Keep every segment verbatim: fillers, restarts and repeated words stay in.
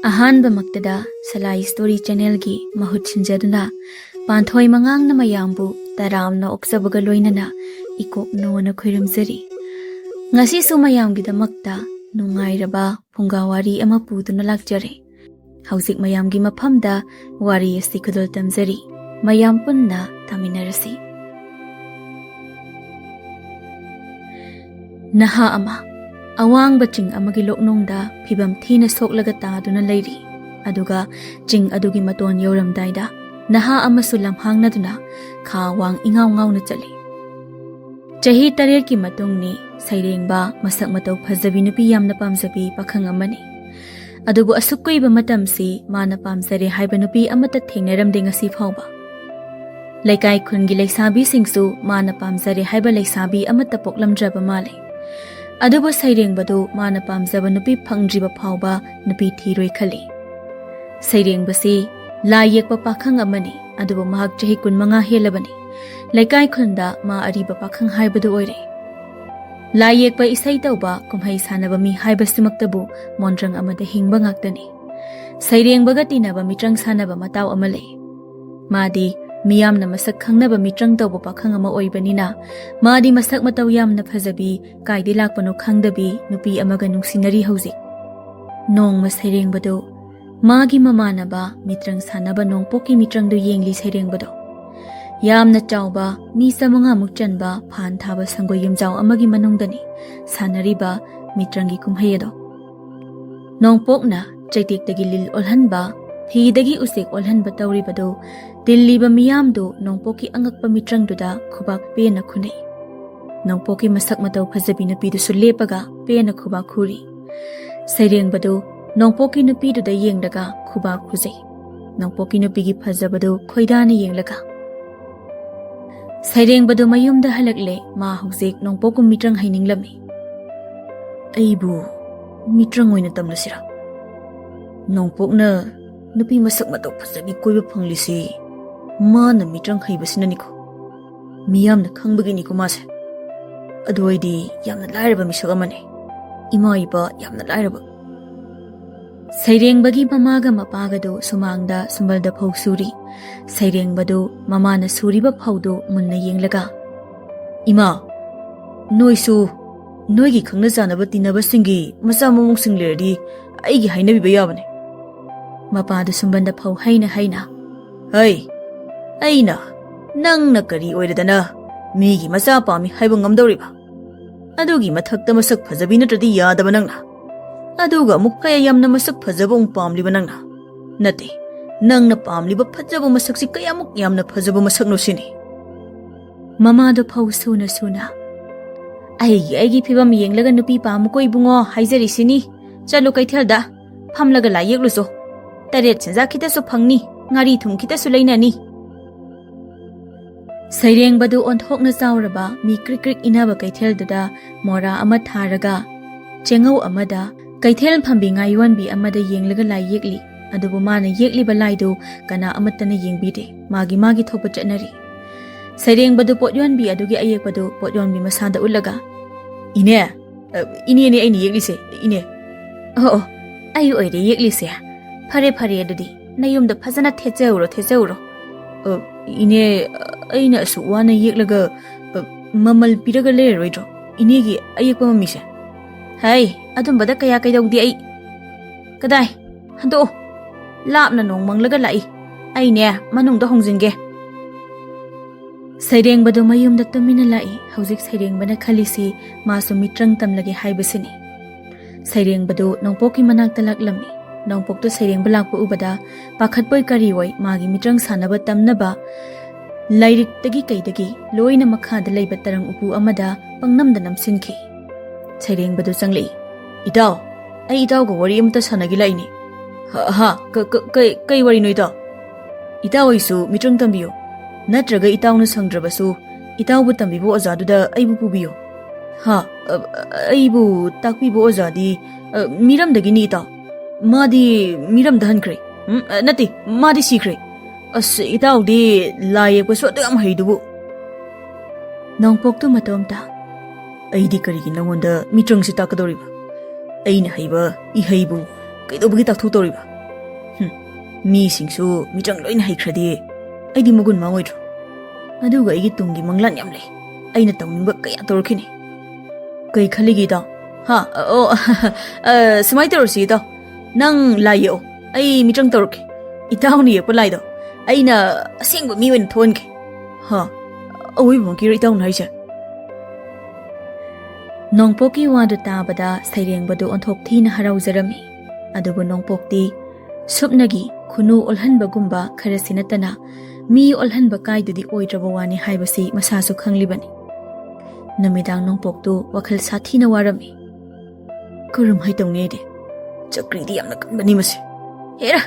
ꯑꯍꯥꯟꯕꯃꯛꯇꯗ ꯁꯂꯥꯏ story ꯆꯦꯅꯦꯜꯒꯤ ꯃꯍꯨꯠ ꯁꯤꯟꯖꯗꯨꯅ ꯄꯥꯟꯊꯣꯏ ꯃꯉꯥꯡꯅ ꯃꯌꯥꯝꯕꯨ ꯇꯔꯥꯝꯅ ꯑꯣꯛꯆꯕꯒ ꯂꯣꯏꯅꯅ ꯏꯀꯣꯛꯅꯣꯅ ꯈꯣꯏꯔꯝꯖꯔꯤ꯫ ꯉꯁꯤꯁꯨ ꯃꯌꯥꯝꯒꯤꯗꯃꯛꯇ ꯅꯨꯡꯉꯥꯏꯔꯕ ꯐꯨꯡꯒꯥ ꯋꯥꯔꯤ ꯑꯃ ꯄꯨꯗꯨꯅ ꯂꯥꯛꯆꯔꯦ꯫ ꯍꯧꯖꯤꯛ ꯃꯌꯥꯝꯒꯤ ꯃꯐꯝꯗ ꯋꯥꯔꯤ ꯑꯁꯤ ꯈꯨꯗꯣꯜ ꯇꯝꯖꯔꯤ꯫ ꯃꯌꯥꯝ ꯄꯨꯟꯅ ꯇꯥꯃꯤꯟꯅꯔꯁꯤ꯫ ꯅꯍꯥ ꯑꯃ ꯑꯋꯥꯡꯕ ꯆꯤꯡ ꯑꯃꯒꯤ ꯂꯣꯛꯅꯨꯡꯗ ꯐꯤꯕꯝ ꯊꯤꯅ ꯁꯣꯛꯂꯒ ꯇꯥꯗꯨꯅ ꯂꯩꯔꯤ꯫ ꯑꯗꯨꯒ ꯆꯤꯡ ꯑꯗꯨꯒꯤ ꯃꯇꯣꯟ ꯌꯧꯔꯝꯗꯥꯏꯗ ꯅꯍꯥ ꯑꯃꯁꯨ ꯂꯝꯍꯥꯡꯅꯗꯨꯅ ꯈꯥ ꯋꯥꯡ ꯏꯉꯥꯎ ꯉꯥꯎꯅ ꯆꯠꯂꯤ꯫ ꯆꯍꯤ ꯇꯔꯦꯠꯀꯤ ꯃꯇꯨꯡꯅꯤ ꯁꯩꯔꯦꯡꯕ, ꯃꯁꯛ ꯃꯇꯧ ꯐꯖꯕꯤ, ꯅꯨꯄꯤ ꯌꯥꯝꯅ ꯄꯥꯝꯖꯕꯤ ꯄꯥꯈꯪ ꯑꯃꯅꯤ꯫ ꯑꯗꯨꯕꯨ ꯑꯁꯨꯛ ꯀꯨꯏꯕ ꯃꯇꯝꯁꯤ ꯃꯥꯅ ꯄꯥꯝꯖꯔꯦ ꯍꯥꯏꯕ ꯅꯨꯄꯤ ꯑꯃꯠꯇ ꯊꯦꯡꯅꯔꯝꯗꯦ ꯉꯁꯤ ꯐꯥꯎꯕ꯫ ꯂꯩꯀꯥꯏ ꯈꯨꯟꯒꯤ ꯂꯩꯁꯥꯕꯤꯁꯤꯡꯁꯨ ꯃꯥꯅ ꯄꯥꯝꯖꯔꯦ ꯍꯥꯏꯕ ꯂꯩꯁꯥꯕꯤ ꯑꯃꯠꯇ ꯄꯣꯛꯂꯝꯗ꯭ꯔꯕ ꯃꯥꯜꯂꯦ꯫ ꯑꯗꯨꯕꯨ ꯁꯩꯔꯦꯡꯕꯗꯨ ꯃꯥꯅ ꯄꯥꯝꯖꯕ ꯅꯨꯄꯤ ꯐꯪꯗ꯭ꯔꯤꯕ ꯐꯥꯎꯕ ꯅꯨꯄꯤ ꯊꯤꯔꯣꯏ ꯈꯜꯂꯤ꯫ ꯁꯩꯔꯦꯡꯕꯁꯤ ꯂꯥꯏ ꯌꯦꯛꯄ ꯄꯥꯈꯪ ꯑꯃꯅꯤ, ꯑꯗꯨꯕꯨ ꯃꯍꯥꯛ ꯆꯍꯤ ꯀꯨꯟꯃꯉꯥ ꯍꯦꯜꯂꯕꯅꯤ꯫ ꯂꯩꯀꯥꯏ ꯈꯨꯟꯗ ꯃꯥ ꯑꯔꯤꯕ ꯄꯥꯈꯪ ꯍꯥꯏꯕꯗꯨ ꯑꯣꯏꯔꯦ꯫ ꯂꯥꯏ ꯌꯦꯛꯄ, ꯏꯁꯩ ꯇꯧꯕ, ꯀꯨꯝꯍꯩ ꯁꯥꯟꯅꯕ ꯃꯤ ꯍꯥꯏꯕꯁꯤꯃꯛꯇꯕꯨ ꯃꯣꯟꯗ꯭ꯔꯪ ꯑꯃꯗ ꯍꯤꯡꯕ ꯉꯥꯛꯇꯅꯤ꯫ ꯁꯩꯔꯦꯡꯕꯒ ꯇꯤꯟꯅꯕ ꯃꯤꯇ꯭ꯔꯪ ꯁꯥꯟꯅꯕ ꯃꯇꯥꯎ ꯑꯃ ꯂꯩ꯫ ꯃꯥꯗꯤ ꯃꯤꯌꯥꯝꯅ ꯃꯁꯛ ꯈꯪꯅꯕ ꯃꯤꯇ꯭ꯔꯪ ꯇꯧꯕ ꯄꯥꯈꯪ ꯑꯃ ꯑꯣꯏꯕꯅꯤꯅ, ꯃꯥꯗꯤ ꯃꯁꯛ ꯃꯇꯧ ꯌꯥꯝꯅ ꯐꯖꯕꯤ, ꯀꯥꯏꯗꯩ ꯂꯥꯛꯄꯅꯣ ꯈꯪꯗꯕꯤ ꯅꯨꯄꯤ ꯑꯃꯒ ꯅꯨꯡꯁꯤꯅꯔꯤ ꯍꯧꯖꯤꯛ꯫ ꯅꯣꯡꯃ ꯁꯩꯔꯦꯡꯕꯗꯨ ꯃꯥꯒꯤ ꯃꯃꯥꯟꯅꯕ ꯃꯤꯇ꯭ꯔꯪ ꯁꯥꯟꯅꯕ ꯅꯣꯡꯄꯣꯛꯀꯤ ꯃꯤꯇ꯭ꯔꯪꯗꯨ ꯌꯦꯡꯂꯤ ꯁꯩꯔꯦꯡꯕꯗꯣ꯫ ꯌꯥꯝꯅ ꯆꯥꯎꯕ, ꯃꯤ ꯆꯥꯃꯉꯥꯃꯨꯛ ꯆꯟꯕ ꯐꯥꯟ ꯊꯥꯕ ꯁꯪꯒꯣꯏ ꯌꯨꯝꯖꯥꯎ ꯑꯃꯒꯤ ꯃꯅꯨꯡꯗꯅꯤ ꯁꯥꯟꯅꯔꯤꯕ ꯃꯤꯇ꯭ꯔꯪꯒꯤ ꯀꯨꯝꯍꯩ ꯑꯗꯣ꯫ ꯅꯣꯡꯄꯣꯛꯅ ꯆꯩꯇꯦꯛꯇꯒꯤ ꯂꯤꯜ ꯑꯣꯜꯍꯟꯕ, ꯐꯤꯗꯒꯤ ꯎꯆꯦꯛ ꯑꯣꯜꯍꯟꯕ ꯇꯧꯔꯤꯕꯗꯨ ꯇꯤꯜꯂꯤꯕ ꯃꯤꯌꯥꯝꯗꯨ ꯅꯣꯡꯄꯣꯛꯀꯤ ꯑꯉꯛꯄ ꯃꯤꯇ꯭ꯔꯪꯗꯨꯗ ꯈꯨꯕꯥꯛ ꯄꯦꯟꯅ ꯈꯨꯅꯩ꯫ ꯅꯣꯡꯄꯣꯛꯀꯤ ꯃꯁꯛ ꯃꯇꯧ ꯐꯖꯕꯤ ꯅꯨꯄꯤꯗꯨꯁꯨ ꯂꯦꯞꯄꯒ ꯄꯦꯟꯅ ꯈꯨꯕꯥꯛ ꯈꯨꯔꯤ꯫ ꯁꯩꯔꯦꯡꯕꯗꯨ ꯅꯣꯡꯄꯣꯛꯀꯤ ꯅꯨꯄꯤꯗꯨꯗ ꯌꯦꯡꯂꯒ ꯈꯨꯕꯥꯛ ꯈꯨꯖꯩ꯫ ꯅꯣꯡꯄꯣꯛꯀꯤ ꯅꯨꯄꯤꯒꯤ ꯐꯖꯕꯗꯨ ꯈꯣꯏꯗꯥꯅ ꯌꯦꯡꯂꯒ꯫ ꯁꯩꯔꯦꯡꯕꯗꯨ ꯃꯌꯨꯝꯗ ꯍꯜꯂꯛꯂꯦ꯫ ꯃꯥ ꯍꯧꯖꯤꯛ ꯅꯣꯡꯄꯣꯛꯀꯨꯝ ꯃꯤꯇ꯭ꯔꯪ ꯍꯩꯅꯤꯡꯂꯝꯃꯤ꯫ "ꯑꯩꯕꯨ ꯃꯤꯇ꯭ꯔꯪ ꯑꯣꯏꯅ ꯇꯝꯂꯁꯤꯔꯥ? ꯅꯣꯡꯄꯣꯛꯅ ꯅꯨꯄꯤ ꯃꯁꯛ ꯃꯇꯧ ꯐꯖꯕꯤ ꯀꯣꯏꯕ ꯐꯪꯂꯤꯁꯤ ꯃꯥꯅ ꯃꯤꯇ꯭ꯔꯪ ꯍꯩꯕꯁꯤꯅꯅꯤꯀꯣ꯫ ꯃꯤꯌꯥꯝꯅ ꯈꯪꯕꯒꯤꯅꯤꯀꯣ ꯃꯥꯁꯦ꯫ ꯑꯗꯨ ꯑꯩꯗꯤ ꯌꯥꯝꯅ ꯂꯥꯏꯔꯕ ꯃꯤꯁꯛ ꯑꯃꯅꯤ꯫ ꯏꯃꯥ ꯏꯄꯥ ꯌꯥꯝꯅ ꯂꯥꯏꯔꯕ꯫ ꯁꯩꯔꯦꯡꯕꯒꯤ ꯃꯃꯥꯒ ꯃꯄꯥꯒꯗꯨ ꯁꯨꯃꯥꯡꯗ ꯁꯨꯝꯕꯜꯗ ꯐꯧ ꯁꯨꯔꯤ꯫ ꯁꯩꯔꯦꯡꯕꯗꯨ ꯃꯃꯥꯅ ꯁꯨꯔꯤꯕ ꯐꯧꯗꯨ ꯃꯨꯟꯅ ꯌꯦꯡꯂꯒ, "ꯏꯃꯥ, ꯅꯣꯏꯁꯨ ꯅꯣꯏꯒꯤ ꯈꯪꯅ ꯆꯥꯟꯅꯕ ꯇꯤꯟꯅꯕꯁꯤꯡꯒꯤ ꯃꯆꯥ ꯃꯎꯁꯤꯡ ꯂꯩꯔꯗꯤ ꯑꯩꯒꯤ ꯍꯥꯏꯅꯕꯤꯕ ꯌꯥꯕꯅꯦ꯫" ꯃꯄꯥꯗꯨ ꯁꯨꯝꯕꯟꯗ ꯐꯧ ꯍꯩꯅ ꯍꯩꯅ, "ꯍꯩ, ꯑꯩꯅ ꯅꯪꯅ ꯀꯔꯤ ꯑꯣꯏꯔꯗꯅ ꯃꯤꯒꯤ ꯃꯆꯥ ꯄꯥꯝꯃꯤ ꯍꯥꯏꯕ ꯉꯝꯗꯧꯔꯤꯕ? ꯑꯗꯨꯒꯤ ꯃꯊꯛꯇ ꯃꯁꯛ ꯐꯖꯕꯤ ꯅꯠꯇ꯭ꯔꯗꯤ ꯌꯥꯗꯕ ꯅꯪꯅ, ꯑꯗꯨꯒ ꯑꯃꯨꯛ ꯀꯌꯥ ꯌꯥꯝꯅ ꯃꯁꯛ ꯐꯖꯕ ꯑꯃꯨꯛ ꯄꯥꯝꯂꯤꯕ ꯅꯪꯅ? ꯅꯠꯇꯦ, ꯅꯪꯅ ꯄꯥꯝꯂꯤꯕ ꯐꯖꯕ ꯃꯁꯛꯁꯤ ꯀꯌꯥꯃꯨꯛ ꯌꯥꯝꯅ ꯐꯖꯕ ꯃꯁꯛꯅꯣ ꯁꯤꯅꯤ꯫" ꯃꯃꯥꯗꯣ ꯐꯧ ꯁꯨꯅ ꯁꯨꯅ, "ꯑꯩꯒꯤ ꯑꯩꯒꯤ ꯐꯤꯕꯝ ꯌꯦꯡꯂꯒ ꯅꯨꯄꯤ ꯄꯥꯝꯃꯨꯀꯣ ꯏꯕꯨꯡꯉꯣ ꯍꯥꯏꯖꯔꯤꯁꯤꯅꯤ꯫ ꯆꯠꯂꯨ ꯀꯩꯊꯦꯜꯗ, ꯐꯝꯂꯒ ꯂꯥꯏ ꯌꯦꯛꯂꯨꯆꯣ꯫ ꯇꯔꯦꯠ ꯁꯦꯟꯖꯥ ꯈꯤꯇꯁꯨ ꯐꯪꯅꯤ, ꯉꯥꯔꯤ ꯊꯨꯝ ꯈꯤꯇꯁꯨ ꯂꯩꯅꯅꯤ꯫" ꯁꯩꯔꯦꯡꯕꯗꯨ ꯑꯣꯟꯊꯣꯛꯅ ꯆꯥꯎꯔꯕ ꯃꯤ ꯀ꯭ꯔꯤꯛ ꯀ꯭ꯔꯤꯛ ꯏꯟꯅꯕ ꯀꯩꯊꯦꯜꯗꯨꯗ ꯃꯣꯔꯥ ꯑꯃ ꯊꯥꯔꯒ, ꯆꯦꯡꯉꯧ ꯑꯃꯗ, ꯀꯩꯊꯦꯜ ꯐꯝꯕꯤ ꯉꯥ ꯌꯣꯟꯕꯤ ꯑꯃꯗ ꯌꯦꯡꯂꯒ ꯂꯥꯏ ꯌꯦꯛꯂꯤ꯫ ꯑꯗꯨꯕꯨ ꯃꯥꯅ ꯌꯦꯛꯂꯤꯕ ꯂꯥꯏꯗꯨ ꯀꯅꯥ ꯑꯃꯠꯇꯅ ꯌꯦꯡꯕꯤꯗꯦ꯫ ꯃꯥꯒꯤ ꯃꯥꯒꯤ ꯊꯣꯛꯄ ꯆꯠꯅꯔꯤ꯫ ꯁꯩꯔꯦꯡꯕꯗꯨ ꯄꯣꯠ ꯌꯣꯟꯕꯤ ꯑꯗꯨꯒꯤ ꯑꯌꯦꯛꯄꯗꯨ ꯄꯣꯠ ꯌꯣꯟꯕꯤ ꯃꯁꯥꯗ ꯎꯠꯂꯒ, "ꯏꯅꯦ, ꯑ, ꯏꯅꯦꯅꯦ ꯑꯩꯅ ꯌꯦꯛꯂꯤꯁꯦ, ꯏꯅꯦ꯫" "ꯑꯣ, ꯑꯣ, ꯑꯩ ꯑꯣꯏꯔꯦ ꯌꯦꯛꯂꯤꯁꯦ꯫ ꯐꯔꯦ, ꯐꯔꯦ, ꯑꯗꯨꯗꯤ ꯅꯌꯨꯝꯗ ꯐꯖꯅ ꯊꯦꯠꯆꯍꯧꯔꯣ, ꯊꯦꯠꯆꯍꯧꯔꯣ꯫" "ꯑ, ꯏꯅꯦ, ꯑꯩꯅ ꯑꯁꯨꯛ ꯋꯥꯅ ꯌꯦꯛꯂꯒ, ꯑ, ꯃꯃꯜ ꯄꯤꯔꯒ ꯂꯩꯔꯔꯣꯏꯗ꯭ꯔꯣ ꯏꯅꯦꯒꯤ ꯑꯌꯦꯛꯄ ꯃꯃꯤꯁꯦ?" "ꯍꯩ, ꯑꯗꯨꯝꯕꯗ ꯀꯌꯥ ꯀꯩꯗꯧꯗꯦ ꯑꯩ꯫ ꯀꯗꯥꯏ, ꯍꯟꯗꯣꯛꯑꯣ꯫ ꯂꯥꯞꯅ ꯅꯣꯡ ꯃꯪꯂꯒ ꯂꯥꯛꯏ꯫ ꯑꯩꯅꯦ, ꯃꯅꯨꯡꯗ ꯍꯣꯡꯖꯤꯟꯒꯦ꯫" ꯁꯩꯔꯦꯡꯕꯗꯨ ꯃꯌꯨꯝꯗ ꯇꯨꯃꯤꯟꯅ ꯂꯥꯛꯏ꯫ ꯍꯧꯖꯤꯛ ꯁꯩꯔꯦꯡꯕꯅ ꯈꯜꯂꯤꯁꯤ ꯃꯥꯁꯨ ꯃꯤꯇ꯭ꯔꯪ ꯇꯝꯂꯒꯦ ꯍꯥꯏꯕꯁꯤꯅꯤ꯫ ꯁꯩꯔꯦꯡꯕꯗꯨ ꯅꯣꯡꯄꯣꯛꯀꯤ ꯃꯅꯥꯛꯇ ꯂꯥꯛꯂꯝꯃꯤ꯫ ꯅꯣꯡꯄꯣꯛꯇꯨ ꯁꯩꯔꯦꯡꯕ ꯂꯥꯛꯄ ꯎꯕꯗ ꯄꯥꯈꯠꯄꯣꯏ ꯀꯔꯤꯑꯣꯏ ꯃꯥꯒꯤ ꯃꯤꯇ꯭ꯔꯪ ꯁꯥꯟꯅꯕ ꯇꯝꯅꯕ ꯂꯥꯏꯔꯤꯛꯇꯒꯤ ꯀꯩꯗꯒꯤ ꯂꯣꯏꯅ ꯃꯈꯥꯗ ꯂꯩꯕ ꯇꯔꯪ ꯎꯄꯨ ꯑꯃꯗ ꯄꯪꯅꯝꯗ ꯅꯝꯁꯤꯟꯈꯤ꯫ ꯁꯩꯔꯦꯡꯕꯗꯨ ꯆꯪꯂꯛꯏ꯫ "ꯏꯇꯥꯎ, ꯑꯩ ꯏꯇꯥꯎꯒ ꯋꯥꯔꯤ ꯑꯃꯇ ꯁꯥꯟꯅꯒꯦ ꯂꯥꯛꯏꯅꯦ꯫" "ꯍ-, ꯍꯥ? ꯀ-, ꯀ-, ꯀꯩ, ꯀꯩ ꯋꯥꯔꯤꯅꯣ ꯏꯇꯥꯎ?" "ꯏꯇꯥꯎ ꯑꯩꯁꯨ ꯃꯤꯇ꯭ꯔꯪ ꯇꯝꯕꯤꯌꯨ꯫ ꯅꯠꯇ꯭ꯔꯒ ꯏꯇꯥꯎꯅ ꯁꯪꯗ꯭ꯔꯕꯁꯨ ꯏꯇꯥꯎꯕꯨ ꯇꯝꯕꯤꯕ ꯑꯣꯖꯥꯗꯨꯗ ꯑꯩꯕꯨ ꯄꯨꯕꯤꯌꯨ꯫" "ꯍꯥ? ꯑ, ꯑ, ꯑꯩꯕꯨ ꯇꯥꯛꯄꯤꯕ ꯑꯣꯖꯥꯗꯤ, ꯑ, ꯃꯤꯔꯝꯗꯒꯤꯅꯤ ꯏꯇꯥꯎ꯫ ꯃꯥꯗꯤ ꯃꯤꯔꯝꯗ ꯍꯟꯈ꯭ꯔꯦ꯫ ꯎꯝ, ꯑ, ꯅꯠꯇꯦ, ꯃꯥꯗꯤ ꯁꯤꯈ꯭ꯔꯦ꯫ ꯑꯁ, ꯏꯇꯥꯎꯗꯤ ꯂꯥꯏ ꯌꯦꯛꯄꯁꯨ ꯑꯗꯨ ꯌꯥꯝ ꯍꯩꯗꯨꯕꯨ꯫" ꯅꯣꯡꯄꯣꯛꯇꯨ ꯃꯇꯣꯝꯇ, "ꯑꯩꯗꯤ ꯀꯔꯤꯒꯤ ꯅꯉꯣꯟꯗ ꯃꯤꯇ꯭ꯔꯪꯁꯤ ꯇꯥꯛꯀꯗꯧꯔꯤꯕ? ꯑꯩꯅ ꯍꯩꯕ ꯏꯍꯩꯕꯨ ꯀꯩꯗꯧꯕꯒꯤ ꯇꯥꯛꯊꯣꯛꯇꯧꯔꯤꯕ? ꯍꯨꯝ, ꯃꯤꯁꯤꯡꯁꯨ ꯃꯤꯆꯪ ꯂꯣꯏꯅ ꯍꯩꯈ꯭ꯔꯗꯤ ꯑꯩꯗꯤ ꯃꯒꯨꯟ ꯃꯥꯡꯉꯣꯏꯗ꯭ꯔꯣ? ꯑꯗꯨꯒ ꯑꯩꯒꯤ ꯇꯨꯡꯒꯤ ꯃꯪꯂꯥꯟ ꯌꯥꯝ ꯂꯩ꯫ ꯑꯩꯅ ꯇꯧꯅꯤꯡꯕ ꯀꯌꯥ ꯇꯧꯔꯛꯈꯤꯅꯤ꯫ ꯀꯩ ꯈꯜꯂꯤꯒꯦ ꯏꯇꯥꯎ? ꯍꯥ? ꯑꯣ, ꯑ, ꯁꯨꯃꯥꯏꯅ ꯇꯧꯔꯁꯤ ꯏꯇꯥꯎ꯫ ꯅꯪ ꯂꯥꯏ ꯌꯦꯛꯑꯣ, ꯑꯩ ꯃꯤꯆꯪ ꯇꯧꯔꯛꯀꯦ꯫ ꯏꯇꯥꯎꯅ ꯌꯦꯛꯄ ꯂꯥꯏꯗꯣ ꯑꯩꯅ ꯑꯁꯦꯡꯕ ꯃꯤ ꯑꯣꯏꯅ ꯊꯣꯛꯍꯟꯒꯦ꯫ ꯍꯥ? ꯑꯋꯣꯏꯕꯃꯛꯀꯤꯔꯣ ꯏꯇꯥꯎꯅ ꯍꯥꯏꯁꯦ? ꯅꯣꯡꯄꯣꯛꯀꯤ ꯋꯥꯗꯨ ꯇꯥꯕꯗ ꯁꯩꯔꯦꯡꯕꯗꯨ ꯑꯣꯟꯊꯣꯛ ꯊꯤꯅ ꯍꯔꯥꯎꯖꯔꯝꯃꯤ꯫ ꯑꯗꯨꯕꯨ ꯅꯣꯡꯄꯣꯛꯇꯤ ꯁꯨꯞꯅꯒꯤ ꯈꯨꯅꯨ ꯑꯣꯜꯍꯟꯕꯒꯨꯝꯕ ꯈꯔꯁꯤ ꯅꯠꯇꯅ ꯃꯤ ꯑꯣꯜꯍꯟꯕ ꯀꯥꯏꯗꯨꯗꯤ ꯑꯣꯏꯗ꯭ꯔꯕ ꯋꯥꯅꯤ ꯍꯥꯏꯕꯁꯤ ꯃꯁꯥꯁꯨ ꯈꯪꯂꯤꯕꯅꯤ꯫ ꯅꯨꯃꯤꯗꯥꯡ ꯅꯣꯡꯄꯣꯛꯇꯨ ꯋꯥꯈꯜ ꯁꯥꯊꯤꯅ ꯋꯥꯔꯝꯃꯤ꯫ ꯀꯔꯝꯍꯥꯏ ꯇꯧꯅꯤ ꯑꯩꯗꯤ? ꯆꯀ꯭ꯔꯤꯗꯤ ꯌꯥꯝꯅ ꯀꯟꯕꯅꯤ ꯃꯁꯤ꯫ ꯍꯦꯔꯥ,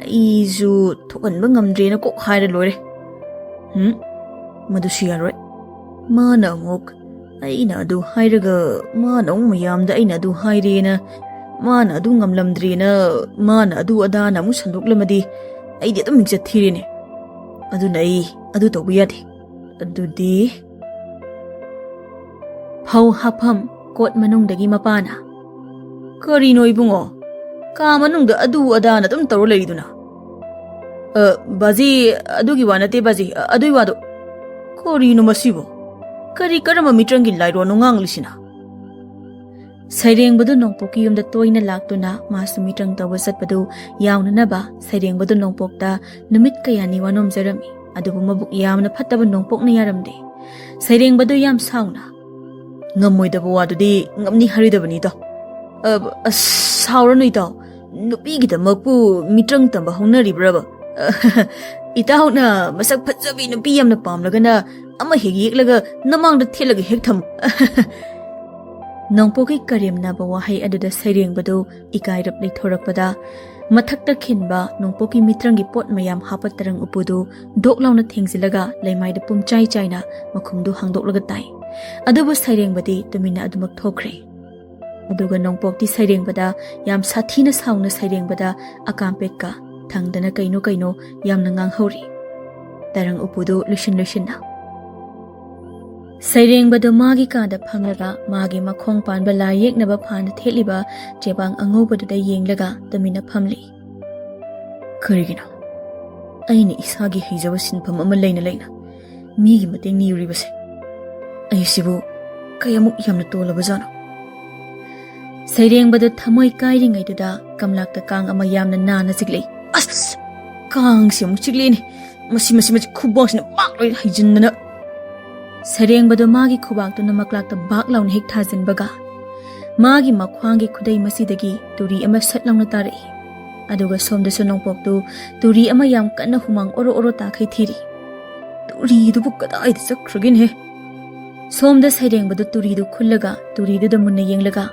ꯑꯩꯁꯨ ꯊꯣꯛꯍꯟꯕ ꯉꯝꯗ꯭ꯔꯦꯅ ꯀꯣꯛ ꯍꯥꯏꯔ ꯂꯣꯏꯔꯦ꯫ ꯍꯨꯝ, ꯃꯗꯨꯁꯨ ꯌꯥꯔꯣꯏ꯫ ꯃꯥꯅ ꯑꯃꯨꯛ ꯑꯩꯅ ꯑꯗꯨ ꯍꯥꯏꯔꯒ ꯃꯥꯅ ꯑꯃꯨꯛ ꯃꯌꯥꯝꯗ ꯑꯩꯅ ꯑꯗꯨ ꯍꯥꯏꯔꯦꯅ, ꯃꯥꯅ ꯑꯗꯨ ꯉꯝꯂꯝꯗ꯭ꯔꯦꯅ, ꯃꯥꯅ ꯑꯗꯨ ꯑꯗꯥꯅ ꯑꯃꯨꯛ ꯁꯟꯗꯣꯛꯂꯝꯃꯗꯤ ꯑꯩꯗꯤ ꯑꯗꯨꯝ ꯃꯤꯡꯆꯠ ꯊꯤꯔꯦꯅꯦ꯫ ꯑꯗꯨꯅ ꯑꯩ ꯑꯗꯨ ꯇꯧꯕ ꯌꯥꯗꯦ꯫ ꯑꯗꯨꯗꯤ ꯐꯧ ꯍꯥꯞꯐꯝ ꯀꯣꯠ ꯃꯅꯨꯡꯗꯒꯤ ꯃꯄꯥꯅ, "ꯀꯔꯤꯅꯣ ꯏꯕꯨꯡꯉꯣ? ꯀꯥ ꯃꯅꯨꯡꯗ ꯑꯗꯨ ꯑꯗꯥꯅ ꯑꯗꯨꯝ ꯇꯧꯔ ꯂꯩꯔꯤꯗꯨꯅ?" "ꯑ, ꯕꯥꯖꯤ, ꯑꯗꯨꯒꯤ ꯋꯥ ꯅꯠꯇꯦ ꯕꯥꯖꯤ, ꯑ, ꯑꯗꯨꯒꯤ ꯋꯥꯗꯣ꯫ ꯀꯔꯤꯅꯣ ꯃꯁꯤꯕꯨ? ꯀꯔꯤ ꯀꯔꯝꯕ ꯃꯤꯇ꯭ꯔꯪꯒꯤ ꯂꯥꯏꯔꯣꯟꯅꯣ ꯉꯥꯡꯂꯤꯁꯤꯅ?" ꯁꯩꯔꯦꯡꯕꯗꯨ ꯅꯣꯡꯄꯣꯛꯀꯤ ꯌꯨꯝꯗ ꯇꯣꯏꯅ ꯂꯥꯛꯇꯨꯅ ꯃꯥꯁꯨ ꯃꯤꯇ꯭ꯔꯪ ꯇꯧꯕ ꯆꯠꯄꯗꯨ ꯌꯥꯎꯅꯅꯕ ꯁꯩꯔꯦꯡꯕꯗꯨ ꯅꯣꯡꯄꯣꯛꯇ ꯅꯨꯃꯤꯠ ꯀꯌꯥꯅꯤ ꯋꯥꯅꯣꯝꯖꯔꯝꯃꯤ꯫ ꯑꯗꯨꯕꯨ ꯃꯕꯨꯛ ꯌꯥꯝꯅ ꯐꯠꯇꯕ ꯅꯣꯡꯄꯣꯛꯅ ꯌꯥꯔꯝꯗꯦ꯫ ꯁꯩꯔꯦꯡꯕꯗꯨ ꯌꯥꯝ ꯁꯥꯎꯅ, "ꯉꯝꯃꯣꯏꯗꯕ ꯋꯥꯗꯨꯗꯤ ꯉꯝꯅꯤ ꯍꯥꯏꯔꯣꯏꯗꯕꯅꯤꯗꯣ꯫ ꯑ, ꯑꯁ, ꯁꯥꯎꯔꯅꯨ ꯏꯇꯥꯎ, ꯅꯨꯄꯤꯒꯤꯗꯃꯛꯄꯨ ꯃꯤꯇ꯭ꯔꯪ ꯇꯝꯕ ꯍꯧꯅꯔꯤꯕ꯭ꯔꯕ? ꯏꯇꯥꯎꯅ ꯃꯁꯛ ꯐꯖꯕꯤ ꯅꯨꯄꯤ ꯌꯥꯝꯅ ꯄꯥꯝꯂꯒꯅ ꯑꯃ ꯍꯦꯛ ꯌꯦꯛꯂꯒ ꯅꯃꯥꯡꯗ ꯊꯦꯠꯂꯒ ꯍꯦꯛ ꯊꯝꯃꯨ꯫" ꯅꯣꯡꯄꯣꯛꯀꯤ ꯀꯔꯦꯝꯅꯕ ꯋꯥꯍꯩ ꯑꯗꯨꯗ ꯁꯩꯔꯦꯡꯕꯗꯨ ꯏꯀꯥꯏꯔꯞ ꯂꯩꯊꯣꯔꯛꯄꯗ, ꯃꯊꯛꯇ ꯈꯤꯟꯕ ꯅꯣꯡꯄꯣꯛꯀꯤ ꯃꯤꯇ꯭ꯔꯪꯒꯤ ꯄꯣꯠ ꯃꯌꯥꯝ ꯍꯥꯞꯄ ꯇꯔꯪ ꯎꯄꯨꯗꯨ ꯗꯣꯛ ꯂꯥꯎꯅ ꯊꯦꯡꯖꯤꯜꯂꯒ ꯂꯩꯃꯥꯏꯗ ꯄꯨꯝꯆꯥꯏ ꯆꯥꯏꯅ ꯃꯈꯨꯝꯗꯨ ꯍꯥꯡꯗꯣꯛꯂꯒ ꯇꯥꯏ꯫ ꯑꯗꯨꯕꯨ ꯁꯩꯔꯦꯡꯕꯗꯤ ꯇꯨꯃꯤꯟꯅ ꯑꯗꯨꯃꯛ ꯊꯣꯛꯈ꯭ꯔꯦ꯫ ꯑꯗꯨꯒ ꯅꯣꯡꯄꯣꯛꯇꯤ ꯁꯩꯔꯦꯡꯕꯗ ꯌꯥꯝ ꯁꯥꯊꯤꯅ ꯁꯥꯎꯅ ꯁꯩꯔꯦꯡꯕꯗ ꯑꯀꯥꯝꯄꯦꯠꯀ ꯊꯪꯗꯅ ꯀꯩꯅꯣ ꯀꯩꯅꯣ ꯌꯥꯝꯅ ꯉꯥꯡꯍꯧꯔꯤ꯫ ꯇꯔꯪ ꯎꯄꯨꯗꯨ ꯂꯣꯏꯁꯤꯟ ꯂꯣꯏꯁꯤꯟꯅ꯫ ꯁꯩꯔꯦꯡꯕꯗꯨ ꯃꯥꯒꯤ ꯀꯥꯗ ꯐꯝꯂꯒ ꯃꯥꯒꯤ ꯃꯈꯣꯡ ꯄꯥꯟꯕ ꯂꯥꯏ ꯌꯦꯛꯅꯕ ꯐꯥꯟꯗ ꯊꯦꯠꯂꯤꯕ ꯆꯦꯕꯥꯡ ꯑꯉꯧꯕꯗꯨꯗ ꯌꯦꯡꯂꯒ ꯇꯨꯃꯤꯟꯅ ꯐꯝꯂꯤ꯫ "ꯀꯔꯤꯒꯤꯅꯣ ꯑꯩꯅ ꯏꯁꯥꯒꯤ ꯍꯩꯖꯕ ꯁꯤꯟꯐꯝ ꯑꯃ ꯂꯩꯅ ꯂꯩꯅ ꯃꯤꯒꯤ ꯃꯇꯦꯡ ꯅꯤꯔꯨꯔꯤꯕꯁꯦ? ꯑꯩꯁꯤꯕꯨ ꯀꯌꯥꯃꯨꯛ ꯌꯥꯝꯅ ꯇꯣꯜꯂꯕꯖꯥꯠꯅꯣ?" ꯁꯩꯔꯦꯡꯕꯗꯨ ꯊꯃꯣꯏ ꯀꯥꯏꯔꯤꯉꯩꯗꯨꯗ ꯀꯝꯂꯥꯛꯇ ꯀꯥꯡ ꯑꯃ ꯌꯥꯝꯅ ꯅꯥꯟꯅ ꯆꯤꯛꯂꯛꯏ꯫ "ꯑꯁ! ꯀꯥꯡꯁꯤ ꯑꯃꯨꯛ ꯆꯤꯛꯂꯦꯅꯦ꯫ ꯃꯁꯤ, ꯃꯁꯤ, ꯃꯁꯤ ꯈꯨꯕꯥꯛꯁꯤꯅ ꯄꯥꯛ ꯂꯣꯏꯅ ꯍꯩꯖꯤꯟꯗꯅ!" ꯁꯩꯔꯦꯡꯕꯗꯨ ꯃꯥꯒꯤ ꯈꯨꯕꯥꯛꯇꯨꯅ ꯃꯀ꯭ꯂꯥꯛꯇ ꯕꯥꯛ ꯂꯥꯎꯅ ꯍꯦꯛ ꯊꯥꯖꯤꯟꯕꯒ, ꯃꯥꯒꯤ ꯃꯈ꯭ꯋꯥꯡꯒꯤ ꯈꯨꯗꯩ ꯃꯁꯤꯗꯒꯤ ꯇꯨꯔꯤ ꯑꯃ ꯁꯠ ꯂꯥꯎꯅ ꯇꯥꯔꯛꯏ꯫ ꯑꯗꯨꯒ ꯁꯣꯝꯗꯁꯨ ꯅꯣꯡꯄꯣꯛꯇꯨ ꯇꯨꯔꯤ ꯑꯃ ꯌꯥꯝ ꯀꯟꯅ ꯍꯨꯃꯥꯡ ꯑꯣꯔꯣ ꯑꯣꯔꯣ ꯇꯥꯈꯩ ꯊꯤꯔꯤ꯫ "ꯇꯨꯔꯤꯗꯨꯕꯨ ꯀꯗꯥꯏꯗ ꯆꯠꯈ꯭ꯔꯒꯦꯅꯦꯍꯦ?" ꯁꯣꯝꯗ ꯁꯩꯔꯦꯡꯕꯗꯨ ꯇꯨꯔꯤꯗꯨ ꯈꯨꯜꯂꯒ ꯇꯨꯔꯤꯗꯨꯗ ꯃꯨꯟꯅ ꯌꯦꯡꯂꯒ,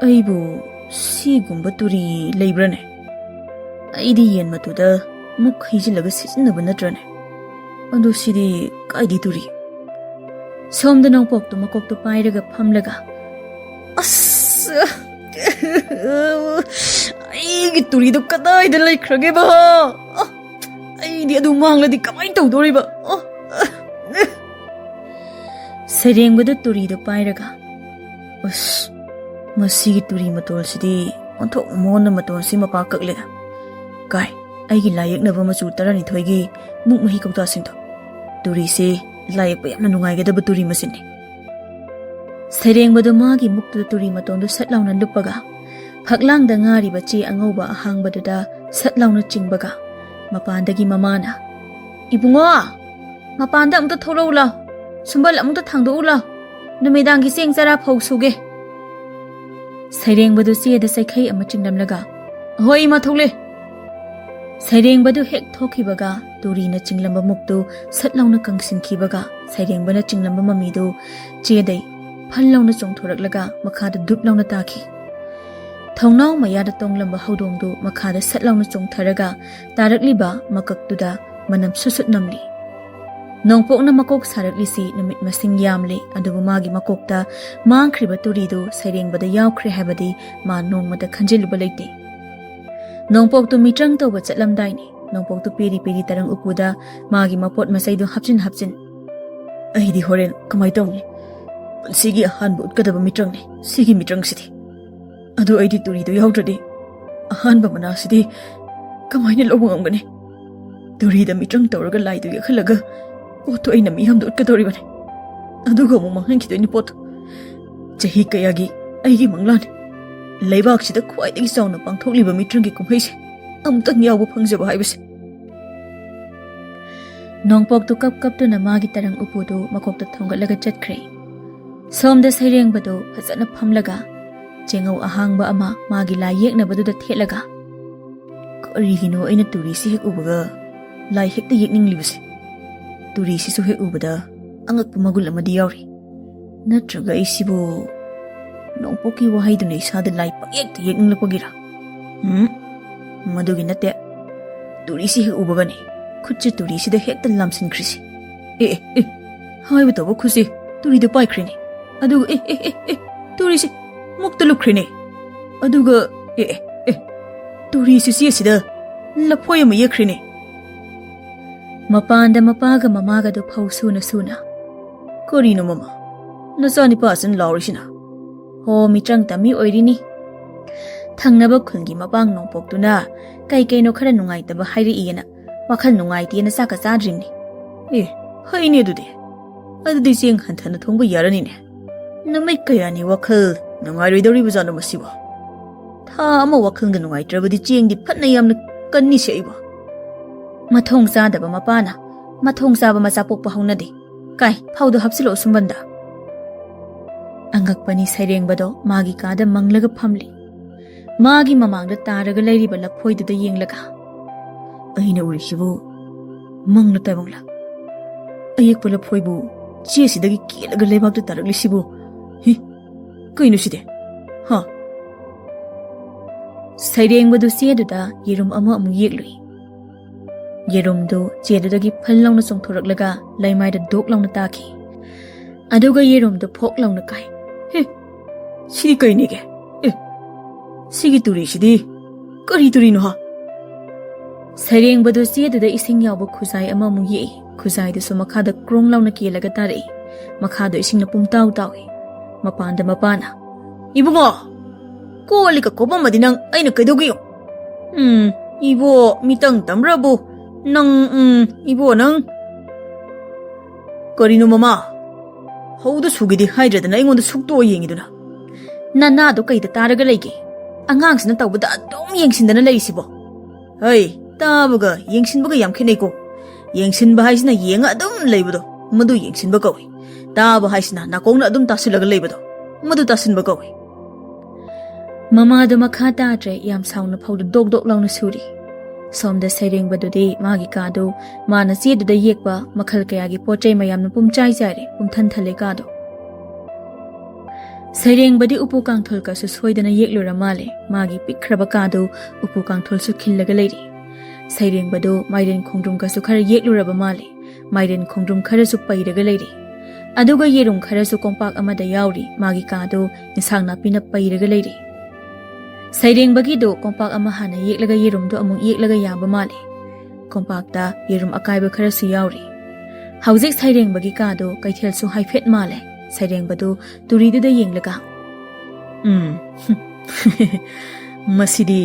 "ꯑꯩꯕꯨ ꯁꯤꯒꯨꯝꯕ ꯇꯨꯔꯤ ꯂꯩꯕ꯭ꯔꯥꯅꯦ? ꯑꯩꯗꯤ ꯌꯦꯟ ꯃꯇꯨꯗ ꯃꯨꯛ ꯍꯩꯖꯤꯜꯂꯒ ꯁꯤꯖꯤꯟꯅꯕ ꯅꯠꯇ꯭ꯔꯅꯦ? ꯑꯗꯨ ꯁꯤꯗꯤ ꯀꯥꯏꯗꯤ ꯇꯨꯔꯤ?" ꯁꯣꯝꯗ ꯅꯣꯡꯄꯣꯛꯇꯨ ꯃꯀꯣꯛꯇꯨ ꯄꯥꯏꯔꯒ ꯐꯝꯂꯒ, "ꯑꯁ! ꯑꯩꯒꯤ ꯇꯨꯔꯤꯗꯨ ꯀꯗꯥꯏꯗ ꯂꯩꯈ꯭ꯔꯒꯦꯕ? ꯑ, ꯑꯩꯗꯤ ꯑꯗꯨ ꯃꯥꯡꯂꯗꯤ ꯀꯃꯥꯏꯅ ꯇꯧꯗꯣꯔꯤꯕ? ꯑ, ꯑ, ꯑ!" ꯁꯩꯔꯦꯡꯕꯗꯨ ꯇꯨꯔꯤꯗꯨ ꯄꯥꯏꯔꯒ, "ꯑꯁ, ꯃꯁꯤꯒꯤ ꯇꯨꯔꯤ ꯃꯇꯣꯜꯁꯤꯗꯤ ꯑꯣꯟꯊꯣꯛ ꯃꯑꯣꯟꯅ ꯃꯇꯣꯜꯁꯤ ꯃꯄꯥ ꯀꯛꯂꯦꯗ꯫ ꯀꯥꯏ, ꯑꯩꯒꯤ ꯂꯥꯏ ꯌꯦꯛꯅꯕ ꯃꯆꯨ ꯇꯔꯥꯅꯤꯊꯣꯏꯒꯤ ꯃꯨꯛ ꯃꯍꯤ ꯀꯧꯇꯥꯁꯤꯡꯗꯣ꯫ ꯇꯨꯔꯤꯁꯦ ꯂꯥꯏ ꯌꯦꯛꯄ ꯌꯥꯝꯅ ꯅꯨꯡꯉꯥꯏꯒꯗꯕ ꯇꯨꯔꯤ ꯃꯆꯤꯟꯅꯤ꯫" ꯁꯩꯔꯦꯡꯕꯗꯨ ꯃꯥꯒꯤ ꯃꯨꯛꯇꯨꯗ ꯇꯨꯔꯤ ꯃꯇꯣꯟꯗꯨ ꯁꯠ ꯂꯥꯎꯅ ꯂꯨꯞꯄꯒ, ꯐꯛꯂꯥꯡꯗ ꯉꯥꯔꯤꯕ ꯆꯦ ꯑꯉꯧꯕ ꯑꯍꯥꯡꯕꯗꯨꯗ ꯁꯠ ꯂꯥꯎꯅ ꯆꯤꯡꯕꯒ, ꯃꯄꯥꯟꯗꯒꯤ ꯃꯃꯥꯅ, "ꯏꯕꯨꯡꯉꯣ, ꯃꯄꯥꯟꯗ ꯑꯃꯨꯛꯇ ꯊꯣꯛꯂꯛꯎ ꯂꯥꯎ꯫ ꯁꯨꯝꯕꯜ ꯑꯃꯨꯛꯇ ꯊꯥꯡꯗꯣꯛꯎ ꯂꯥꯎ꯫ ꯅꯨꯃꯤꯗꯥꯡꯒꯤ ꯆꯦꯡ ꯆꯔꯥ ꯐꯧ ꯁꯨꯒꯦ꯫" ꯁꯩꯔꯦꯡꯕꯗꯨ ꯆꯦꯗ ꯆꯩꯈꯩ ꯑꯃ ꯆꯤꯡꯂꯝꯂꯒ, "ꯍꯣꯏ, ꯏꯃꯥ, ꯊꯣꯛꯂꯦ꯫" ꯁꯩꯔꯦꯡꯕꯗꯨ ꯍꯦꯛ ꯊꯣꯛꯈꯤꯕꯒ, ꯇꯨꯔꯤꯅ ꯆꯤꯡꯂꯝꯕ ꯃꯨꯛꯇꯨ ꯁꯠ ꯂꯥꯎꯅ ꯀꯪꯁꯤꯟꯈꯤꯕꯒ, ꯁꯩꯔꯦꯡꯕꯅ ꯆꯤꯡꯂꯝꯕ ꯃꯃꯤꯗꯨ ꯆꯦꯗꯩ ꯐꯜ ꯂꯥꯎꯅ ꯆꯣꯡꯊꯣꯔꯛꯂꯒ ꯃꯈꯥꯗ ꯗꯨꯞ ꯂꯥꯎꯅ ꯇꯥꯈꯤ꯫ ꯊꯣꯡꯅꯥꯎ ꯃꯌꯥꯗ ꯇꯣꯡꯂꯝꯕ ꯍꯧꯗꯣꯡꯗꯨ ꯃꯈꯥꯗ ꯁꯠ ꯂꯥꯎꯅ ꯆꯣꯡꯊꯔꯒ ꯇꯥꯔꯛꯂꯤꯕ ꯃꯀꯛꯇꯨꯗ ꯃꯅꯝ ꯁꯨꯠ ꯁꯨꯠ ꯅꯝꯂꯤ꯫ ꯅꯣꯡꯄꯣꯛꯅ ꯃꯀꯣꯛ ꯁꯥꯔꯛꯂꯤꯁꯤ ꯅꯨꯃꯤꯠ ꯃꯁꯤꯡ ꯌꯥꯝꯂꯦ, ꯑꯗꯨꯕꯨ ꯃꯥꯒꯤ ꯃꯀꯣꯛꯇ ꯃꯥꯡꯈ꯭ꯔꯤꯕ ꯇꯨꯔꯤꯗꯨ ꯁꯩꯔꯦꯡꯕꯗ ꯌꯥꯎꯈ꯭ꯔꯦ ꯍꯥꯏꯕꯗꯤ ꯃꯥ ꯅꯣꯡꯃꯇ ꯈꯟꯖꯤꯜꯂꯨꯕ ꯂꯩꯇꯦ꯫ ꯅꯣꯡꯄꯣꯛꯇꯨ ꯃꯤꯇ꯭ꯔꯪ ꯇꯧꯕ ꯆꯠꯂꯝꯗꯥꯏꯅꯤ꯫ ꯅꯣꯡꯄꯣꯛꯇꯨ ꯄꯦꯔꯤ ꯄꯦꯔꯤ ꯇꯔꯪ ꯎꯄꯨꯗ ꯃꯥꯒꯤ ꯃꯄꯣꯠ ꯃꯆꯩꯗꯨ ꯍꯥꯞꯆꯤꯟ ꯍꯥꯞꯆꯤꯟ꯫ ꯑꯩꯗꯤ ꯍꯣꯔꯦꯟ ꯀꯃꯥꯏ ꯇꯧꯅꯤ? ꯄꯨꯟꯁꯤꯒꯤ ꯑꯍꯥꯟꯕ ꯎꯠꯀꯗꯕ ꯃꯤꯇ꯭ꯔꯪꯅꯤ ꯁꯤꯒꯤ ꯃꯤꯇ꯭ꯔꯪꯁꯤꯗꯤ꯫ ꯑꯗꯨ ꯑꯩꯗꯤ ꯇꯨꯔꯤꯗꯣ ꯌꯥꯎꯗ꯭ꯔꯗꯤ ꯑꯍꯥꯟꯕ ꯃꯅꯥꯁꯤꯗꯤ ꯀꯃꯥꯏꯅ ꯂꯧꯕ ꯉꯝꯒꯅꯤ? ꯇꯨꯔꯤꯗ ꯃꯤꯇ꯭ꯔꯪ ꯇꯧꯔꯒ ꯂꯥꯏꯗꯨ ꯌꯦꯛꯍꯜꯂꯒ ꯄꯣꯠꯇꯨ ꯑꯩꯅ ꯃꯤꯌꯥꯝꯗ ꯎꯠꯀꯗꯧꯔꯤꯕꯅꯤ꯫ ꯑꯗꯨꯒ ꯑꯃꯨꯛ ꯃꯥꯡꯍꯟꯈꯤꯗꯣꯏꯅꯤ ꯄꯣꯠꯇꯨ꯫ ꯆꯍꯤ ꯀꯌꯥꯒꯤ ꯑꯩꯒꯤ ꯃꯪꯂꯥꯟ, ꯂꯩꯕꯥꯛꯁꯤꯗ ꯈ꯭ꯋꯥꯏꯗꯒꯤ ꯆꯥꯎꯅ ꯄꯥꯡꯊꯣꯛꯂꯤꯕ ꯃꯤꯇ꯭ꯔꯪꯒꯤ ꯀꯨꯝꯍꯩꯁꯦ ꯑꯃꯨꯛꯇꯪ ꯌꯥꯎꯕ ꯐꯪꯖꯕ ꯍꯥꯏꯕꯁꯦ꯫ ꯅꯣꯡꯄꯣꯛꯇꯨ ꯀꯞ ꯀꯞꯇꯨꯅ ꯃꯥꯒꯤ ꯇꯔꯪ ꯎꯄꯨꯗꯨ ꯃꯀꯣꯛꯇ ꯊꯣꯡꯒꯠꯂꯒ ꯆꯠꯈ꯭ꯔꯦ꯫ ꯁꯣꯝꯗ ꯁꯩꯔꯦꯡꯕꯗꯨ ꯐꯖꯅ ꯐꯝꯂꯒ ꯆꯦꯡꯉꯧ ꯑꯍꯥꯡꯕ ꯑꯃ ꯃꯥꯒꯤ ꯂꯥꯏ ꯌꯦꯛꯅꯕꯗꯨꯗ ꯊꯦꯠꯂꯒ, "ꯀꯔꯤꯒꯤꯅꯣ ꯑꯩꯅ ꯇꯨꯔꯤꯁꯤ ꯍꯦꯛ ꯎꯕꯒ ꯂꯥꯏ ꯍꯦꯛꯇ ꯌꯦꯛꯅꯤꯡꯂꯤꯕꯁꯦ? ꯇꯨꯔꯤꯁꯤꯁꯨ ꯍꯦꯛ ꯎꯕꯗ ꯑꯉꯛꯄ ꯃꯒꯨꯟ ꯑꯃꯗꯤ ꯌꯥꯎꯔꯤ꯫ ꯅꯠꯇ꯭ꯔꯒ ꯑꯩꯁꯤꯕꯨ ꯅꯣꯡꯄꯣꯛꯀꯤ ꯋꯥꯍꯩꯗꯨꯅ ꯏꯁꯥꯗ ꯂꯥꯏ ꯄꯪꯌꯦꯛꯇ ꯌꯦꯛꯅꯤꯡꯂꯛꯄꯒꯤꯔ? ꯎꯝ, ꯃꯗꯨꯒꯤ ꯅꯠꯇꯦ꯫ ꯇꯨꯔꯤꯁꯤ ꯍꯦꯛ ꯎꯕꯒꯅꯤ ꯈꯨꯠꯁꯦ ꯇꯨꯔꯤꯁꯤꯗ ꯍꯦꯛꯇ ꯂꯥꯝꯁꯤꯟꯈ꯭ꯔꯤꯁꯤ꯫ ꯑꯦ, ꯑꯦ, ꯑꯦ, ꯍꯥꯏꯕ ꯇꯧꯕ ꯈꯨꯠꯁꯤ ꯇꯨꯔꯤꯗ ꯄꯥꯏꯈ꯭ꯔꯤꯅꯤ꯫ ꯑꯗꯨꯒ ꯑꯦ, ꯑꯦ, ꯑꯦ, ꯑꯦ, ꯇꯨꯔꯤꯁꯤ ꯃꯨꯛꯇ ꯂꯨꯞꯈ꯭ꯔꯤꯅꯤ꯫ ꯑꯗꯨꯒ ꯑꯦ, ꯑꯦ, ꯑꯦ, ꯇꯨꯔꯤꯁꯤ ꯆꯦ ꯑꯁꯤꯗ ꯂꯐꯣꯏ ꯑꯃ ꯌꯦꯛꯈ꯭ꯔꯤꯅꯤ꯫" ꯃꯄꯥꯟꯗ ꯃꯄꯥꯒ ꯃꯃꯥꯒꯗꯨ ꯐꯧ ꯁꯨꯅ ꯁꯨꯅ, "ꯀꯔꯤꯅꯣ ꯃꯃꯥ, ꯅꯆꯥꯅꯤꯄꯥꯁꯤꯅ ꯂꯥꯎꯔꯤꯁꯤꯅ?" "ꯍꯣ, ꯃꯤꯇ꯭ꯔꯪ ꯇꯝꯃꯤ ꯑꯣꯏꯔꯤꯅꯤ꯫ ꯊꯪꯅꯕ ꯈꯨꯜꯒꯤ ꯃꯄꯥꯡ ꯅꯣꯡꯄꯣꯛꯇꯨꯅ ꯀꯩ ꯀꯩꯅꯣ ꯈꯔ ꯅꯨꯡꯉꯥꯏꯇꯕ ꯍꯥꯏꯔꯛꯏꯌꯦꯅ ꯋꯥꯈꯜ ꯅꯨꯡꯉꯥꯏꯇꯦꯅ ꯆꯥꯛꯀ ꯆꯥꯗ꯭ꯔꯤꯝꯅꯤ꯫" "ꯑꯦ, ꯐꯩꯅꯦ ꯑꯗꯨꯗꯤ꯫ ꯑꯗꯨꯗꯤ ꯆꯦꯡ ꯍꯟꯊꯅ ꯊꯣꯡꯕ ꯌꯥꯔꯅꯤꯅꯦ꯫ ꯅꯨꯃꯤꯠ ꯀꯌꯥꯅꯤ ꯋꯥꯈꯜ ꯅꯨꯡꯉꯥꯏꯔꯣꯏꯗꯧꯔꯤꯕꯖꯥꯠꯅꯣ ꯃꯁꯤꯕꯣ? ꯊꯥ ꯑꯃ ꯋꯥꯈꯜꯒ ꯅꯨꯡꯉꯥꯏꯇ꯭ꯔꯕꯗꯤ ꯆꯦꯡꯗꯤ ꯐꯠꯅ ꯌꯥꯝꯅ ꯀꯟꯅꯤꯁꯦ ꯑꯩꯕꯣ꯫" ꯃꯊꯣꯡ ꯆꯥꯗꯕ ꯃꯄꯥꯅ ꯃꯊꯣꯡ ꯆꯥꯕ ꯃꯆꯥ ꯄꯣꯛꯄ ꯍꯧꯅꯗꯦ꯫ "ꯀꯥꯏ, ꯐꯧꯗꯣ ꯍꯥꯞꯆꯤꯜꯂꯛꯑꯣ ꯁꯨꯝꯕꯟꯗ꯫" ꯑꯉꯛꯄꯅꯤ ꯁꯩꯔꯦꯡꯕꯗꯣ ꯃꯥꯒꯤ ꯀꯥꯗ ꯃꯪꯂꯒ ꯐꯝꯂꯤ꯫ ꯃꯥꯒꯤ ꯃꯃꯥꯡꯗ ꯇꯥꯔꯒ ꯂꯩꯔꯤꯕ ꯂꯐꯣꯏꯗꯨꯗ ꯌꯦꯡꯂꯒ, "ꯑꯩꯅ ꯎꯔꯤꯁꯤꯕꯨ ꯃꯪꯂ ꯇꯥꯏꯕꯪꯂ? ꯑꯌꯦꯛꯄ ꯂꯐꯣꯏꯕꯨ ꯆꯦꯁꯤꯗꯒꯤ ꯀꯦꯜꯂꯒ ꯂꯩꯕꯥꯛꯇ ꯇꯥꯔꯛꯂꯤꯁꯤꯕꯨ? ꯍꯤ, ꯀꯩꯅꯣ ꯁꯤꯗꯤ? ꯍꯥ?" ꯁꯩꯔꯦꯡꯕꯗꯨ ꯆꯦꯗꯨꯗ ꯌꯦꯔꯨꯝ ꯑꯃ ꯑꯃꯨꯛ ꯌꯦꯛꯂꯨꯏ꯫ ꯌꯦꯔꯨꯝꯗꯨ ꯆꯦꯗꯨꯗꯒꯤ ꯐꯜ ꯂꯥꯎꯅ ꯆꯣꯡꯊꯣꯔꯛꯂꯒ ꯂꯩꯃꯥꯏꯗ ꯗꯣꯛ ꯂꯥꯎꯅ ꯇꯥꯈꯤ꯫ ꯑꯗꯨꯒ ꯌꯦꯔꯨꯝꯗꯨ ꯐꯣꯛ ꯂꯥꯎꯅ ꯀꯥꯏ꯫ "ꯍꯦ, ꯁꯤꯗꯤ ꯀꯩꯅꯤꯒꯦ? ꯑꯦ, ꯁꯤꯒꯤ ꯇꯨꯔꯤꯁꯤꯗꯤ ꯀꯔꯤ ꯇꯨꯔꯤꯅꯣ ꯍꯥ?" ꯁꯩꯔꯦꯡꯕꯗꯨ ꯆꯦꯗꯨꯗ ꯏꯁꯤꯡ ꯌꯥꯎꯕ ꯈꯨꯖꯥꯏ ꯑꯃꯃꯨꯛ ꯌꯦꯛꯏ꯫ ꯈꯨꯖꯥꯏꯗꯨꯁꯨ ꯃꯈꯥꯗ ꯀ꯭ꯔꯣꯡ ꯂꯥꯎꯅ ꯀꯦꯜꯂꯒ ꯇꯥꯔꯛꯏ꯫ ꯃꯈꯥꯗꯣ ꯏꯁꯤꯡꯅ ꯄꯨꯝꯇꯥꯎ ꯇꯥꯎꯏ꯫ ꯃꯄꯥꯟꯗ ꯃꯄꯥꯅ, "ꯏꯕꯨꯡꯉꯣ, ꯀꯣꯜ ꯂꯤꯛꯀ ꯀꯣꯞꯄꯝꯃꯗꯤ ꯅꯪ ꯑꯩꯅ ꯀꯩꯗꯧꯒꯦ ꯌꯦꯡꯉꯨ꯫ ꯎꯝ, ꯏꯕꯣ, ꯃꯤꯇꯪ ꯇꯝꯕ꯭ꯔꯕꯨ? ꯅꯪ, ꯎꯝ, ꯏꯕꯣ, ꯅꯪ꯫ ꯀꯔꯤꯅꯣ ꯃꯃꯥ? ꯍꯧꯗ ꯁꯨꯒꯦꯗꯤ ꯍꯥꯏꯗ꯭ꯔꯗꯅ ꯑꯩꯉꯣꯟꯗ ꯁꯨꯛꯇꯣꯛꯑ ꯌꯦꯡꯉꯤꯗꯨꯅ? ꯅꯅꯥꯗꯣ ꯀꯩꯗ ꯇꯥꯔꯒ ꯂꯩꯒꯦ? ꯑꯉꯥꯡꯁꯤꯅ ꯇꯧꯕꯗ ꯑꯗꯨꯝ ꯌꯦꯡꯁꯤꯟꯗꯅ ꯂꯩꯔꯤꯁꯤꯕꯣ? ꯍꯩ, ꯇꯥꯕꯒ ꯌꯦꯡꯁꯤꯟꯕꯒ ꯌꯥꯝ ꯈꯦꯠꯅꯩꯀꯣ꯫ ꯌꯦꯡꯁꯤꯟꯕ ꯍꯥꯏꯁꯤꯅ ꯌꯦꯡꯉ ꯑꯗꯨꯝ ꯂꯩꯕꯗꯣ, ꯃꯗꯨ ꯌꯦꯡꯁꯤꯟꯕ ꯀꯧꯏ꯫ ꯇꯥꯕ ꯍꯥꯏꯁꯤꯅ ꯅꯥꯀꯣꯡꯅ ꯑꯗꯨꯝ ꯇꯥꯁꯤꯜꯂꯒ ꯂꯩꯕꯗꯣ, ꯃꯗꯨ ꯇꯥꯁꯤꯟꯕ ꯀꯧꯏ"꯫ ꯃꯃꯥꯗꯣ ꯃꯈꯥ ꯇꯥꯗ꯭ꯔꯦ, ꯌꯥꯝ ꯁꯥꯎꯅ ꯐꯧꯗꯨ ꯗꯣꯛ ꯗꯣꯛ ꯂꯥꯎꯅ ꯁꯨꯔꯤ꯫ ꯁꯣꯝꯗ ꯁꯩꯔꯦꯡꯕꯗꯨꯗꯤ ꯃꯥꯒꯤ ꯀꯥꯗꯨ ꯃꯥꯅ ꯆꯦꯗꯨꯗ ꯌꯦꯛꯄ ꯃꯈꯜ ꯀꯌꯥꯒꯤ ꯄꯣꯠ ꯆꯩ ꯃꯌꯥꯝꯅ ꯄꯨꯝꯆꯥꯏ ꯆꯥꯏꯔꯦ, ꯄꯨꯝꯊꯟ ꯊꯜꯂꯦ ꯀꯥꯗꯣ꯫ ꯁꯩꯔꯦꯡꯕꯗꯤ ꯎꯄꯨ ꯀꯥꯡꯊꯣꯜꯒꯁꯨ ꯁꯣꯏꯗꯅ ꯌꯦꯛꯂꯨꯔ ꯃꯥꯜꯂꯦ꯫ ꯃꯥꯒꯤ ꯄꯤꯛꯈ꯭ꯔꯕ ꯀꯥꯗꯨ ꯎꯄꯨ ꯀꯥꯡꯊꯣꯜꯁꯨ ꯈꯤꯜꯂꯒ ꯂꯩꯔꯤ꯫ ꯁꯩꯔꯦꯡꯕꯗꯨ ꯃꯥꯏꯔꯦꯟ ꯈꯣꯡꯗ꯭ꯔꯨꯝꯒꯁꯨ ꯈꯔ ꯌꯦꯛꯂꯨꯔꯕ ꯃꯥꯜꯂꯦ꯫ ꯃꯥꯏꯔꯦꯟ ꯈꯣꯡꯗ꯭ꯔꯨꯝ ꯈꯔꯁꯨ ꯄꯩꯔꯒ ꯂꯩꯔꯤ꯫ ꯑꯗꯨꯒ ꯌꯦꯔꯨꯝ ꯈꯔꯁꯨ ꯀꯣꯝꯄꯥꯛ ꯑꯃꯗ ꯌꯥꯎꯔꯤ꯫ ꯃꯥꯒꯤ ꯀꯥꯗꯨ ꯏꯟꯁꯥꯡ ꯅꯥꯄꯤꯅ ꯄꯩꯔꯒ ꯂꯩꯔꯤ꯫ ꯁꯩꯔꯦꯡꯕꯒꯤꯗꯨ ꯀꯣꯝꯄꯥꯛ ꯑꯃ ꯍꯥꯟꯅ ꯌꯦꯛꯂꯒ ꯌꯦꯔꯨꯝꯗꯨ ꯑꯃꯨꯛ ꯌꯦꯛꯂꯒ ꯌꯥꯕ ꯃꯥꯜꯂꯤ꯫ ꯀꯣꯝꯄꯥꯛꯇ ꯌꯦꯔꯨꯝ ꯑꯀꯥꯏꯕ ꯈꯔꯁꯨ ꯌꯥꯎꯔꯤ꯫ ꯍꯧꯖꯤꯛ ꯁꯩꯔꯦꯡꯕꯒꯤ ꯀꯥꯗꯨ ꯀꯩꯊꯦꯜꯁꯨ ꯍꯥꯏꯐꯦꯠ ꯃꯥꯜꯂꯦ꯫ ꯁꯩꯔꯦꯡꯕꯗꯨ ꯇꯨꯔꯤꯗꯨꯗ ꯌꯦꯡꯂꯒ, "ꯎꯝ, ꯃꯁꯤꯗꯤ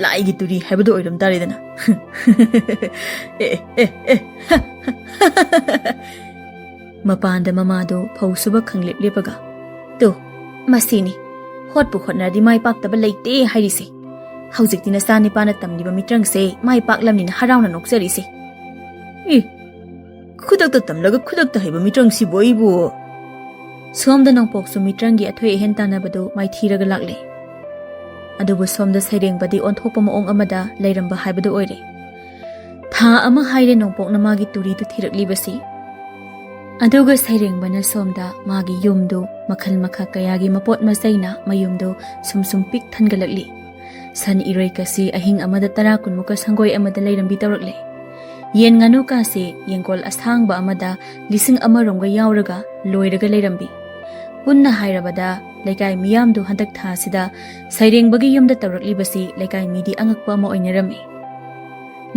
ꯂꯥꯏꯒꯤ ꯇꯨꯔꯤ ꯍꯥꯏꯕꯗꯨ ꯑꯣꯏꯔꯝ ꯇꯥꯔꯦꯗꯅ꯫ ꯑꯦ, ꯑꯦ, ꯑꯦ, ꯑꯦ, ꯍ, ꯍ, ꯍ, ꯍ, ꯍ, ꯍ"꯫ ꯃꯄꯥꯟꯗ ꯃꯃꯥꯗꯨ ꯐꯧ ꯁꯨꯕ ꯈꯪꯂꯦꯞ ꯂꯦꯞꯄꯒ, "ꯇꯨ, ꯃꯁꯤꯅꯤ, ꯍꯣꯠꯄꯨ ꯍꯣꯠꯅꯔꯗꯤ ꯃꯥꯏ ꯄꯥꯛꯇꯕ ꯂꯩꯇꯦ ꯍꯥꯏꯔꯤꯁꯦ꯫ ꯍꯧꯖꯤꯛꯇꯤ ꯅꯆꯥ ꯅꯤꯄꯥꯅ ꯇꯝꯂꯤꯕ ꯃꯤꯇ꯭ꯔꯪꯁꯦ ꯃꯥꯏ ꯄꯥꯛꯂꯝꯅꯤꯅ ꯍꯔꯥꯎꯅ ꯅꯣꯛꯆꯔꯤꯁꯦ"꯫ "ꯏ, ꯈꯨꯗꯛꯇ ꯇꯝꯂꯒ ꯈꯨꯗꯛꯇ ꯍꯩꯕ ꯃꯤꯇ꯭ꯔꯪꯁꯤꯕꯨ ꯑꯩꯕꯨ"꯫ ꯁꯣꯝꯗ ꯅꯣꯡꯄꯣꯛꯁꯨ ꯃꯤꯇ꯭ꯔꯪꯒꯤ ꯑꯊꯣꯏ ꯑꯍꯦꯟ ꯇꯥꯟꯅꯕꯗꯨ ꯃꯥꯏꯊꯤꯔꯒ ꯂꯥꯛꯂꯦ꯫ ꯑꯗꯨꯕꯨ ꯁꯣꯝꯗ ꯁꯩꯔꯦꯡꯕꯗꯤ ꯑꯣꯟꯊꯣꯛꯄ ꯃꯑꯣꯡ ꯑꯃꯗ ꯂꯩꯔꯝꯕ ꯍꯥꯏꯕꯗꯨ ꯑꯣꯏꯔꯦ꯫ ꯊꯥ ꯑꯃ ꯍꯥꯏꯔꯦ ꯅꯣꯡꯄꯣꯛꯅ ꯃꯥꯒꯤ ꯇꯨꯔꯤꯗꯨ ꯊꯤꯔꯛꯂꯤꯕꯁꯤ꯫ ꯑꯗꯨꯒ ꯁꯩꯔꯦꯡꯕꯅ ꯁꯣꯝꯗ ꯃꯥꯒꯤ ꯌꯨꯝꯗꯨ ꯃꯈꯜ ꯃꯈꯥ ꯀꯌꯥꯒꯤ ꯃꯄꯣꯠ ꯃꯆꯩꯅ ꯃꯌꯨꯝꯗꯨ ꯁꯨꯝ ꯁꯨꯝ ꯄꯤꯛ ꯊꯟꯒꯠꯂꯛꯂꯤ꯫ ꯁꯟ ꯏꯔꯣꯏ ꯀꯁꯤ ꯑꯍꯤꯡ ꯑꯃꯗ ꯇꯔꯥ ꯀꯨꯟꯃꯨꯛꯀ ꯁꯪꯒꯣꯏ ꯑꯃꯗ ꯂꯩꯔꯝꯕꯤ ꯇꯧꯔꯛꯂꯦ꯫ ꯌꯦꯟ ꯉꯥꯅꯨ ꯀꯥꯁꯤ ꯌꯦꯡꯒꯣꯜ ꯑꯁꯥꯡꯕ ꯑꯃꯗ ꯂꯤꯁꯤꯡ ꯑꯃꯔꯣꯝꯒ ꯌꯥꯎꯔꯒ ꯂꯣꯏꯔꯒ ꯂꯩꯔꯝꯕꯤ꯫ ꯄꯨꯟꯅ ꯍꯥꯏꯔꯕꯗ ꯂꯩꯀꯥꯏ ꯃꯤꯌꯥꯝꯗꯨ ꯍꯟꯗꯛ ꯊꯥꯁꯤꯗ ꯁꯩꯔꯦꯡꯕꯒꯤ ꯌꯨꯝꯗ ꯇꯧꯔꯛꯂꯤꯕꯁꯤ ꯂꯩꯀꯥꯏ ꯃꯤꯗꯤ ꯑꯉꯛꯄ ꯑꯃ ꯑꯣꯏꯅꯔꯝꯃꯤ꯫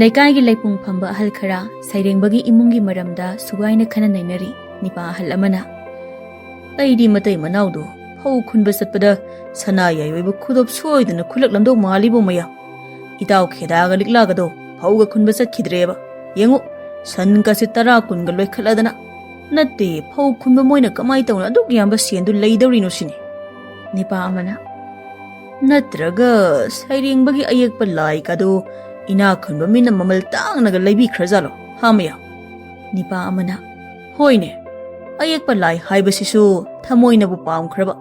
ꯂꯩꯀꯥꯏꯒꯤ ꯂꯩꯄꯨꯡ ꯐꯝꯕ ꯑꯍꯜ ꯈꯔ ꯁꯩꯔꯦꯡꯕꯒꯤ ꯏꯃꯨꯡꯒꯤ ꯃꯔꯝꯗ ꯁꯨꯒꯥꯏꯅ ꯈꯟꯅ ꯅꯩꯅꯔꯤ꯫ ꯅꯤꯄꯥ ꯑꯍꯜ ꯑꯃꯅ, "ꯑꯩꯗꯤ ꯃꯇꯩ ꯃꯅꯥꯎꯗꯨ ꯐꯧ ꯈꯨꯟꯕ ꯆꯠꯄꯗ ꯁꯅꯥ ꯌꯥꯏ ꯑꯣꯏꯕ ꯈꯨꯗꯣꯞ ꯁꯣꯏꯗꯅ ꯈꯨꯜꯂꯛꯂꯝꯗꯧ ꯃꯥꯜꯂꯤꯕꯣ ꯃꯌꯥ꯫ ꯏꯇꯥꯎ ꯈꯦꯗꯥꯒ ꯂꯤꯛꯂꯥꯒꯗꯣ ꯐꯧꯒ ꯈꯨꯟꯕ ꯆꯠꯈꯤꯗ꯭ꯔꯦꯕ꯫ ꯌꯦꯡꯉꯨ, ꯁꯟ ꯀꯥꯁꯦ ꯇꯔꯥ ꯀꯨꯟꯒ ꯂꯣꯏꯈꯠꯂꯗꯅ꯫ ꯅꯠꯇꯦ, ꯐꯧ ꯈꯨꯟꯕ ꯃꯣꯏꯅ ꯀꯃꯥꯏ ꯇꯧꯅ ꯑꯗꯨꯛ ꯌꯥꯝꯕ ꯁꯦꯟꯗꯨ ꯂꯩꯗꯧꯔꯤꯅꯣ ꯁꯤꯅꯤ?" ꯅꯤꯄꯥ ꯑꯃꯅ, "ꯅꯠꯇ꯭ꯔꯒ ꯁꯩꯔꯦꯡꯕꯒꯤ ꯑꯌꯦꯛꯄ ꯂꯥꯏꯒꯗꯣ ꯏꯅꯥꯛ ꯈꯨꯟꯕ ꯃꯤꯅ ꯃꯃꯜ ꯇꯥꯡꯅꯒ ꯂꯩꯕꯤꯈ꯭ꯔꯖꯥꯠꯂꯣ, ꯍꯥ ꯃꯌꯥ?" ꯅꯤꯄꯥ ꯑꯃꯅ, "ꯍꯣꯏꯅꯦ, ꯑꯌꯦꯛꯄ ꯂꯥꯏ ꯍꯥꯏꯕꯁꯤꯁꯨ ꯊꯃꯣꯏꯅꯕꯨ ꯄꯥꯝꯈ꯭ꯔꯕ,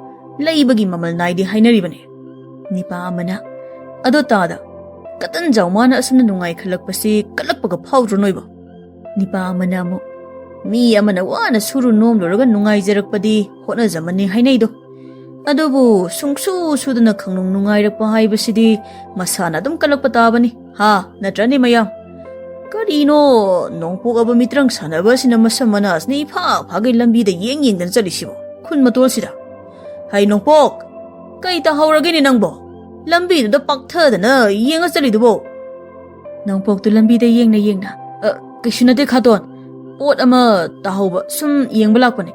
ꯂꯩꯕꯒꯤ ꯃꯃꯜ ꯅꯥꯏꯗꯦ ꯍꯥꯏꯅꯔꯤꯕꯅꯤ꯫" ꯅꯤꯄꯥ ꯑꯃꯅ, "ꯑꯗꯣ ꯇꯥꯗ, ꯀꯇꯟ ꯖꯥꯎꯃꯥꯅ ꯑꯁꯨꯝꯅ ꯅꯨꯡꯉꯥꯏ ꯈꯜꯂꯛꯄꯁꯤ ꯀꯜꯂꯛꯄꯒ ꯐꯥꯎꯗ꯭ꯔꯣ ꯅꯣꯏꯕꯣ?" ꯅꯤꯄꯥ ꯑꯃꯅ ꯑꯃꯨꯛ, "ꯃꯤ ꯑꯃꯅ ꯋꯥꯅ ꯁꯨꯔꯨ ꯅꯣꯝꯂꯨꯔꯒ ꯅꯨꯡꯉꯥꯏꯖꯔꯛꯄꯗꯤ ꯍꯣꯠꯅꯖꯃꯟꯅꯤ ꯍꯥꯏꯅꯩꯗꯣ꯫ ꯑꯗꯨꯕꯨ ꯁꯨꯡꯁꯨ ꯁꯨꯗꯅ ꯈꯪꯅꯨꯡ ꯅꯨꯡꯉꯥꯏꯔꯛꯄ ꯍꯥꯏꯕꯁꯤꯗꯤ ꯃꯁꯥꯅ ꯑꯗꯨꯝ ꯀꯜꯂꯛꯄ ꯇꯥꯕꯅꯤ, ꯍꯥ, ꯅꯠꯇ꯭ꯔꯅꯦ ꯃꯌꯥꯝ? ꯀꯔꯤꯅꯣ, ꯅꯣꯡꯄꯣꯛ ꯑꯕ ꯃꯤꯇ꯭ꯔꯪ ꯁꯥꯟꯅꯕ ꯑꯁꯤꯅ ꯃꯁꯝ ꯃꯅꯥꯁꯤꯅ ꯏꯐꯥ ꯐꯥꯒꯩ ꯂꯝꯕꯤꯗ ꯌꯦꯡ ꯌꯦꯡꯗꯅ ꯆꯠꯂꯤꯁꯤꯕꯣ, ꯈꯨꯟ ꯃꯇꯣꯜꯁꯤꯗ? ꯍꯩ ꯅꯣꯡꯄꯣꯛ, ꯀꯩ ꯇꯥꯍꯧꯔꯒꯦꯅꯦ ꯅꯪꯕꯣ? ꯂꯝꯕꯤꯗꯨꯗ ꯄꯥꯛꯊꯗꯅ ꯌꯦꯡꯉ ꯆꯠꯂꯤꯗꯨꯕꯣ?" ꯅꯣꯡꯄꯣꯛꯇꯨ ꯂꯝꯕꯤꯗ ꯌꯦꯡꯅ ꯌꯦꯡꯅ, "ꯑ, ꯀꯩꯁꯨ ꯅꯠꯇꯦ ꯈꯥꯇꯣꯟ, ꯄꯣꯠ ꯑꯃ ꯇꯥꯍꯧꯕ, ꯁꯨꯝ ꯌꯦꯡꯕ ꯂꯥꯛꯄꯅꯦ꯫"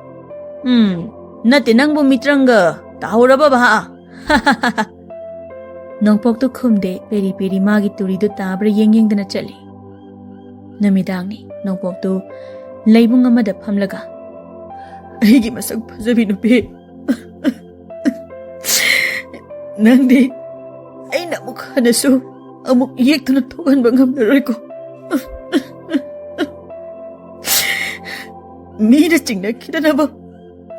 "ꯎꯝ, ꯅꯠꯇꯦ ꯅꯪꯕꯨ ꯃꯤꯇ꯭ꯔꯪꯒ ꯇꯥꯍꯧꯔꯕꯕ ꯍꯥ?" ꯅꯣꯡꯄꯣꯛꯇꯨ ꯈꯨꯝꯗꯦ, ꯄꯦꯔꯤ ꯄꯦꯔꯤ ꯃꯥꯒꯤ ꯇꯨꯔꯤꯗꯨ ꯇꯥꯕ꯭ꯔꯥ ꯌꯦꯡ ꯌꯦꯡꯗꯅ ꯆꯠꯂꯤ꯫ ꯅꯨꯃꯤꯗꯥꯡꯅꯤ꯫ ꯅꯣꯡꯄꯣꯛꯇꯨ ꯂꯩꯕꯨꯡ ꯑꯃꯗ ꯐꯝꯂꯒ, "ꯑꯩꯒꯤ ꯃꯁꯛ ꯐꯖꯕꯤ ꯅꯨꯄꯤ, ꯅꯪꯗꯤ ꯑꯩꯅ ꯑꯃꯨꯛ ꯍꯟꯅꯁꯨ ꯑꯃꯨꯛ ꯌꯦꯛꯇꯨꯅ ꯊꯣꯛꯍꯟꯕ ꯉꯝꯂꯔꯣꯏꯀꯣ꯫ ꯃꯤꯅ ꯆꯤꯡꯅꯈꯤꯗꯅꯕ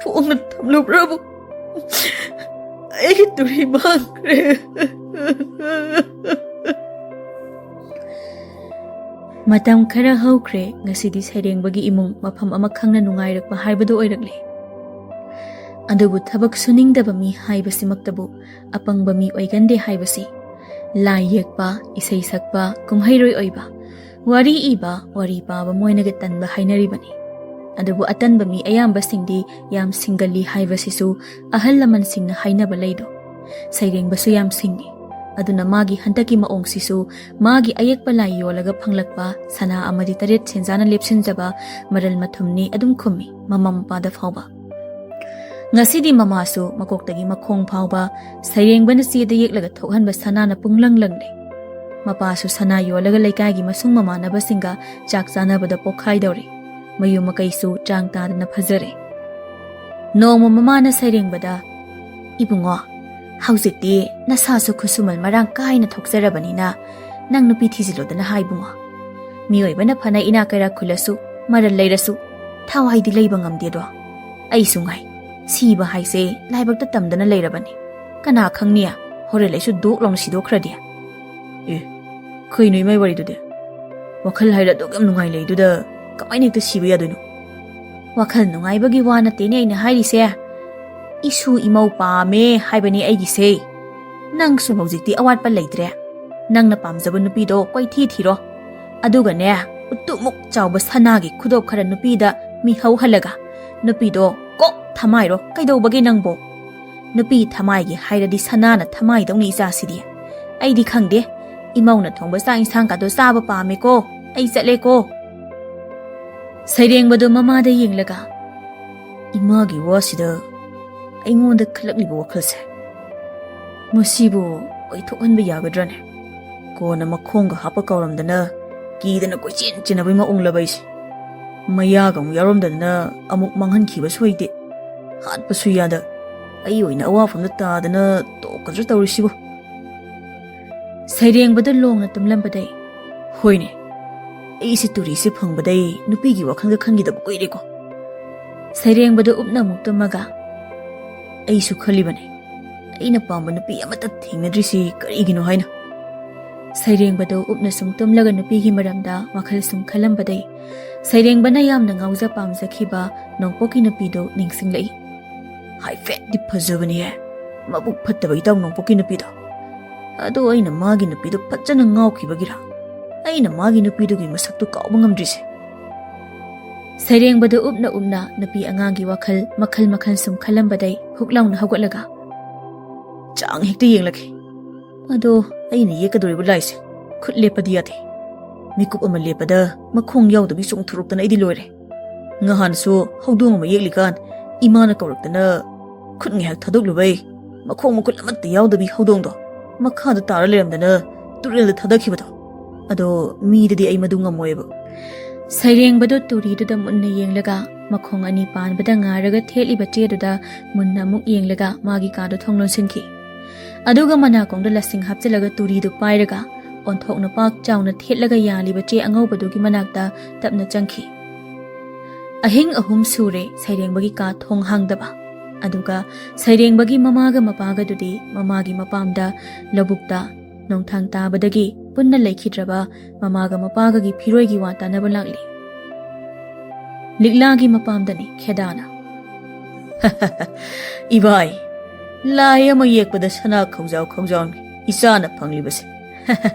ꯐꯣꯡꯅ ꯊꯝꯂꯨꯕ꯭ꯔꯕꯨ? ꯑꯩꯒꯤ ꯇꯨꯔꯤ ꯃꯥꯡꯈ꯭ꯔꯦ꯫" ꯃꯇꯝ ꯈꯔ ꯍꯧꯈ꯭ꯔꯦ꯫ ꯉꯁꯤꯗꯤ ꯁꯩꯔꯦꯡꯕꯒꯤ ꯏꯃꯨꯡ ꯃꯐꯝ ꯑꯃ ꯈꯪꯅ ꯅꯨꯡꯉꯥꯏꯔꯛꯄ ꯍꯥꯏꯕꯗꯨ ꯑꯣꯏꯔꯛꯂꯦ꯫ ꯑꯗꯨꯕꯨ ꯊꯕꯛ ꯁꯨꯅꯤꯡꯗꯕ ꯃꯤ ꯍꯥꯏꯕꯁꯤꯃꯛꯇꯕꯨ ꯑꯄꯪꯕ ꯃꯤ ꯑꯣꯏꯒꯟꯗꯦ ꯍꯥꯏꯕꯁꯤ ꯂꯥꯏ ꯌꯦꯛꯄ, ꯏꯁꯩ ꯁꯛꯄ, ꯀꯨꯝꯍꯩꯔꯣꯏ ꯑꯣꯏꯕ, ꯋꯥꯔꯤ ꯏꯕ, ꯋꯥꯔꯤ ꯄꯥꯕ ꯃꯣꯏꯅꯒ ꯇꯟꯕ ꯍꯥꯏꯅꯔꯤꯕꯅꯤ꯫ ꯑꯗꯨꯕꯨ ꯑꯇꯟꯕ ꯃꯤ ꯑꯌꯥꯝꯕꯁꯤꯡꯗꯤ ꯌꯥꯝ ꯁꯤꯡꯒꯜꯂꯤ ꯍꯥꯏꯕꯁꯤꯁꯨ ꯑꯍꯜ ꯂꯃꯟꯁꯤꯡꯅ ꯍꯥꯏꯅꯕ ꯂꯩꯗꯣ꯫ ꯁꯩꯔꯦꯡꯕꯁꯨ ꯌꯥꯝ ꯁꯤꯡꯉꯤ꯫ ꯑꯗꯨꯅ ꯃꯥꯒꯤ ꯍꯟꯗꯛꯀꯤ ꯃꯑꯣꯡꯁꯤꯁꯨ ꯃꯥꯒꯤ ꯑꯌꯦꯛꯄ ꯂꯥꯏ ꯌꯣꯜꯂꯒ ꯐꯪꯂꯛꯄ ꯁꯅꯥ ꯑꯃꯗꯤ ꯇꯔꯦꯠ ꯁꯦꯟꯖꯥꯅ ꯂꯦꯞꯁꯤꯟꯖꯕ ꯃꯔꯜ ꯃꯊꯨꯝꯅꯤ ꯑꯗꯨꯝ ꯈꯨꯝꯃꯤ ꯃꯃꯥ ꯃꯄꯥꯗ ꯐꯥꯎꯕ꯫ ꯉꯁꯤꯗꯤ ꯃꯃꯥꯁꯨ ꯃꯀꯣꯛꯇꯒꯤ ꯃꯈꯣꯡ ꯐꯥꯎꯕ ꯁꯩꯔꯦꯡꯕꯅ ꯆꯦꯗ ꯌꯦꯛꯂꯒ ꯊꯣꯛꯍꯟꯕ ꯁꯅꯥꯅ ꯄꯨꯡꯂꯪ ꯂꯪꯂꯦ꯫ ꯃꯄꯥꯁꯨ ꯁꯅꯥ ꯌꯣꯜꯂꯒ ꯂꯩꯀꯥꯏꯒꯤ ꯃꯁꯨꯡ ꯃꯃꯥꯟꯅꯕꯁꯤꯡꯒ ꯆꯥꯛ ꯆꯥꯅꯕꯗ ꯄꯣꯛꯈꯥꯏꯗꯧꯔꯦ꯫ ꯃꯌꯨꯝ ꯃꯀꯩꯁꯨ ꯆꯥꯡ ꯇꯥꯗꯅ ꯐꯖꯔꯦ꯫ ꯅꯣꯡꯃ ꯃꯃꯥꯅ ꯁꯩꯔꯦꯡꯕꯗ, "ꯏꯕꯨꯡꯉꯣ, ꯍꯧꯖꯤꯛꯇꯤ ꯅꯁꯥꯁꯨ ꯈꯨꯠꯁꯨꯃꯜ ꯃꯔꯥꯡ ꯀꯥꯏꯅ ꯊꯣꯛꯆꯔꯕꯅꯤꯅ ꯅꯪ ꯅꯨꯄꯤ ꯊꯤꯖꯤꯜꯂꯣꯗꯅ ꯍꯥꯏꯕꯨꯡꯉꯣ꯫ ꯃꯤꯑꯣꯏꯕꯅ ꯐꯅ ꯏꯅꯥꯛ ꯀꯩꯔꯥꯛ ꯈꯨꯜꯂꯁꯨ ꯃꯔꯜ ꯂꯩꯔꯁꯨ ꯊꯋꯥꯏꯗꯤ ꯂꯩꯕ ꯉꯝꯗꯦꯗꯣ꯫ ꯑꯩꯁꯨ ꯉꯥꯏ, ꯁꯤꯕ ꯍꯥꯏꯁꯦ ꯂꯥꯏꯕꯛꯇ ꯇꯝꯗꯅ ꯂꯩꯔꯕꯅꯤ꯫ ꯀꯅꯥ ꯈꯪꯅꯤ, ꯍꯣꯔꯦꯟ ꯑꯩꯁꯨ ꯗꯣꯛ ꯂꯥꯎꯅ ꯁꯤꯗꯣꯛꯈ꯭ꯔꯗꯤ?" "ꯑꯦ, ꯀꯩꯅꯣ ꯏꯃꯥꯏ ꯋꯥꯔꯤꯗꯨꯗꯤ? ꯋꯥꯈꯜ ꯍꯥꯏꯔ ꯑꯗꯨꯛ ꯌꯥꯝ ꯅꯨꯡꯉꯥꯏ ꯂꯩꯗꯨꯗ ꯀꯃꯥꯏꯅ ꯍꯦꯛꯇ ꯁꯤꯕ ꯌꯥꯗꯣꯏꯅꯣ?" "ꯋꯥꯈꯜ ꯅꯨꯡꯉꯥꯏꯕꯒꯤ ꯋꯥ ꯅꯠꯇꯦꯅꯦ ꯑꯩꯅ ꯍꯥꯏꯔꯤꯁꯦ꯫ ꯏꯁꯨ ꯏꯃꯧ ꯄꯥꯝꯃꯦ ꯍꯥꯏꯕꯅꯦ ꯑꯩꯒꯤꯁꯦ꯫ ꯅꯪꯁꯨ ꯍꯧꯖꯤꯛꯇꯤ ꯑꯋꯥꯠꯄ ꯂꯩꯇ꯭ꯔꯦ꯫ ꯅꯪꯅ ꯄꯥꯝꯖꯕ ꯅꯨꯄꯤꯗꯣ ꯀꯣꯏꯊꯤ ꯊꯤꯔꯣ꯫ ꯑꯗꯨꯒꯅꯦ, ꯎꯇꯨꯃꯨꯛ ꯆꯥꯎꯕ ꯁꯅꯥꯒꯤ ꯈꯨꯗꯣꯞ ꯈꯔ ꯅꯨꯄꯤꯗ ꯃꯤꯍꯧꯍꯜꯂꯒ ꯅꯨꯄꯤꯗꯣ ꯀꯣꯛ ꯊꯃꯥꯏꯔꯣ꯫ ꯀꯩꯗꯧꯕꯒꯦ ꯅꯪꯕꯣ? ꯅꯨꯄꯤ ꯊꯃꯥꯏꯒꯤ ꯍꯥꯏꯔꯗꯤ ꯁꯅꯥꯅ ꯊꯃꯥꯏꯗꯧꯅꯤ ꯏꯆꯥꯁꯤꯗꯤ꯫ ꯑꯩꯗꯤ ꯈꯪꯗꯦ, ꯏꯃꯧꯅ ꯊꯣꯡꯕ ꯆꯥꯛ ꯏꯟꯁꯥꯡꯒꯗꯣ ꯆꯥꯕ ꯄꯥꯝꯃꯦꯀꯣ꯫ ꯑꯩ ꯆꯠꯂꯦꯀꯣ꯫" ꯁꯩꯔꯦꯡꯕꯗꯣ ꯃꯃꯥꯗ ꯌꯦꯡꯂꯒ, "ꯏꯃꯥꯒꯤ ꯋꯥꯁꯤꯗ ꯑꯩꯉꯣꯟꯗ ꯈꯜꯂꯛꯂꯤꯕ ꯋꯥꯈꯜꯁꯦ, ꯃꯁꯤꯕꯨ ꯑꯣꯏꯊꯣꯛꯍꯟꯕ ꯌꯥꯒꯗ꯭ꯔꯅꯦ? ꯀꯣꯟꯅ ꯃꯈꯣꯡꯒ ꯍꯥꯞꯄ ꯀꯥꯎꯔꯝꯗꯅ ꯀꯤꯗꯅ ꯀꯣꯏꯆꯦꯟ ꯆꯦꯟꯅꯕꯩ ꯃꯑꯣꯡꯂꯕ ꯑꯩꯁꯦ? ꯃꯌꯥꯒ ꯑꯃꯨꯛ ꯌꯥꯎꯔꯝꯗꯗꯅ ꯑꯃꯨꯛ ꯃꯥꯡꯍꯟꯈꯤꯕꯁꯨ ꯍꯩꯇꯦ꯫ ꯍꯥꯠꯄꯁꯨ ꯌꯥꯗ꯫ ꯑꯩ ꯑꯣꯏꯅ ꯑꯋꯥꯐꯝꯗ ꯇꯥꯗꯅ ꯇꯣꯛꯀꯗ꯭ꯔꯥ ꯇꯧꯔꯤꯁꯤꯕꯨ?" ꯁꯩꯔꯦꯡꯕꯗ ꯂꯣꯡꯅ ꯇꯨꯝꯂꯝꯕꯗꯩ, "ꯍꯣꯏꯅꯦ, ꯑꯩꯁꯦ ꯇꯨꯔꯤꯁꯦ ꯐꯪꯕꯗꯩ ꯅꯨꯄꯤꯒꯤ ꯋꯥꯈꯜꯒ ꯈꯟꯈꯤꯗꯕ ꯀꯨꯏꯔꯦꯀꯣ꯫" ꯁꯩꯔꯦꯡꯕꯗ ꯎꯞꯅ ꯑꯃꯨꯛ ꯇꯨꯝꯃꯒ, "ꯑꯩꯁꯨ ꯈꯜꯂꯤꯕꯅꯦ, ꯑꯩꯅ ꯄꯥꯝꯕ ꯅꯨꯄꯤ ꯑꯃꯠꯇ ꯊꯦꯡꯅꯗ꯭ꯔꯤꯁꯤ ꯀꯔꯤꯒꯤꯅꯣ ꯍꯥꯏꯅ꯫" ꯁꯩꯔꯦꯡꯕꯗ ꯎꯞꯅ ꯁꯨꯝ ꯇꯨꯝꯂꯒ ꯅꯨꯄꯤꯒꯤ ꯃꯔꯝꯗ ꯋꯥꯈꯜ ꯁꯨꯝ ꯈꯜꯂꯝꯕꯗꯩ, ꯁꯩꯔꯦꯡꯕꯅ ꯌꯥꯝꯅ ꯉꯥꯎꯖ ꯄꯥꯝꯖꯈꯤꯕ ꯅꯣꯡꯄꯣꯛꯀꯤ ꯅꯨꯄꯤꯗꯨ ꯅꯤꯡꯁꯤꯡꯂꯛꯏ꯫ "ꯍꯥꯏꯐꯦꯠꯇꯤ ꯐꯖꯕꯅꯤꯍꯦ, ꯃꯕꯨꯛ ꯐꯠꯇꯕ ꯏꯇꯥꯎ ꯅꯣꯡꯄꯣꯛꯀꯤ ꯅꯨꯄꯤꯗꯣ꯫ ꯑꯗꯣ ꯑꯩꯅ ꯃꯥꯒꯤ ꯅꯨꯄꯤꯗꯣ ꯐꯖꯅ ꯉꯥꯎꯈꯤꯕꯒꯤꯔ ꯑꯩꯅ ꯃꯥꯒꯤ ꯅꯨꯄꯤꯗꯨꯒꯤ ꯃꯁꯛꯇꯨ ꯀꯥꯎꯕ ꯉꯝꯗ꯭ꯔꯤꯁꯦ?" ꯁꯩꯔꯦꯡꯕꯗꯨ ꯎꯞꯅ ꯎꯞꯅ ꯅꯨꯄꯤ ꯑꯉꯥꯡꯒꯤ ꯋꯥꯈꯜ ꯃꯈꯜ ꯃꯈꯜ ꯁꯨꯝ ꯈꯜꯂꯝꯕꯗꯩ ꯍꯨꯛ ꯂꯥꯎꯅ ꯍꯧꯒꯠꯂꯒ, "ꯆꯥꯡ ꯍꯦꯛꯇ ꯌꯦꯡꯂꯛꯈꯤ꯫ ꯑꯗꯣ ꯑꯩꯅ ꯌꯦꯛꯀꯗꯧꯔꯤꯕ ꯂꯥꯏꯁꯦ ꯈꯨꯠ ꯂꯦꯞꯄꯗꯤ ꯌꯥꯗꯦ꯫ ꯃꯤꯀꯨꯞ ꯑꯃ ꯂꯦꯞꯄꯗ ꯃꯈꯣꯡ ꯌꯥꯎꯗꯕꯤ ꯆꯣꯡꯊꯣꯔꯛꯇꯅ ꯑꯩꯗꯤ ꯂꯣꯏꯔꯦ꯫ ꯉꯍꯥꯟꯁꯨ ꯍꯧꯗꯣꯡ ꯑꯃ ꯌꯦꯛꯂꯤꯀꯥꯟ ꯏꯃꯥꯅ ꯀꯧꯔꯛꯇꯅ ꯈꯨꯠ ꯉꯥꯏꯍꯥꯛ ꯊꯥꯗꯣꯛꯂꯨꯕꯩ ꯃꯈꯣꯡ ꯃꯈꯨꯠ ꯑꯃꯠꯇ ꯌꯥꯎꯗꯕꯤ ꯍꯧꯗꯣꯡꯗꯣ ꯃꯈꯥꯗ ꯇꯥꯔ ꯂꯩꯔꯝꯗꯅ ꯇꯨꯔꯦꯜꯗ ꯊꯥꯗꯈꯤꯕꯗꯣ꯫ ꯑꯗꯣ ꯃꯤꯗꯗꯤ ꯑꯩ ꯃꯗꯨ ꯉꯝꯃꯣꯏꯕ꯫ ꯁꯩꯔꯦꯡꯕꯗꯨ ꯇꯨꯔꯤꯗꯨꯗ ꯃꯨꯟꯅ ꯌꯦꯡꯂꯒ, ꯃꯈꯣꯡ ꯑꯅꯤ ꯄꯥꯟꯕꯗ ꯉꯥꯔꯒ ꯊꯦꯠꯂꯤꯕ ꯆꯦꯗꯨꯗ ꯃꯨꯟꯅ ꯑꯃꯨꯛ ꯌꯦꯡꯂꯒ ꯃꯥꯒꯤ ꯀꯥꯗꯨ ꯊꯣꯡ ꯂꯣꯟꯁꯤꯟꯈꯤ꯫ ꯑꯗꯨꯒ ꯃꯅꯥꯀꯣꯡꯗ ꯂꯁꯤꯡ ꯍꯥꯞꯆꯤꯜꯂꯒ ꯇꯨꯔꯤꯗꯨ ꯄꯥꯏꯔꯒ ꯑꯣꯟꯊꯣꯛꯅ ꯄꯥꯛ ꯆꯥꯎꯅ ꯊꯦꯠꯂꯒ ꯌꯥꯜꯂꯤꯕ ꯆꯦ ꯑꯉꯧꯕꯗꯨꯒꯤ ꯃꯅꯥꯛꯇ ꯇꯞꯅ ꯆꯪꯈꯤ꯫ ꯑꯍꯤꯡ ꯑꯍꯨꯝ ꯁꯨꯔꯦ ꯁꯩꯔꯦꯡꯕꯒꯤ ꯀꯥ ꯊꯣꯡ ꯍꯥꯡꯗꯕ꯫ ꯑꯗꯨꯒ ꯁꯩꯔꯦꯡꯕꯒꯤ ꯃꯃꯥꯒ ꯃꯄꯥꯒꯗꯨꯗꯤ ꯃꯃꯥꯒꯤ ꯃꯄꯥꯝꯗ ꯂꯧꯕꯨꯛꯇ ꯅꯣꯡꯊꯥꯡ ꯇꯥꯕꯗꯒꯤ ꯄꯨꯟꯅ ꯂꯩꯈꯤꯗ꯭ꯔꯕ ꯃꯃꯥꯒ ꯃꯄꯥꯒꯒꯤ ꯐꯤꯔꯣꯏꯒꯤ ꯋꯥ ꯇꯥꯅꯕ ꯂꯥꯛꯂꯤ꯫ ꯂꯤꯛꯂꯥꯒꯤ ꯃꯄꯥꯝꯗꯅꯤ ꯈꯦꯗꯥꯅ꯫ "ꯏꯕꯥꯏ, ꯂꯥꯏ ꯑꯃ ꯌꯦꯛꯄꯗ ꯁꯅꯥ ꯈꯧꯖꯥꯎ ꯈꯧꯖꯥꯎꯅꯤ ꯏꯆꯥꯅ ꯐꯪꯂꯤꯕꯁꯦ꯫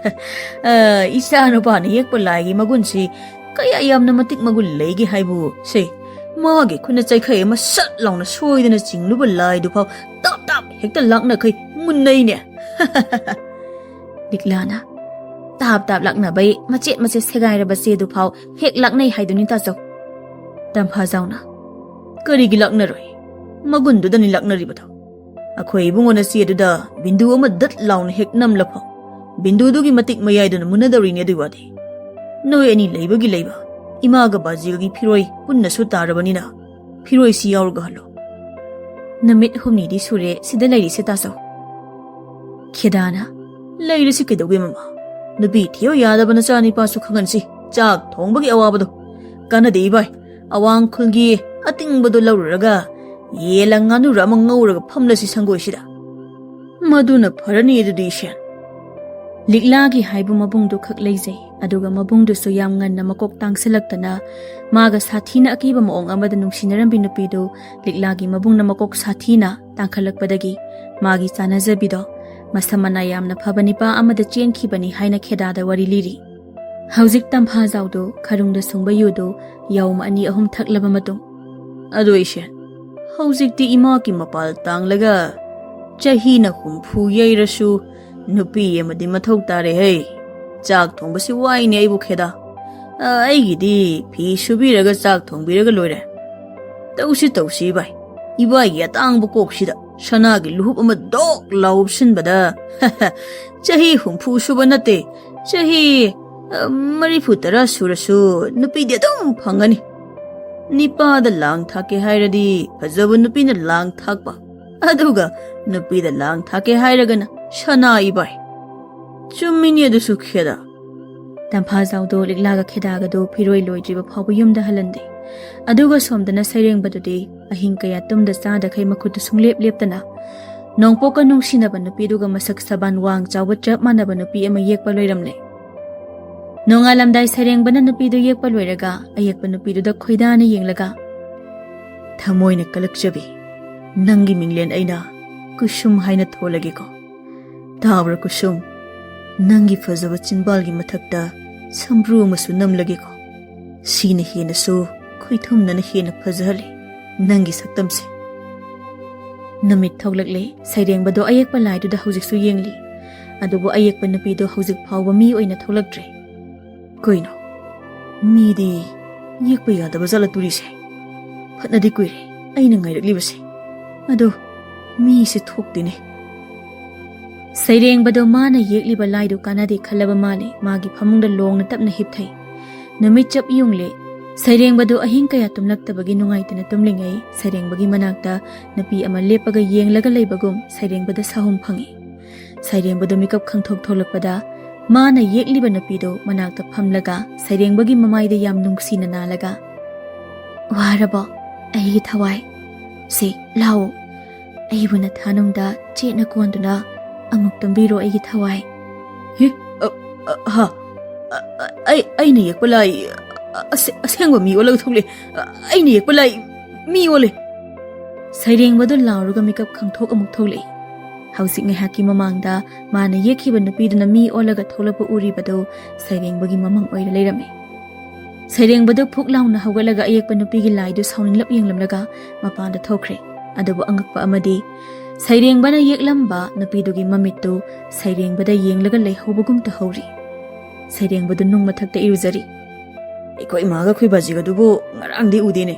ꯑ, ꯏꯆꯥ ꯅꯨꯄꯥꯅ ꯌꯦꯛꯄ ꯂꯥꯏꯒꯤ ꯃꯒꯨꯟꯁꯤ ꯀꯌꯥ ꯌꯥꯝꯅ ꯃꯇꯤꯛ ꯃꯒꯨꯟ ꯂꯩꯒꯦ ꯍꯥꯏꯕꯨ ꯁꯦ, ꯃꯥꯒꯤ ꯈꯨꯠꯅ ꯆꯩꯈꯩ ꯑꯃ ꯁꯠ ꯂꯥꯎꯅ ꯁꯣꯏꯗꯅ ꯆꯤꯡꯂꯨꯕ ꯂꯥꯏꯗꯨꯐꯥꯎ ꯇꯥꯞ ꯇꯥꯞ ꯍꯦꯛꯇ ꯂꯥꯛꯅꯈꯩ ꯃꯨꯟꯅꯩꯅꯦ꯫" ꯂꯤꯛꯂꯥꯅ, "ꯇꯥꯞ ꯇꯥꯞ ꯂꯥꯛꯅꯕꯩ ꯃꯆꯦꯠ ꯃꯆꯦꯠ ꯁꯦꯒꯥꯏꯔꯕ ꯆꯦꯗꯨꯐꯥꯎ ꯍꯦꯛ ꯂꯥꯛꯅꯩ ꯍꯥꯏꯗꯨꯅꯤ ꯇꯥꯆꯧ꯫" ꯇꯝꯐꯥꯖꯥꯎꯅ, "ꯀꯔꯤꯒꯤ ꯂꯥꯛꯅꯔꯣꯏ? ꯃꯒꯨꯟꯗꯨꯗꯅꯤ ꯂꯥꯛꯅꯔꯤꯕꯗꯣ꯫ ꯑꯩꯈꯣꯏ ꯏꯕꯨꯡꯉꯣꯅ ꯆꯦꯗꯨꯗ ꯕꯤꯟꯗꯨ ꯑꯃ ꯗꯠ ꯂꯥꯎꯅ ꯍꯦꯛ ꯅꯝꯂꯐꯥꯎ ꯕꯤꯟꯗꯨꯗꯨꯒꯤ ꯃꯇꯤꯛ ꯃꯌꯥꯏꯗꯨꯅ ꯃꯨꯟꯅꯗꯧꯔꯤꯅꯦ꯫ ꯑꯗꯨꯒꯤ ꯋꯥꯗꯤ ꯅꯣꯏ ꯑꯅꯤ ꯂꯩꯕꯒꯤ ꯂꯩꯕ, ꯏꯃꯥꯒ ꯕꯥꯖꯤꯜꯒꯤ ꯐꯤꯔꯣꯏ ꯄꯨꯟꯅꯁꯨ ꯇꯥꯔꯕꯅꯤꯅ ꯐꯤꯔꯣꯏꯁꯤ ꯌꯥꯎꯔꯒ ꯍꯜꯂꯣ꯫ ꯅꯨꯃꯤꯠ ꯍꯨꯝꯅꯤꯗꯤ ꯁꯨꯔꯦ ꯁꯤꯗ ꯂꯩꯔꯤꯁꯦ ꯇꯥꯆꯧ꯫" ꯈꯦꯗꯥꯅ, "ꯂꯩꯔꯁꯤ ꯀꯩꯗꯧꯒꯦ ꯃꯃꯥ? ꯅꯨꯄꯤ ꯊꯤꯌꯣ ꯌꯥꯗꯕ ꯅꯆꯥꯅꯤꯄꯥꯁꯨ ꯈꯪꯍꯟꯁꯤ꯫ ꯆꯥꯛ ꯊꯣꯡꯕꯒꯤ ꯑꯋꯥꯕꯗꯣ ꯀꯥꯟꯅꯗꯦ ꯏꯕꯥꯏ꯫ ꯑꯋꯥꯡ ꯈꯨꯜꯒꯤ ꯑꯇꯤꯡꯕꯗꯣ ꯂꯧꯔꯨꯔꯒ ꯌꯦꯜꯂ ꯉꯥꯅꯨꯔ ꯑꯃ ꯉꯧꯔꯒ ꯐꯝꯂꯁꯤ ꯁꯪꯒꯣꯏꯁꯤꯗ꯫ ꯃꯗꯨꯅ ꯐꯔꯅꯤ ꯑꯗꯨꯗꯤ ꯏꯁꯦꯟ꯫" ꯂꯤꯛꯂꯥꯒꯤ ꯍꯥꯏꯕꯨ ꯃꯕꯨꯡꯗꯨ ꯈꯛ ꯂꯩꯖꯩ꯫ ꯑꯗꯨꯒ ꯃꯕꯨꯡꯗꯨꯁꯨ ꯌꯥꯝ ꯉꯟꯅ ꯃꯀꯣꯛ ꯇꯥꯡꯁꯤꯜꯂꯛꯇꯅ ꯃꯥꯒ ꯁꯥꯊꯤꯅ ꯑꯀꯤꯕ ꯃꯑꯣꯡ ꯑꯃꯗ ꯅꯨꯡꯁꯤꯅꯔꯝꯕꯤ ꯅꯨꯄꯤꯗꯨ ꯂꯤꯛꯂꯥꯒꯤ ꯃꯕꯨꯡꯅ ꯃꯀꯣꯛ ꯁꯥꯊꯤꯅ ꯇꯥꯡꯈꯠꯂꯛꯄꯗꯒꯤ ꯃꯥꯒꯤ ꯆꯥꯅꯖꯕꯤꯗꯣ ꯃꯁꯝ ꯃꯅꯥ ꯌꯥꯝꯅ ꯐꯕ ꯅꯤꯄꯥ ꯑꯃꯗ ꯆꯦꯟꯈꯤꯕꯅꯤ ꯍꯥꯏꯅ ꯈꯦꯗꯥꯗ ꯋꯥꯔꯤ ꯂꯤꯔꯤ꯫ ꯍꯧꯖꯤꯛ ꯇꯝꯐꯥꯖꯥꯎꯗꯨ ꯈꯔꯨꯡꯗ ꯁꯨꯡꯕ ꯌꯨꯗꯨ ꯌꯥꯎꯝ ꯑꯅꯤ ꯑꯍꯨꯝ ꯊꯛꯂꯕ ꯃꯇꯨꯡ, "ꯑꯗꯨ ꯏꯁꯦꯟ, ꯍꯧꯖꯤꯛꯇꯤ ꯏꯃꯥꯒꯤ ꯃꯄꯥꯜ ꯇꯥꯡꯂꯒ ꯆꯍꯤꯅ ꯍꯨꯝꯐꯨ ꯌꯩꯔꯁꯨ ꯅꯨꯄꯤ ꯑꯃꯗꯤ ꯃꯊꯧ ꯇꯥꯔꯦꯍꯦ꯫ ꯆꯥꯛ ꯊꯣꯡꯕꯁꯤ ꯋꯥꯏꯅꯦ ꯑꯩꯕꯨ ꯈꯦꯗꯥ꯫ ꯑ, ꯑꯩꯒꯤꯗꯤ ꯐꯤ ꯁꯨꯕꯤꯔꯒ ꯆꯥꯛ ꯊꯣꯡꯕꯤꯔꯒ ꯂꯣꯏꯔꯦ꯫ ꯇꯧꯁꯤ ꯇꯧꯁꯤ ꯏꯕꯥꯏ꯫ ꯏꯕꯥꯏꯒꯤ ꯑꯇꯥꯡꯕ ꯀꯣꯛꯁꯤꯗ ꯁꯅꯥꯒꯤ ꯂꯨꯍꯨꯞ ꯑꯃ ꯗꯣꯛ ꯂꯥꯎ ꯎꯞꯁꯤꯟꯕꯗ ꯆꯍꯤ ꯍꯨꯝꯐꯨ ꯁꯨꯕ ꯅꯠꯇꯦ, ꯆꯍꯤ, ꯑ, ꯃꯔꯤꯐꯨ ꯇꯔꯥ ꯁꯨꯔꯁꯨ ꯅꯨꯄꯤꯗꯤ ꯑꯗꯨꯝ ꯐꯪꯒꯅꯤ꯫ ꯅꯤꯄꯥꯗ ꯂꯥꯡ ꯊꯥꯛꯀꯦ ꯍꯥꯏꯔꯗꯤ ꯐꯖꯕ ꯅꯨꯄꯤꯅ ꯂꯥꯡ ꯊꯥꯛꯄ, ꯑꯗꯨꯒ ꯅꯨꯄꯤꯗ ꯂꯥꯡ ꯊꯥꯛꯀꯦ ꯍꯥꯏꯔꯒꯅ ꯁꯅꯥ ꯏꯕꯥꯏ꯫ ꯆꯨꯝꯃꯤꯅꯤ ꯑꯗꯨꯁꯨ ꯈꯦꯗꯥ꯫ ꯇꯝꯐꯥꯖꯥꯎꯗꯣ ꯂꯤꯛꯂꯥꯒ ꯈꯦꯗꯥꯒꯗꯣ ꯐꯤꯔꯣꯏ ꯂꯣꯏꯗ꯭ꯔꯤꯕ ꯐꯥꯎꯕ ꯌꯨꯝꯗ ꯍꯜꯍꯟꯗꯦ꯫ ꯑꯗꯨꯒ ꯁꯣꯝꯗꯅ ꯁꯩꯔꯦꯡꯕꯗꯨꯗꯤ ꯑꯍꯤꯡ ꯀꯌꯥ ꯇꯨꯝꯗ ꯆꯥꯗꯈꯩ ꯃꯈꯨꯠꯇꯨ ꯁꯨꯡꯂꯦꯞ ꯂꯦꯞꯇꯅ ꯅꯣꯡꯄꯣꯛꯀ ꯅꯨꯡꯁꯤꯅꯕ ꯅꯨꯄꯤꯗꯨꯒ ꯃꯁꯛ ꯁꯕꯥꯟ ꯋꯥꯡ ꯆꯥꯎꯕ ꯆꯞ ꯃꯥꯟꯅꯕ ꯅꯨꯄꯤ ꯑꯃ ꯌꯦꯛꯄ ꯂꯣꯏꯔꯝꯂꯦ꯫ ꯅꯣꯡꯉꯥꯜꯂꯝꯗꯥꯏ ꯁꯩꯔꯦꯡꯕꯅ ꯅꯨꯄꯤꯗꯨ ꯌꯦꯛꯄ ꯂꯣꯏꯔꯒ ꯑꯌꯦꯛꯄ ꯅꯨꯄꯤꯗꯨꯗ ꯈꯣꯏꯗꯥꯅ ꯌꯦꯡꯂꯒ, "ꯊꯃꯣꯏꯅ ꯀꯜꯂꯛꯆꯕꯤ, ꯅꯪꯒꯤ ꯃꯤꯡꯂꯦꯟ ꯑꯩꯅ ꯀꯨꯁꯨꯝ ꯍꯥꯏꯅ ꯊꯣꯜꯂꯒꯦꯀꯣ꯫ ꯇꯥꯕ꯭ꯔꯥ ꯀꯨꯁꯨꯝ? ꯅꯪꯒꯤ ꯐꯖꯕ ꯆꯤꯟꯕꯥꯜꯒꯤ ꯃꯊꯛꯇ ꯁꯝꯕ꯭ꯔꯨ ꯑꯃꯁꯨ ꯅꯝꯂꯒꯦꯀꯣ꯫ ꯁꯤꯅ ꯍꯦꯟꯅꯁꯨ ꯈꯣꯏꯊꯨꯝꯅꯅ ꯍꯦꯟꯅ ꯐꯖꯍꯜꯂꯤ ꯅꯪꯒꯤ ꯁꯛꯇꯝꯁꯦ꯫" ꯅꯨꯃꯤꯠ ꯊꯣꯛꯂꯛꯂꯦ꯫ ꯁꯩꯔꯦꯡꯕꯗꯣ ꯑꯌꯦꯛꯄ ꯂꯥꯏꯗꯨꯗ ꯍꯧꯖꯤꯛꯁꯨ ꯌꯦꯡꯂꯤ꯫ ꯑꯗꯨꯕꯨ ꯑꯌꯦꯛꯄ ꯅꯨꯄꯤꯗꯣ ꯍꯧꯖꯤꯛ ꯐꯥꯎꯕ ꯃꯤ ꯑꯣꯏꯅ ꯊꯣꯛꯂꯛꯇ꯭ꯔꯦ꯫ ꯀꯩꯅꯣ? ꯃꯤꯗꯤ ꯌꯦꯛꯄ ꯌꯥꯗꯕ ꯖꯥꯠꯂ ꯇꯨꯔꯤꯁꯦ? ꯐꯅꯗꯤ ꯀꯨꯏꯔꯦ ꯑꯩꯅ ꯉꯥꯏꯔꯛꯂꯤꯕꯁꯦ꯫ ꯑꯗꯣ ꯃꯤꯁꯦ ꯊꯣꯛꯇꯦꯅꯦ꯫ ꯁꯩꯔꯦꯡꯕꯗꯣ ꯃꯥꯅ ꯌꯦꯛꯂꯤꯕ ꯂꯥꯏꯗꯨ ꯀꯥꯟꯅꯗꯦ ꯈꯜꯂꯕ ꯃꯥꯜꯂꯦ꯫ ꯃꯥꯒꯤ ꯐꯃꯨꯡꯗ ꯂꯣꯡꯅ ꯇꯞꯅ ꯍꯤꯞꯊꯩ꯫ ꯅꯨꯃꯤꯠ ꯆꯞ ꯌꯨꯡꯂꯦ꯫ ꯁꯩꯔꯦꯡꯕꯗꯣ ꯑꯍꯤꯡ ꯀꯌꯥ ꯇꯨꯝꯂꯛꯇꯕꯒꯤ ꯅꯨꯡꯉꯥꯏꯇꯅ ꯇꯨꯝꯂꯤꯉꯩ ꯁꯩꯔꯦꯡꯕꯒꯤ ꯃꯅꯥꯛꯇ ꯅꯨꯄꯤ ꯑꯃ ꯂꯦꯞꯄꯒ ꯌꯦꯡꯂꯒ ꯂꯩꯕꯒꯨꯝ ꯁꯩꯔꯦꯡꯕꯗ ꯁꯥꯍꯨꯝ ꯐꯪꯏ꯫ ꯁꯩꯔꯦꯡꯕꯗꯣ ꯃꯤꯀꯞ ꯈꯪꯊꯣꯛ ꯊꯣꯛꯂꯛꯄꯗ ꯃꯥꯅ ꯌꯦꯛꯂꯤꯕ ꯅꯨꯄꯤꯗꯨ ꯃꯅꯥꯛꯇ ꯐꯝꯂꯒ ꯁꯩꯔꯦꯡꯕꯒꯤ ꯃꯃꯥꯏꯗ ꯌꯥꯝ ꯅꯨꯡꯁꯤꯅ ꯅꯥꯜꯂꯒ, "ꯋꯥꯔꯕꯣ ꯑꯩꯒꯤ ꯊꯋꯥꯏ? ꯁꯦ ꯂꯥꯛꯑꯣ, ꯑꯩꯕꯨ ꯅꯊꯥꯅꯨꯡꯗ ꯆꯦꯠꯅ ꯀꯣꯟꯗꯨꯅ ꯑꯃꯨꯛ ꯇꯨꯝꯕꯤꯔꯣ ꯑꯩꯒꯤ ꯊꯋꯥꯏ꯫" "ꯍꯦ? ꯑ, ꯑ, ꯍꯥ? ꯑ, ꯑ, ꯑꯩ, ꯑꯩꯅ ꯌꯦꯛꯄ ꯂꯥꯏ, ꯑ, ꯑꯁꯦ-, ꯑꯁꯦꯡꯕ ꯃꯤ ꯑꯣꯜꯂꯒ ꯊꯣꯛꯂꯛꯑꯦ꯫ ꯑ, ꯑꯩꯅ ꯌꯦꯛꯄ ꯂꯥꯏ ꯃꯤ ꯑꯣꯜꯂꯦ꯫" ꯁꯩꯔꯦꯡꯕꯗꯨ ꯂꯥꯎꯔꯒ ꯃꯤꯀꯞ ꯈꯪꯊꯣꯛ ꯑꯃꯨꯛ ꯊꯣꯛꯂꯛꯏ꯫ ꯍꯧꯖꯤꯛ ꯉꯥꯏꯍꯥꯛꯀꯤ ꯃꯃꯥꯡꯗ ꯃꯥꯅ ꯌꯦꯛꯈꯤꯕ ꯅꯨꯄꯤꯗꯨꯅ ꯃꯤ ꯑꯣꯜꯂꯒ ꯊꯣꯛꯂꯛꯄ ꯎꯔꯤꯕꯗꯨ ꯁꯩꯔꯦꯡꯕꯒꯤ ꯃꯃꯪ ꯑꯣꯏꯔ ꯂꯩꯔꯝꯃꯤ꯫ ꯁꯩꯔꯦꯡꯕꯗꯨ ꯐꯨꯛ ꯂꯥꯎꯅ ꯍꯧꯒꯠꯂꯒ ꯑꯌꯦꯛꯄ ꯅꯨꯄꯤꯒꯤ ꯂꯥꯏꯗꯨ ꯁꯥꯎꯅꯤꯡꯂꯞ ꯌꯦꯡꯂꯝꯂꯒ ꯃꯄꯥꯟꯗ ꯊꯣꯛꯈ꯭ꯔꯦ꯫ ꯑꯗꯨꯕꯨ ꯑꯉꯛꯄ ꯑꯃꯗꯤ, ꯁꯩꯔꯦꯡꯕꯅ ꯌꯦꯛꯂꯝꯕ ꯅꯨꯄꯤꯗꯨꯒꯤ ꯃꯃꯤꯠꯇꯨ ꯁꯩꯔꯦꯡꯕꯗ ꯌꯦꯡꯂꯒ ꯂꯩꯍꯧꯕꯒꯨꯝ ꯇꯧꯍꯧꯔꯤ꯫ ꯁꯩꯔꯦꯡꯕꯗꯨ ꯅꯨꯡ ꯃꯊꯛꯇ ꯏꯔꯨꯖꯔꯤ꯫ "ꯑꯩꯈꯣꯏ ꯏꯃꯥꯒ ꯑꯩꯈꯣꯏ ꯕꯥꯖꯤꯒꯗꯨꯕꯨ ꯉꯔꯥꯡꯗꯤ ꯎꯗꯦꯅꯦ꯫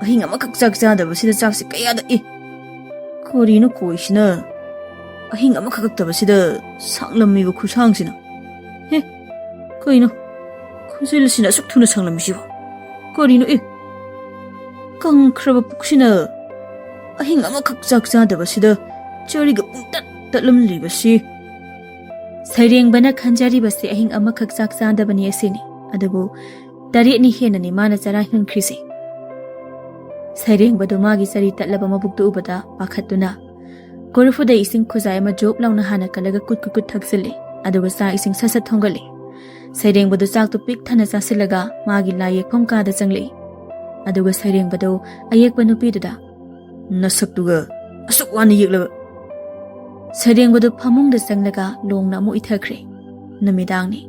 ꯑꯍꯤꯡ ꯑꯃꯈꯛ ꯆꯥꯛ ꯆꯥꯗꯕꯁꯤꯗ ꯆꯥꯛꯁꯤ ꯀꯌꯥꯗ ꯏ! ꯀꯔꯤꯅꯣ ꯀꯣꯏꯁꯤꯅ? ꯑꯍꯤꯡ ꯑꯃꯈꯛ ꯀꯛꯇꯕꯁꯤꯗ ꯁꯥꯡꯂꯝꯃꯤꯕ ꯈꯨꯁꯥꯡꯁꯤꯅ꯫ ꯍꯦ, ꯀꯩꯅꯣ? ꯈꯣꯟꯖꯦꯜꯁꯤꯅ ꯑꯁꯨꯛ ꯊꯨꯅ ꯁꯥꯡꯂꯝꯃꯤꯁꯤꯕꯣ? ꯀꯔꯤꯅꯣ? ꯑꯦ, ꯀꯪꯈ꯭ꯔꯕ ꯄꯨꯛꯁꯤꯅ ꯑꯍꯤꯡ ꯑꯃꯈꯛ ꯆꯥꯛ ꯆꯥꯗꯕꯁꯤꯗ ꯆꯔꯤꯒ ꯄꯨꯡꯇꯠ ꯇꯠꯂꯝꯂꯤꯕꯁꯤ?" ꯁꯩꯔꯦꯡꯕꯅ ꯈꯟꯖꯔꯤꯕꯁꯤ ꯑꯍꯤꯡ ꯑꯃꯈꯛ ꯆꯥꯛ ꯆꯥꯗꯕꯅꯤ ꯑꯁꯤꯅꯤ꯫ ꯑꯗꯨꯕꯨ ꯇꯔꯦꯠꯅꯤ ꯍꯦꯟꯅꯅꯤ ꯃꯥꯅ ꯆꯔꯥ ꯍꯦꯟꯈ꯭ꯔꯤꯁꯦ꯫ ꯁꯩꯔꯦꯡꯕꯗꯨ ꯃꯥꯒꯤ ꯆꯔꯤ ꯇꯠꯂꯕ ꯃꯕꯨꯛꯇꯨ ꯎꯕꯗ ꯄꯥꯈꯠꯇꯨꯅ ꯀꯣꯔꯐꯨꯗ ꯏꯁꯤꯡ ꯈꯨꯖꯥꯏ ꯑꯃ ꯖꯣꯞ ꯂꯥꯎꯅ ꯍꯥꯟꯅ ꯀꯜꯂꯒ ꯀꯨꯠ ꯀꯨꯠ ꯀꯨꯠ ꯊꯛꯆꯤꯜꯂꯤ꯫ ꯑꯗꯨꯒ ꯆꯥꯛ ꯏꯁꯤꯡ ꯁꯠ ꯁꯠ ꯊꯣꯡꯒꯠꯂꯤ꯫ ꯁꯩꯔꯦꯡꯕꯗꯨ ꯆꯥꯛꯇꯨ ꯄꯤꯛ ꯊꯟꯅ ꯆꯥꯁꯤꯜꯂꯒ ꯃꯥꯒꯤ ꯂꯥꯏ ꯌꯦꯛꯐꯝ ꯀꯥꯗ ꯆꯪꯂꯛꯏ꯫ ꯑꯗꯨꯒ ꯁꯩꯔꯦꯡꯕꯗꯨ ꯑꯌꯦꯛꯄ ꯅꯨꯄꯤꯗꯨꯗ, "ꯅꯁꯛꯇꯨꯒ ꯑꯁꯨꯛ ꯋꯥꯅ ꯌꯦꯛꯂꯕ?" ꯁꯩꯔꯦꯡꯕꯗꯨ ꯐꯃꯨꯡꯗ ꯆꯪꯂꯒ ꯂꯣꯡꯅ ꯑꯃꯨꯛ ꯏꯊꯈ꯭ꯔꯦ꯫ ꯅꯨꯃꯤꯗꯥꯡꯅꯤ꯫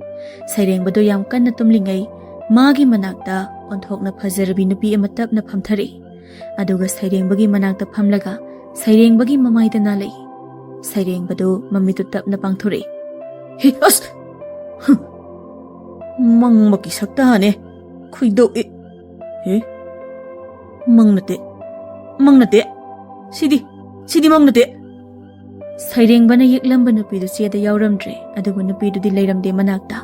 ꯁꯩꯔꯦꯡꯕꯗꯨ ꯌꯥꯝ ꯀꯟꯅ ꯇꯨꯝꯂꯤꯉꯩ ꯃꯥꯒꯤ ꯃꯅꯥꯛꯇ ꯑꯣꯟꯊꯣꯛꯅ ꯐꯖꯔꯕꯤ ꯅꯨꯄꯤ ꯑꯃ ꯇꯞꯅ ꯐꯝꯊꯔꯛꯏ꯫ ꯑꯗꯨꯒ ꯁꯩꯔꯦꯡꯕꯒꯤ ꯃꯅꯥꯛꯇ ꯐꯝꯂꯒ ꯁꯩꯔꯦꯡꯕꯒꯤ ꯃꯃꯥꯏꯗ ꯅꯥꯜꯂꯛꯏ꯫ ꯁꯩꯔꯦꯡꯕꯗꯨ ꯃꯃꯤꯠꯇꯨ ꯇꯞꯅ ꯄꯥꯡꯊꯣꯔꯛꯏ꯫ "ꯍꯦ, ꯑꯁ! ꯍꯨꯝ! ꯃꯪꯃꯛꯀꯤ ꯁꯛꯇꯥꯅꯦ꯫ ꯈꯣꯏꯗꯧ ꯏ-, ꯍꯦ? ꯃꯪ ꯅꯠꯇꯦ꯫ ꯃꯪ ꯅꯠꯇꯦ꯫ ꯁꯤꯗꯤ, ꯁꯤꯗꯤ ꯃꯪ ꯅꯠꯇꯦ!" ꯁꯩꯔꯦꯡꯕꯅ ꯌꯦꯛꯂꯝꯕ ꯅꯨꯄꯤꯗꯨ ꯆꯦꯗ ꯌꯥꯎꯔꯝꯗ꯭ꯔꯦ, ꯑꯗꯨꯕꯨ ꯅꯨꯄꯤꯗꯨꯗꯤ ꯂꯩꯔꯝꯗꯦ ꯃꯅꯥꯛꯇ꯫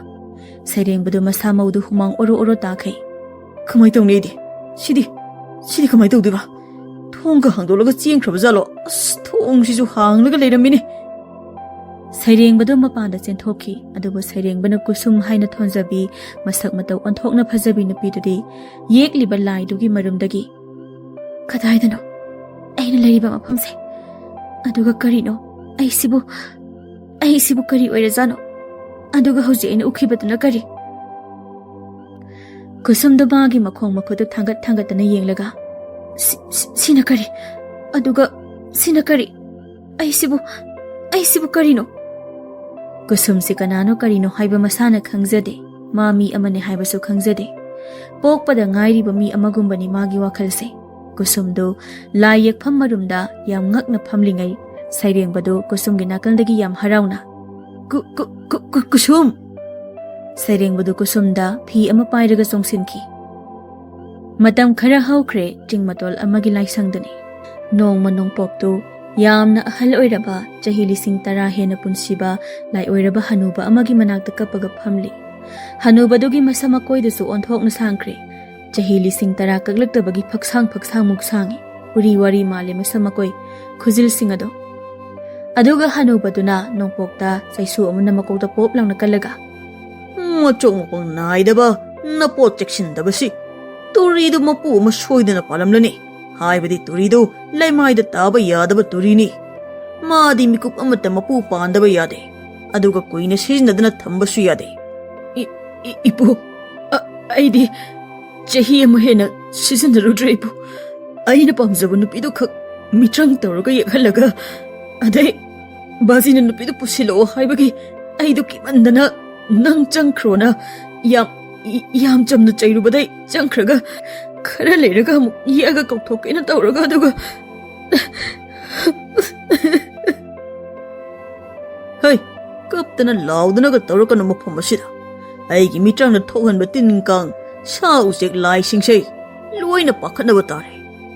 ꯁꯩꯔꯦꯡꯕꯗꯨ ꯃꯁꯥ ꯃꯎꯗꯨ ꯍꯨꯃꯥꯡ ꯑꯣꯔꯣ ꯑꯣꯔꯣ ꯇꯥꯈꯩ꯫ "ꯀꯃꯥꯏ ꯇꯧꯅꯤ ꯑꯩꯗꯤ? ꯁꯤꯗꯤ, ꯁꯤꯗꯤ ꯀꯃꯥꯏ ꯇꯧꯗꯣꯏꯕ? ꯊꯣꯡꯒ ꯍꯥꯡꯗꯣꯛꯂꯒ ꯆꯦꯟꯈ꯭ꯔꯕ ꯖꯥꯠꯂꯣ? ꯑꯁ, ꯊꯣꯡꯁꯤꯁꯨ ꯍꯥꯡꯂꯒ ꯂꯩꯔꯝꯃꯤꯅꯦ!" ꯁꯩꯔꯦꯡꯕꯗꯨ ꯃꯄꯥꯟꯗ ꯆꯦꯟꯊꯣꯛꯈꯤ, ꯑꯗꯨꯕꯨ ꯁꯩꯔꯦꯡꯕꯅ ꯀꯨꯁꯨꯝ ꯍꯥꯏꯅ ꯊꯣꯟꯖꯕꯤ, ꯃꯁꯛ ꯃꯇꯧ ꯑꯣꯟꯊꯣꯛꯅ ꯐꯖꯕꯤ ꯅꯨꯄꯤꯗꯨꯗꯤ ꯌꯦꯛꯂꯤꯕ ꯂꯥꯏꯗꯨꯒꯤ ꯃꯔꯨꯝꯗꯒꯤ, "ꯀꯗꯥꯏꯗꯅꯣ ꯑꯩꯅ ꯂꯩꯔꯤꯕ ꯃꯐꯝꯁꯦ? ꯑꯗꯨꯒ ꯀꯔꯤꯅꯣ? ꯑꯩꯁꯤꯕꯨ, ꯑꯩꯁꯤꯕꯨ ꯀꯔꯤ ꯑꯣꯏꯔꯖꯥꯠꯅꯣ? ꯑꯗꯨꯒ ꯍꯧꯖꯤꯛ ꯑꯩꯅ ꯎꯈꯤꯕꯗꯨꯅ ꯀꯔꯤ?" ꯀꯨꯁꯨꯝꯗꯣ ꯃꯥꯒꯤ ꯃꯈꯣꯡ ꯃꯈꯨꯠꯇꯨ ꯊꯥꯡꯒꯠ ꯊꯥꯡꯒꯠꯇꯅ ꯌꯦꯡꯂꯒ, "ꯁꯤ-, ꯁꯤ-, ꯁꯤꯅ ꯀꯔꯤ? ꯑꯗꯨꯒ ꯁꯤꯅ ꯀꯔꯤ? ꯑꯩꯁꯤꯕꯨ, ꯑꯩꯁꯤꯕꯨ ꯀꯔꯤꯅꯣ?" ꯀꯨꯁꯨꯝꯁꯤ ꯀꯅꯥꯅꯣ ꯀꯔꯤꯅꯣ ꯍꯥꯏꯕ ꯃꯁꯥꯅ ꯈꯪꯖꯗꯦ꯫ ꯃꯥ ꯃꯤ ꯑꯃꯅꯤ ꯍꯥꯏꯕꯁꯨ ꯈꯪꯖꯗꯦ꯫ ꯄꯣꯛꯄꯗ ꯉꯥꯏꯔꯤꯕ ꯃꯤ ꯑꯃꯒꯨꯝꯕꯅꯤ ꯃꯥꯒꯤ ꯋꯥꯈꯜꯁꯦ꯫ ꯀꯨꯁꯨꯝꯗꯨ ꯂꯥꯏ ꯌꯦꯛꯐꯝ ꯃꯔꯨꯝꯗ ꯌꯥꯝ ꯉꯛꯅ ꯐꯝꯂꯤꯉꯩ, ꯁꯩꯔꯦꯡꯕꯗꯨ ꯀꯨꯁꯨꯝꯒꯤ ꯅꯥꯀꯜꯗꯒꯤ ꯌꯥꯝ ꯍꯔꯥꯎꯅ, "ꯀꯨ-, ꯀꯨ-, ꯀꯨ-, ꯀꯨ-, ꯀꯨꯁꯨꯝ!" ꯁꯩꯔꯦꯡꯕꯗꯨ ꯀꯨꯁꯨꯝꯗ ꯐꯤ ꯑꯃ ꯄꯥꯏꯔꯒ ꯆꯣꯡꯁꯤꯟꯈꯤ꯫ ꯃꯇꯝ ꯈꯔ ꯍꯧꯈ꯭ꯔꯦ, ꯆꯤꯡ ꯃꯇꯣꯜ ꯑꯃꯒꯤ ꯂꯥꯏꯁꯪꯗꯅꯤ꯫ ꯅꯣꯡꯃ ꯅꯣꯡꯄꯣꯛꯇꯨ ꯌꯥꯝꯅ ꯑꯍꯜ ꯑꯣꯏꯔꯕ, ꯆꯍꯤ ꯂꯤꯁꯤꯡ ꯇꯔꯥ ꯍꯦꯟꯅ ꯄꯨꯟꯁꯤꯕ ꯂꯥꯏ ꯑꯣꯏꯔꯕ ꯍꯅꯨꯕ ꯑꯃꯒꯤ ꯃꯅꯥꯛꯇ ꯀꯞꯄꯒ ꯐꯝꯂꯤ꯫ ꯍꯅꯨꯕꯗꯨꯒꯤ ꯃꯁꯝ ꯃꯀꯣꯏꯗꯨꯁꯨ ꯑꯣꯟꯊꯣꯛꯅ ꯁꯥꯡꯈ꯭ꯔꯦ꯫ ꯆꯍꯤ ꯂꯤꯁꯤꯡ ꯇꯔꯥ ꯀꯛꯂꯛꯇꯕꯒꯤ ꯐꯛꯁꯥꯡ ꯐꯛꯁꯥꯡꯃꯨꯛ ꯁꯥꯡꯉꯤ꯫ ꯎꯔꯤ ꯋꯥꯔꯤ ꯃꯥꯜꯂꯦ ꯃꯁꯝ ꯃꯀꯣꯏ, ꯈꯨꯖꯤꯜꯁꯤꯡ ꯑꯗꯣ꯫ ꯑꯗꯨꯒ ꯍꯅꯨꯕꯗꯨꯅ ꯅꯣꯡꯄꯣꯛꯇ ꯆꯩꯁꯨ ꯑꯃꯅ ꯃꯀꯣꯛꯇ ꯄꯣꯞ ꯂꯥꯎꯅ ꯀꯜꯂꯒ, "ꯃꯆꯣꯛ ꯃꯀꯣꯛ ꯅꯥꯏꯗꯕ ꯅꯄꯣꯠ ꯆꯦꯛꯁꯤꯟꯗꯕꯁꯤ! ꯇꯨꯔꯤꯗꯨ ꯃꯄꯨ ꯑꯃ ꯁꯣꯏꯗꯅ ꯄꯥꯜꯂꯝꯂꯅꯤ꯫ ꯍꯥꯏꯕꯗꯤ ꯇꯨꯔꯤꯗꯨ ꯂꯩꯃꯥꯏꯗ ꯇꯥꯕ ꯌꯥꯗꯕ ꯇꯨꯔꯤꯅꯤ꯫ ꯃꯥꯗꯤ ꯃꯤꯀꯨꯞ ꯑꯃꯠꯇ ꯃꯄꯨ ꯄꯥꯟꯗꯕ ꯌꯥꯗꯦ꯫ ꯑꯗꯨꯒ ꯀꯨꯏꯅ ꯁꯤꯖꯤꯟꯅꯗꯅ ꯊꯝꯕꯁꯨ ꯌꯥꯗꯦ꯫" "ꯏ-, ꯏ-, ꯏꯄꯨ, ꯑ-, ꯑꯩꯗꯤ ꯆꯍꯤ ꯑꯃ ꯍꯦꯟꯅ ꯁꯤꯖꯤꯟꯅꯔꯨꯗ꯭ꯔꯦ, ꯏꯄꯨ꯫ ꯑꯩꯅ ꯄꯥꯝꯖꯕ ꯅꯨꯄꯤꯗꯨ ꯈꯛ ꯃꯤꯇ꯭ꯔꯪ ꯇꯧꯔꯒ ꯌꯦꯛꯍꯜꯂꯒ, ꯑꯗꯩ ꯕꯥꯖꯤꯅ ꯅꯨꯄꯤꯗꯨ ꯄꯨꯁꯤꯜꯂꯛꯑꯣ ꯍꯥꯏꯕꯒꯤ ꯑꯩꯗꯨ ꯀꯤꯃꯟꯗꯅ ꯅꯪ ꯆꯪꯈ꯭ꯔꯣꯅ ꯌꯥꯝ, ꯌꯥꯝ ꯆꯝꯅ ꯆꯩꯔꯨꯕꯗꯩ ꯆꯪꯈ꯭ꯔꯒ, ꯈꯔ ꯂꯩꯔꯒ ꯑꯃꯨꯛ ꯌꯦꯛꯑꯒ ꯀꯧꯊꯣꯛꯀꯦꯅ ꯇꯧꯔꯒ, ꯑꯗꯨꯒ" "ꯍꯩ, ꯀꯞꯇꯅ ꯂꯥꯎꯗꯅꯒ ꯇꯧꯔꯛꯀꯅꯨ ꯃꯐꯝ ꯑꯁꯤꯗ꯫ ꯑꯩꯒꯤ ꯃꯤꯇ꯭ꯔꯪꯗ ꯊꯣꯛꯍꯟꯕ ꯇꯤꯟ ꯀꯥꯡ, ꯁꯥ ꯎꯆꯦꯛ ꯂꯥꯏꯁꯤꯡꯁꯦ ꯂꯣꯏꯅ ꯄꯥꯈꯠꯅꯕ ꯇꯥꯔꯦ꯫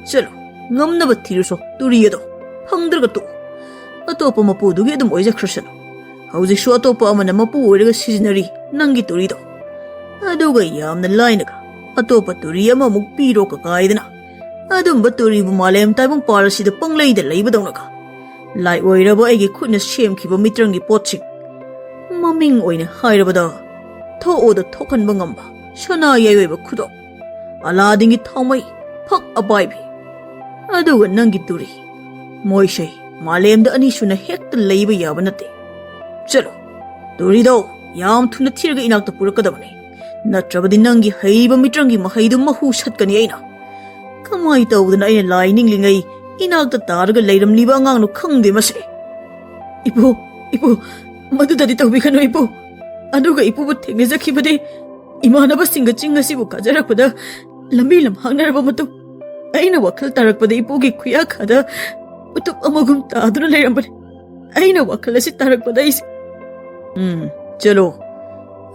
ꯆꯠꯂꯣ, ꯉꯝꯅꯕ ꯊꯤꯔꯨꯁꯣ ꯇꯨꯔꯤ ꯑꯗꯣ꯫ ꯐꯪꯗ꯭ꯔꯒ ꯇꯣꯛꯎ꯫ ꯑꯇꯣꯞꯄ ꯃꯄꯨꯗꯨꯒꯤ ꯑꯗꯨꯝ ꯑꯣꯏꯖꯈ꯭ꯔꯁꯅꯨ꯫ ꯍꯧꯖꯤꯛꯁꯨ ꯑꯇꯣꯞꯄ ꯑꯃꯅ ꯃꯄꯨ ꯑꯣꯏꯔꯒ ꯁꯤꯖꯤꯟꯅꯔꯤ ꯅꯪꯒꯤ ꯇꯨꯔꯤꯗꯣ꯫ ꯑꯗꯨꯒ ꯌꯥꯝꯅ ꯂꯥꯏꯅꯒ ꯑꯇꯣꯞꯄ ꯇꯨꯔꯤ ꯑꯃꯃꯨꯛ ꯄꯤꯔꯣ ꯀꯀꯥꯏꯗꯅ꯫ ꯑꯗꯨꯝꯕ ꯇꯨꯔꯤꯕꯨ ꯃꯥꯂꯦꯝ ꯇꯥꯏꯕꯪ ꯄꯥꯜ ꯑꯁꯤꯗ ꯄꯪꯂꯩꯗ ꯂꯩꯕꯗꯧꯅꯒ꯫ ꯂꯥꯏ ꯑꯣꯏꯔꯕ ꯑꯩꯒꯤ ꯈꯨꯠꯅ ꯁꯦꯝꯈꯤꯕ ꯃꯤꯇ꯭ꯔꯪꯒꯤ ꯄꯣꯠꯁꯤꯡ, ꯃꯃꯤꯡ ꯑꯣꯏꯅ ꯍꯥꯏꯔꯕꯗ, ꯊꯣꯛꯑꯣꯗ ꯊꯣꯛꯍꯟꯕ ꯉꯝꯕ ꯁꯅꯥ ꯌꯥꯏꯑꯣꯏꯕ ꯈꯨꯗꯣꯞ, ꯑꯂꯥꯗꯤꯟꯒꯤ ꯊꯥꯎꯃꯩ, ꯐꯛ ꯑꯄꯥꯏꯕꯤ, ꯑꯗꯨꯒ ꯅꯪꯒꯤ ꯇꯨꯔꯤ, ꯃꯣꯏꯁꯦ ꯃꯥꯂꯦꯝꯗ ꯑꯅꯤꯁꯨꯅ ꯍꯦꯛꯇ ꯂꯩꯕ ꯌꯥꯕ ꯅꯠꯇꯦ꯫ ꯆꯠꯂꯣ, ꯇꯨꯔꯤꯗꯣ ꯌꯥꯝ ꯊꯨꯅ ꯊꯤꯔꯒ ꯏꯅꯥꯛꯇ ꯄꯨꯔꯛꯀꯗꯕꯅꯤ, ꯅꯠꯇ꯭ꯔꯕꯗꯤ ꯅꯪꯒꯤ ꯍꯩꯕ ꯃꯤꯇ꯭ꯔꯪꯒꯤ ꯃꯍꯩꯗꯨ ꯃꯍꯨ ꯁꯠꯀꯅꯤ ꯑꯩꯅ꯫ ꯀꯃꯥꯏ ꯇꯧꯗꯅ ꯑꯩꯅ ꯂꯥꯏ ꯅꯤꯡꯂꯤꯉꯩ ꯏꯅꯥꯛꯇ ꯇꯥꯔꯒ ꯂꯩꯔꯝꯂꯤꯕ ꯑꯉꯥꯡꯅꯣ ꯈꯪꯗꯦ ꯃꯁꯦ꯫ ꯏꯄꯨ, ꯏꯄꯨ, ꯃꯗꯨꯗꯗꯤ ꯇꯧꯕꯤꯒꯅꯨ ꯏꯄꯨ꯫ ꯑꯗꯨꯒ ꯏꯄꯨꯕꯨ ꯊꯦꯡꯅꯖꯈꯤꯕꯗꯤ ꯏꯃꯥꯟꯅꯕꯁꯤꯡꯒ ꯆꯤꯡ ꯑꯁꯤꯕꯨ ꯀꯥꯖꯔꯛꯄꯗ ꯂꯝꯕꯤ ꯂꯝꯍꯥꯡꯅꯔꯕ ꯃꯇꯨꯡ ꯑꯩꯅ ꯋꯥꯈꯜ ꯇꯥꯔꯛꯄꯗ ꯏꯄꯨꯒꯤ ꯈꯨꯌꯥꯈꯥꯗ ꯎꯇꯨꯞ ꯑꯃꯒꯨꯝ ꯇꯥꯗꯨꯅ ꯂꯩꯔꯝꯕꯅꯤ꯫ ꯑꯩꯅ ꯋꯥꯈꯜ ꯑꯁꯤ ꯇꯥꯔꯛꯄꯗ ꯑꯩꯁꯦ, "ꯎꯝ, ꯆꯠꯂꯣ꯫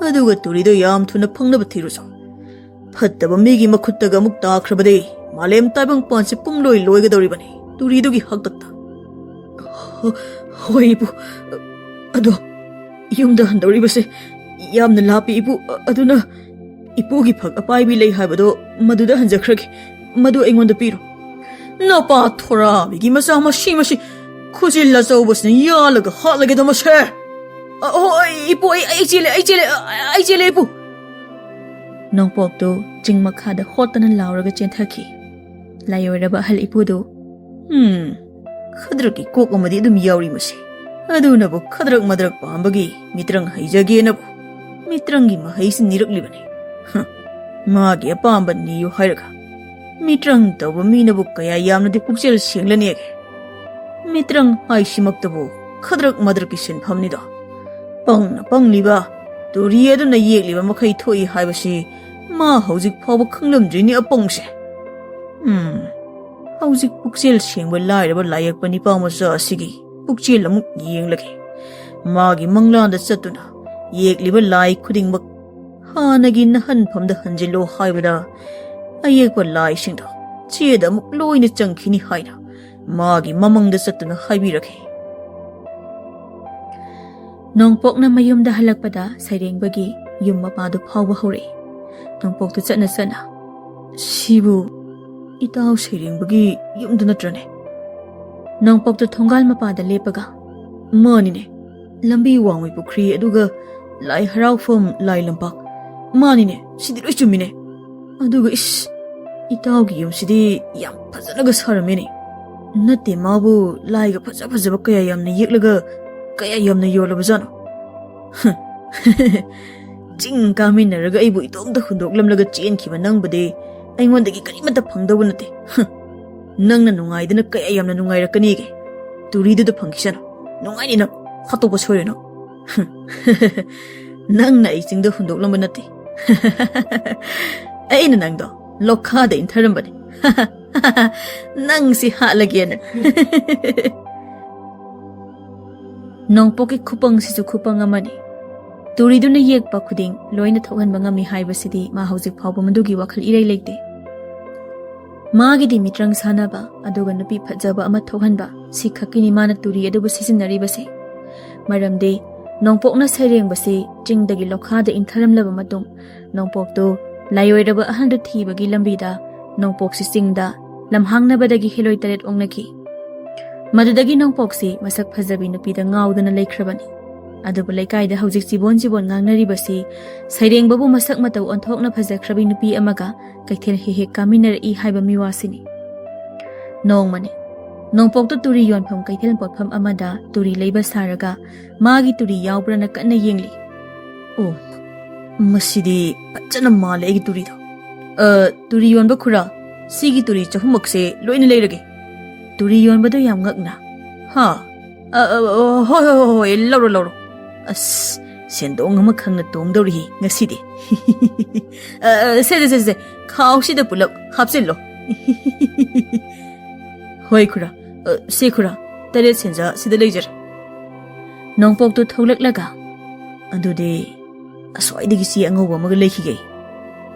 ꯑꯗꯨꯒ ꯇꯨꯔꯤꯗꯣ ꯌꯥꯝ ꯊꯨꯅ ꯐꯪꯅꯕ ꯊꯤꯔꯨꯆꯣ꯫ ꯐꯠꯇꯕ ꯃꯤꯒꯤ ꯃꯈꯨꯠꯇꯒ ꯑꯃꯨꯛ ꯇꯥꯈ꯭ꯔꯕꯗꯤ ꯃꯥꯂꯦꯝ ꯇꯥꯏꯕꯪꯄꯥꯟꯁꯦ ꯄꯨꯝꯂꯣꯏ ꯂꯣꯏꯒꯗꯧꯔꯤꯕꯅꯤ ꯇꯨꯔꯤꯗꯨꯒꯤ ꯍꯥꯛꯇꯛꯇ꯫" "ꯍꯣ-, ꯍꯣꯏ, ꯏꯄꯨ꯫ ꯑꯗꯣ ꯌꯨꯝꯗ ꯍꯟꯗꯧꯔꯤꯕꯁꯦ ꯌꯥꯝꯅ ꯂꯥꯞꯄꯤ, ꯏꯄꯨ꯫ ꯑꯗꯨꯅ ꯏꯄꯨꯒꯤ ꯐꯛ ꯑꯄꯥꯏꯕꯤ ꯂꯩ ꯍꯥꯏꯕꯗꯣ ꯃꯗꯨꯗ ꯍꯟꯖꯈ꯭ꯔꯒꯦ꯫ ꯃꯗꯨ ꯑꯩꯉꯣꯟꯗ ꯄꯤꯔꯣ꯫" "ꯅꯄꯥ ꯊꯣꯔꯥꯕꯤꯒꯤ ꯃꯆꯥ ꯃꯁꯤ, ꯃꯁꯤ ꯈꯨꯖꯤꯜ ꯑꯆꯧꯕꯁꯤꯅ ꯌꯥꯜꯂꯒ ꯍꯥꯠꯂꯒꯦꯗꯣ ꯃꯁꯦ꯫ ꯑ, ꯍꯣꯏ, ꯏꯄꯨ, ꯑꯩ, ꯑꯩ ꯆꯦꯜꯂꯦ, ꯑꯩ ꯆꯦꯜꯂꯦ, ꯑ, ꯑꯩ ꯆꯦꯜꯂꯦ, ꯏꯄꯨ!" ꯅꯣꯡꯄꯣꯛꯇꯨ ꯆꯤꯡ ꯃꯈꯥꯗ ꯍꯣꯠꯇꯅ ꯂꯥꯎꯔꯒ ꯆꯦꯟꯊꯈꯤ꯫ ꯂꯥꯏꯑꯣꯏꯔꯕ ꯑꯍꯜ ꯏꯄꯨꯗꯨ, "ꯍꯝ, ꯈꯗ꯭ꯔꯛꯀꯤ ꯀꯣꯛ ꯑꯃꯗꯤ ꯑꯗꯨꯝ ꯌꯥꯎꯔꯤ ꯃꯁꯤ꯫ ꯑꯗꯨꯅꯕꯨ ꯈꯗ꯭ꯔꯛ ꯃꯗ꯭ꯔꯛ ꯄꯥꯝꯕꯒꯤ ꯃꯤꯇ꯭ꯔꯪ ꯍꯩꯖꯒꯦꯅꯕꯨ ꯃꯤꯇ꯭ꯔꯪꯒꯤ ꯃꯍꯩꯁꯤ ꯅꯤꯔꯛꯂꯤꯕꯅꯤ꯫ ꯍ, ꯃꯥꯒꯤ ꯑꯄꯥꯝꯕ ꯅꯤꯌꯨ ꯍꯥꯏꯔꯒ ꯃꯤꯇ꯭ꯔꯪ ꯇꯧꯕ ꯃꯤꯅꯕꯨ ꯀꯌꯥ ꯌꯥꯝꯅꯗꯤ ꯄꯨꯛꯆꯦꯜ ꯁꯦꯡꯂꯅꯦꯒꯦ꯫ ꯃꯤꯇ꯭ꯔꯪ ꯍꯥꯏꯁꯤꯃꯛꯇꯕꯨ ꯈꯗ꯭ꯔꯛ ꯃꯗ꯭ꯔꯛꯀꯤ ꯁꯤꯟꯐꯝꯅꯤꯗꯣ꯫ ꯄꯪꯅ ꯄꯪꯂꯤꯕ, ꯇꯨꯔꯤ ꯑꯗꯨꯅ ꯌꯦꯛꯂꯤꯕ ꯃꯈꯩ ꯊꯣꯛꯏ ꯍꯥꯏꯕꯁꯤ ꯃꯥ ꯍꯧꯖꯤꯛ ꯐꯥꯎꯕ ꯈꯪꯂꯝꯗ꯭ꯔꯤꯅꯤ, ꯑꯄꯪꯁꯦ꯫ ꯎꯝ, ꯍꯧꯖꯤꯛ ꯄꯨꯛꯆꯦꯜ ꯁꯦꯡꯕ ꯂꯥꯏꯔꯕ ꯂꯥꯏꯌꯦꯛꯄ ꯅꯤꯄꯥ ꯃꯆꯥ ꯑꯁꯤꯒꯤ ꯄꯨꯛꯆꯦꯜ ꯑꯃꯨꯛ ꯌꯦꯡꯂꯒꯦ꯫ ꯃꯥꯒꯤ ꯃꯪꯂꯥꯟꯗ ꯆꯠꯇꯨꯅ ꯌꯦꯛꯂꯤꯕ ꯂꯥꯏ ꯈꯨꯗꯤꯡꯃꯛ ꯍꯥꯟꯅꯒꯤ ꯅꯍꯟꯐꯝꯗ ꯍꯟꯖꯤꯜꯂꯣ ꯍꯥꯏꯕꯗ, ꯑꯌꯦꯛꯄ ꯂꯥꯏꯁꯤꯡꯗꯣ ꯆꯦꯗ ꯑꯃꯨꯛ ꯂꯣꯏꯅ ꯆꯪꯈꯤꯅꯤ ꯍꯥꯏꯅ ꯃꯥꯒꯤ ꯃꯃꯪꯗ ꯆꯠꯇꯨꯅ ꯍꯥꯏꯕꯤꯔꯒꯦ꯫" ꯅꯣꯡꯄꯣꯛꯅ ꯃꯌꯨꯝꯗ ꯍꯜꯂꯛꯄꯗ ꯁꯩꯔꯦꯡꯕꯒꯤ ꯌꯨꯝ ꯃꯄꯥꯗꯨ ꯐꯥꯎꯕ ꯍꯧꯔꯛꯏ꯫ ꯅꯣꯡꯄꯣꯛꯇꯨ ꯆꯠꯅ ꯆꯠꯅ, "ꯁꯤꯕꯨ ꯏꯇꯥꯎ ꯁꯩꯔꯦꯡꯕꯒꯤ ꯌꯨꯝꯗꯨ ꯅꯠꯇ꯭ꯔꯅꯦ?" ꯅꯣꯡꯄꯣꯛꯇꯨ ꯊꯣꯡꯒꯥꯜ ꯃꯄꯥꯗ ꯂꯦꯞꯄꯒ, "ꯃꯥꯅꯤꯅꯦ, ꯂꯝꯕꯤ ꯋꯥꯡꯃꯩ ꯄꯨꯈ꯭ꯔꯤ, ꯑꯗꯨꯒ ꯂꯥꯏ ꯍꯔꯥꯎꯐꯝ, ꯂꯥꯏ ꯂꯝꯄꯥꯛ꯫ ꯃꯥꯅꯤꯅꯦ, ꯁꯤꯗꯤ ꯂꯣꯏ ꯆꯨꯝꯃꯤꯅꯦ꯫ ꯑꯗꯨꯒ ꯏꯁ, ꯏꯇꯥꯎꯒꯤ ꯌꯨꯝꯁꯤꯗꯤ ꯌꯥꯝ ꯐꯖꯅꯒ ꯁꯥꯔꯝꯃꯦꯅꯦ꯫ ꯅꯠꯇꯦ, ꯃꯥꯕꯨ ꯂꯥꯏꯒ ꯐꯖ ꯐꯖꯕ ꯀꯌꯥ ꯌꯥꯝꯅ ꯌꯦꯛꯂꯒ ꯀꯌꯥ ꯌꯥꯝꯅ ꯌꯣꯜꯂꯕꯖꯥꯠꯅꯣ?" "ꯆꯤꯡ ꯀꯥꯃꯤꯟꯅꯔꯒ ꯑꯩꯕꯨ ꯏꯇꯣꯝꯇ ꯍꯨꯟꯗꯣꯛꯂꯝꯂꯒ ꯆꯦꯟꯈꯤꯕ ꯅꯪꯕꯨꯗꯤ ꯑꯩꯉꯣꯟꯗꯒꯤ ꯀꯔꯤꯃꯠꯇ ꯐꯪꯗꯧꯕ ꯅꯠꯇꯦ꯫ ꯍꯨꯝ, ꯅꯪꯅ ꯅꯨꯡꯉꯥꯏꯗꯅ ꯀꯌꯥ ꯌꯥꯝꯅ ꯅꯨꯡꯉꯥꯏꯔꯛꯀꯅꯤꯒꯦ? ꯇꯨꯔꯤꯗꯨꯗ ꯐꯪꯈꯤꯁꯅꯨ, ꯅꯨꯡꯉꯥꯏꯅꯤ ꯅꯪ, ꯍꯥꯠꯇꯣꯛꯄ ꯁꯣꯏꯔꯣꯏ ꯅꯪ꯫" ꯍꯨꯝ, "ꯅꯪꯅ ꯑꯩ ꯆꯤꯡꯗ ꯍꯨꯟꯗꯣꯛꯂꯝꯕ ꯅꯠꯇꯦ꯫ ꯑꯩꯅ ꯅꯪꯗꯣ ꯂꯣꯛꯈꯥꯗ ꯏꯟꯊꯔꯝꯕꯅꯤ꯫" ꯅꯪꯁꯤ ꯍꯥꯠꯂꯒꯦꯅ꯫ ꯅꯣꯡꯄꯣꯛꯀꯤ ꯈꯨꯄꯪꯁꯤꯁꯨ ꯈꯨꯄꯪ ꯑꯃꯅꯤ꯫ ꯇꯨꯔꯤꯗꯨꯅ ꯌꯦꯛꯄ ꯈꯨꯗꯤꯡ ꯂꯣꯏꯅ ꯊꯣꯛꯍꯟꯕ ꯉꯝꯃꯤ ꯍꯥꯏꯕꯁꯤꯗꯤ ꯃꯥ ꯍꯧꯖꯤꯛ ꯐꯥꯎꯕ ꯃꯗꯨꯒꯤ ꯋꯥꯈꯜ ꯏꯔꯩ ꯂꯩꯇꯦ꯫ ꯃꯥꯒꯤꯗꯤ ꯃꯤꯇ꯭ꯔꯪ ꯁꯥꯟꯅꯕ ꯑꯗꯨꯒ ꯅꯨꯄꯤ ꯐꯖꯕ ꯑꯃ ꯊꯣꯛꯍꯟꯕ, ꯁꯤ ꯈꯛꯀꯤꯅꯤ ꯃꯥꯅ ꯇꯨꯔꯤ ꯑꯗꯨꯕꯨ ꯁꯤꯖꯤꯟꯅꯔꯤꯕꯁꯦ꯫ ꯃꯔꯝꯗꯤ ꯅꯣꯡꯄꯣꯛꯅ ꯁꯩꯔꯦꯡꯕꯁꯤ ꯆꯤꯡꯗꯒꯤ ꯂꯣꯈꯥꯗ ꯏꯟꯊꯔꯝꯂꯕ ꯃꯇꯨꯡ, ꯅꯣꯡꯄꯣꯛꯇꯨ ꯂꯥꯏꯑꯣꯏꯔꯕ ꯑꯍꯜꯗꯨ ꯊꯤꯕꯒꯤ ꯂꯝꯕꯤꯗ ꯅꯣꯡꯄꯣꯛꯁꯤ ꯆꯤꯡꯗ ꯂꯝꯍꯥꯡꯅꯕꯗꯒꯤ ꯍꯦꯂꯣꯏ ꯇꯔꯦꯠ ꯑꯣꯛꯅꯈꯤ꯫ ꯃꯗꯨꯗꯒꯤ ꯅꯣꯡꯄꯣꯛꯁꯤ ꯃꯁꯛ ꯐꯖꯕꯤ ꯅꯨꯄꯤꯗ ꯉꯥꯎꯗꯅ ꯂꯩꯈ꯭ꯔꯕꯅꯤ꯫ ꯑꯗꯨꯕꯨ ꯂꯩꯀꯥꯏꯗ ꯍꯧꯖꯤꯛ ꯆꯤꯕꯣꯟ ꯆꯤꯕꯣꯟ ꯉꯥꯡꯅꯔꯤꯕꯁꯤ ꯁꯩꯔꯦꯡꯕꯕꯨ ꯃꯁꯛ ꯃꯇꯧ ꯑꯣꯟꯊꯣꯛꯅ ꯐꯖꯈ꯭ꯔꯕꯤ ꯅꯨꯄꯤ ꯑꯃꯒ ꯀꯩꯊꯦꯜ ꯍꯦꯛ ꯍꯦꯛ ꯀꯥꯃꯤꯟꯅꯔꯛꯏ ꯍꯥꯏꯕ ꯃꯤꯋꯥꯁꯤꯅꯤ꯫ ꯅꯣꯡꯃꯅꯤ ꯅꯣꯡꯄꯣꯛꯇꯨ ꯇꯨꯔꯤ ꯌꯣꯟꯐꯝ ꯀꯩꯊꯦꯜ ꯄꯣꯠꯐꯝ ꯑꯃꯗ ꯇꯨꯔꯤ ꯂꯩꯕ ꯁꯥꯔꯒ ꯃꯥꯒꯤ ꯇꯨꯔꯤ ꯌꯥꯎꯕ꯭ꯔꯅ ꯀꯟꯅ ꯌꯦꯡꯂꯤ꯫ "ꯑꯣ, ꯃꯁꯤꯗꯤ ꯐꯖꯅ ꯃꯥꯜꯂꯦ ꯑꯩꯒꯤ ꯇꯨꯔꯤꯗꯣ꯫ ꯑ, ꯇꯨꯔꯤ ꯌꯣꯟꯕ ꯈꯨꯔꯥ, ꯁꯤꯒꯤ ꯇꯨꯔꯤ ꯆꯍꯨꯝꯃꯛꯁꯦ ꯂꯣꯏꯅ ꯂꯩꯔꯒꯦ?" ꯇꯨꯔꯤ ꯌꯣꯟꯕꯗꯣ ꯌꯥꯝ ꯉꯛꯅ, "ꯍꯥ? ꯑ, ꯑ, ꯑ, ꯍꯣꯏ, ꯍꯣꯏ, ꯍꯣꯏ, ꯍꯣꯏ, ꯂꯧꯔꯣ, ꯂꯧꯔꯣ꯫ ꯑꯁ, ꯁꯦꯟꯗꯣꯡ ꯑꯃ ꯈꯪꯅ ꯇꯣꯡꯗꯧꯔꯤ ꯉꯁꯤꯗꯤ꯫ ꯑ, ꯑ, ꯁꯦ, ꯁꯦ, ꯁꯦ, ꯁꯦ, ꯈꯥꯎꯁꯤꯗ ꯄꯨꯂꯞ ꯍꯥꯞꯆꯤꯜꯂꯣ꯫" "ꯍꯣꯏ ꯈꯨꯔꯥ, ꯑ, ꯁꯦ ꯈꯨꯔꯥ, ꯇꯔꯦꯠ ꯁꯦꯟꯖꯥ ꯁꯤꯗ ꯂꯩꯖꯔꯦ꯫" ꯅꯣꯡꯄꯣꯛꯇꯨ ꯊꯣꯛꯂꯛꯂꯒ, "ꯑꯗꯨꯗꯤ ꯑꯁ꯭ꯋꯥꯏꯗꯒꯤ ꯆꯦ ꯑꯉꯧꯕ ꯑꯃꯒ ꯂꯩꯈꯤꯒꯦ꯫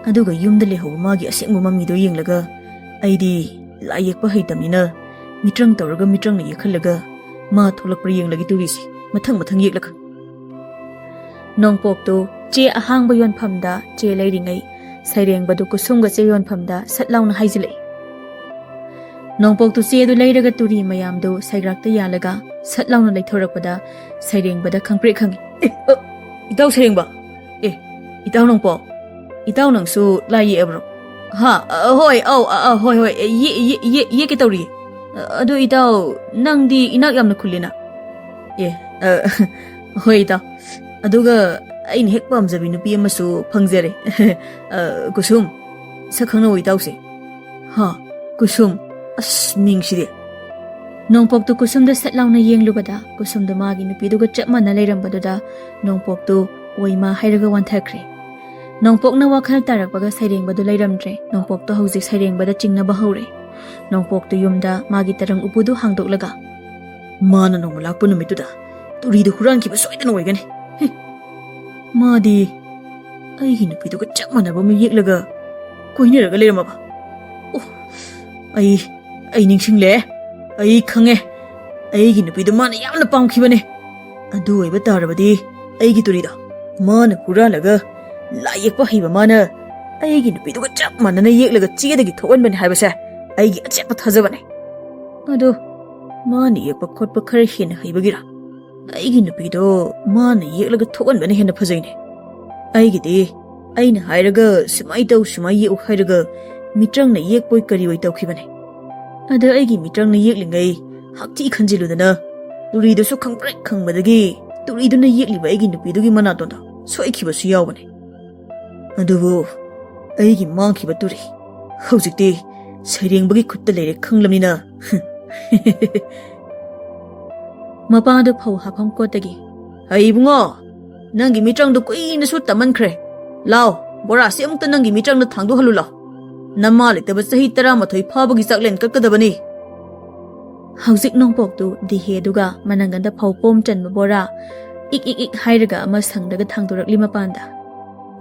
ꯑꯗꯨꯒ ꯌꯨꯝꯗ ꯂꯩꯍꯧꯕ ꯃꯥꯒꯤ ꯑꯁꯦꯡꯕ ꯃꯃꯤꯗꯣ ꯌꯦꯡꯂꯒ ꯑꯩꯗꯤ ꯂꯥꯏ ꯌꯦꯛꯄ ꯍꯩꯇꯕꯅꯤꯅ ꯃꯤꯇ꯭ꯔꯪ ꯇꯧꯔꯒ ꯃꯤꯇ꯭ꯔꯪꯅ ꯌꯦꯛꯍꯜꯂꯒ ꯃꯥ ꯊꯣꯛꯂꯛꯄ꯭ꯔꯥ ꯌꯦꯡꯂꯒꯦ ꯇꯨꯔꯤꯁꯦ, ꯃꯊꯪ ꯃꯊꯪ ꯌꯦꯛꯂꯒ꯫" ꯅꯣꯡꯄꯣꯛꯇꯨ ꯆꯦ ꯑꯍꯥꯡꯕ ꯌꯣꯟꯐꯝꯗ ꯆꯦ ꯂꯩꯔꯤꯉꯩ ꯁꯩꯔꯦꯡꯕꯗꯨ ꯀꯨꯁꯨꯝꯒ ꯆꯦ ꯌꯣꯟꯐꯝꯗ ꯁꯠ ꯂꯥꯎꯅ ꯍꯥꯏꯖꯤꯜꯂꯛꯏ꯫ ꯅꯣꯡꯄꯣꯛꯇꯨ ꯆꯦꯗꯨ ꯂꯩꯔꯒ ꯇꯨꯔꯤ ꯃꯌꯥꯝꯗꯨ ꯁꯩꯒ꯭ꯔꯥꯛꯇ ꯌꯥꯜꯂꯒ ꯁꯠ ꯂꯥꯎꯅ ꯂꯩꯊꯣꯔꯛꯄꯗ ꯁꯩꯔꯦꯡꯕꯗ ꯈꯪꯄ꯭ꯔꯦꯛ ꯈꯪꯉꯤ꯫ "ꯑꯦ, ꯑ, ꯏꯇꯥꯎ ꯁꯩꯔꯦꯡꯕ! ꯑꯦ, ꯏꯇꯥꯎ ꯅꯣꯡꯄꯣꯛ! ꯏꯇꯥꯎ ꯅꯪꯁꯨ ꯂꯥꯏ ꯌꯦꯛꯑꯕ꯭ꯔꯣ?" "ꯍꯥ? ꯑ, ꯍꯣꯏ, ꯑꯧ, ꯑ, ꯑ, ꯍꯣꯏ, ꯍꯣꯏ, ꯑꯦ, ꯌꯦ-, ꯌꯦ-, ꯌꯦ-, ꯌꯦꯛꯀꯦ ꯇꯧꯔꯤꯌꯦ꯫ ꯑ, ꯑꯗꯨ ꯏꯇꯥꯎ, ꯅꯪꯗꯤ ꯏꯅꯥꯛ ꯌꯥꯝꯅ ꯈꯨꯜꯂꯤꯅ꯫" "ꯑꯦ, ꯑ, ꯍꯣꯏ ꯏꯇꯥꯎ꯫ ꯑꯗꯨꯒ ꯑꯩꯅ ꯍꯦꯛ ꯄꯥꯝꯖꯕꯤ ꯅꯨꯄꯤ ꯑꯃꯁꯨ ꯐꯪꯖꯔꯦ꯫ ꯑ, ꯀꯨꯁꯨꯝ, ꯁꯛ ꯈꯪꯅꯧ ꯏꯇꯥꯎꯁꯦ꯫" "ꯍꯥ? ꯀꯨꯁꯨꯝ? ꯑꯁ, ꯃꯤꯡꯁꯤꯗꯤ!" ꯅꯣꯡꯄꯣꯛꯇꯨ ꯀꯨꯁꯨꯝꯗ ꯁꯠ ꯂꯥꯎꯅ ꯌꯦꯡꯂꯨꯕꯗ ꯀꯨꯁꯨꯝꯗꯨ ꯃꯥꯒꯤ ꯅꯨꯄꯤꯗꯨꯒ ꯆꯞ ꯃꯥꯟꯅ ꯂꯩꯔꯝꯕꯗꯨꯗ ꯅꯣꯡꯄꯣꯛꯇꯨ ꯑꯣꯏꯃꯥ ꯍꯥꯏꯔꯒ ꯋꯥꯟꯊꯈ꯭ꯔꯦ꯫ ꯅꯣꯡꯄꯣꯛꯅ ꯋꯥꯈꯜ ꯇꯥꯔꯛꯄꯒ ꯁꯩꯔꯦꯡꯕꯗꯨ ꯂꯩꯔꯝꯗ꯭ꯔꯦ꯫ ꯅꯣꯡꯄꯣꯛꯇꯣ ꯍꯧꯖꯤꯛ ꯁꯩꯔꯦꯡꯕꯗ ꯆꯤꯡꯅꯕ ꯍꯧꯔꯦ꯫ ꯅꯣꯡꯄꯣꯛꯇꯨ ꯌꯨꯝꯗ ꯃꯥꯒꯤ ꯇꯔꯪ ꯎꯄꯨꯗꯨ ꯍꯥꯡꯗꯣꯛꯂꯒ, "ꯃꯥꯅ ꯅꯣꯡꯃ ꯂꯥꯛꯄ ꯅꯨꯃꯤꯠꯇꯨꯗ ꯇꯨꯔꯤꯗꯨ ꯍꯨꯔꯥꯟꯈꯤꯕ ꯁꯣꯏꯗꯅ ꯑꯣꯏꯒꯅꯤ꯫ ꯍꯨꯝ, ꯃꯥꯗꯤ ꯑꯩꯒꯤ ꯅꯨꯄꯤꯗꯨꯒ ꯆꯞ ꯃꯥꯟꯅꯕ ꯑꯃ ꯌꯦꯛꯂꯒ ꯀꯣꯏꯅꯔꯒ ꯂꯩꯔꯝꯃꯕ꯫ ꯑꯣ, ꯑꯩ, ꯑꯩ ꯅꯤꯡꯁꯤꯡꯂꯦ꯫ ꯑꯩ ꯈꯪꯉꯦ꯫ ꯑꯩꯒꯤ ꯅꯨꯄꯤꯗꯨ ꯃꯥꯅ ꯌꯥꯝꯅ ꯄꯥꯝꯈꯤꯕꯅꯦ꯫ ꯑꯗꯨ ꯑꯣꯏꯕ ꯇꯥꯔꯕꯗꯤ ꯑꯩꯒꯤ ꯇꯨꯔꯤꯗꯣ ꯃꯥꯅ ꯍꯨꯔꯥꯜꯂꯒ ꯂꯥꯏ ꯌꯦꯛꯄ ꯍꯩꯕ ꯃꯥꯅ ꯑꯩꯒꯤ ꯅꯨꯄꯤꯗꯨꯒ ꯆꯞ ꯃꯥꯟꯅꯅ ꯌꯦꯛꯂꯒ ꯆꯦꯗꯒꯤ ꯊꯣꯛꯍꯟꯕꯅꯦ ꯍꯥꯏꯕꯁꯦ ꯑꯩꯒꯤ ꯑꯆꯦꯠꯄ ꯊꯥꯖꯕꯅꯦ꯫ ꯑꯗꯣ ꯃꯥꯅ ꯌꯦꯛꯄ ꯈꯣꯠꯄ ꯈꯔ ꯍꯦꯟꯅ ꯍꯩꯕꯒꯤꯔ? ꯑꯩꯒꯤ ꯅꯨꯄꯤꯗꯣ ꯃꯥꯅ ꯌꯦꯛꯂꯒ ꯊꯣꯛꯍꯟꯕꯅ ꯍꯦꯟꯅ ꯐꯖꯩꯅꯦ꯫ ꯑꯩꯒꯤꯗꯤ ꯑꯩꯅ ꯍꯥꯏꯔꯒ ꯁꯨꯃꯥꯏ ꯇꯧ, ꯁꯨꯃꯥꯏ ꯌꯦꯛꯎ ꯍꯥꯏꯔꯒ ꯃꯤꯇ꯭ꯔꯪꯅ ꯌꯦꯛꯄꯣꯏ ꯀꯔꯤꯑꯣꯏ ꯇꯧꯈꯤꯕꯅꯦ꯫ ꯑꯗ ꯑꯩꯒꯤ ꯃꯤꯇ꯭ꯔꯪꯅ ꯌꯦꯛꯂꯤꯉꯩ ꯍꯛꯊꯤ ꯈꯟꯖꯤꯜꯂꯨꯗꯅ ꯇꯨꯔꯤꯗꯨꯁꯨ ꯈꯪꯄ꯭ꯔꯦꯛ ꯈꯪꯕꯗꯒꯤ ꯇꯨꯔꯤꯗꯨꯅ ꯌꯦꯛꯂꯤꯕ ꯑꯩꯒꯤ ꯅꯨꯄꯤꯗꯨꯒꯤ ꯃꯅꯥꯇꯣꯟꯗꯣ ꯁꯣꯏꯈꯤꯕꯁꯨ ꯌꯥꯎꯕꯅꯦ꯫ ꯑꯗꯨꯕꯨ ꯑꯩꯒꯤ ꯃꯥꯡꯈꯤꯕ ꯇꯨꯔꯤ ꯍꯧꯖꯤꯛꯇꯤ ꯁꯩꯔꯦꯡꯕꯒꯤ ꯈꯨꯠꯇ ꯂꯩꯔꯦ ꯈꯪꯂꯕꯅꯤꯅ꯫ ꯃꯄꯥꯗꯨ ꯐꯧ ꯍꯥꯞꯐꯝ ꯀꯣꯠꯇꯒꯤ, "ꯍꯩ ꯏꯕꯨꯡꯉꯣ, ꯅꯪꯒꯤ ꯃꯤꯇ꯭ꯔꯪꯗꯨ ꯀꯨꯏꯅꯁꯨ ꯇꯝꯃꯟꯈ꯭ꯔꯦ꯫ ꯂꯥꯎ, ꯕꯣꯔꯥꯁꯤ ꯑꯃꯨꯛꯇ ꯅꯪꯒꯤ ꯃꯤꯇ꯭ꯔꯪꯗ ꯊꯥꯡꯗꯣꯛꯍꯜꯂꯨ ꯂꯥꯎ꯫ ꯅꯃꯥ ꯂꯩꯇꯕ ꯆꯍꯤ ꯇꯔꯥꯃꯥꯊꯣꯏ ꯐꯥꯕꯒꯤ ꯆꯥꯛꯂꯦꯟ ꯀꯠꯀꯗꯕꯅꯤ꯫" ꯍꯧꯖꯤꯛ ꯅꯣꯡꯄꯣꯛꯇꯨ ꯗꯤꯍꯦꯗꯨꯒ ꯃꯅꯪꯒꯟꯗ ꯐꯧ ꯄꯣꯝ ꯆꯟꯕ ꯕꯣꯔꯥ ꯏꯛ ꯏꯛ ꯏꯛ ꯍꯥꯏꯔꯒ ꯑꯃ ꯁꯪꯗꯒ ꯊꯥꯡꯗꯣꯔꯛꯂꯤ ꯃꯄꯥꯟꯗ꯫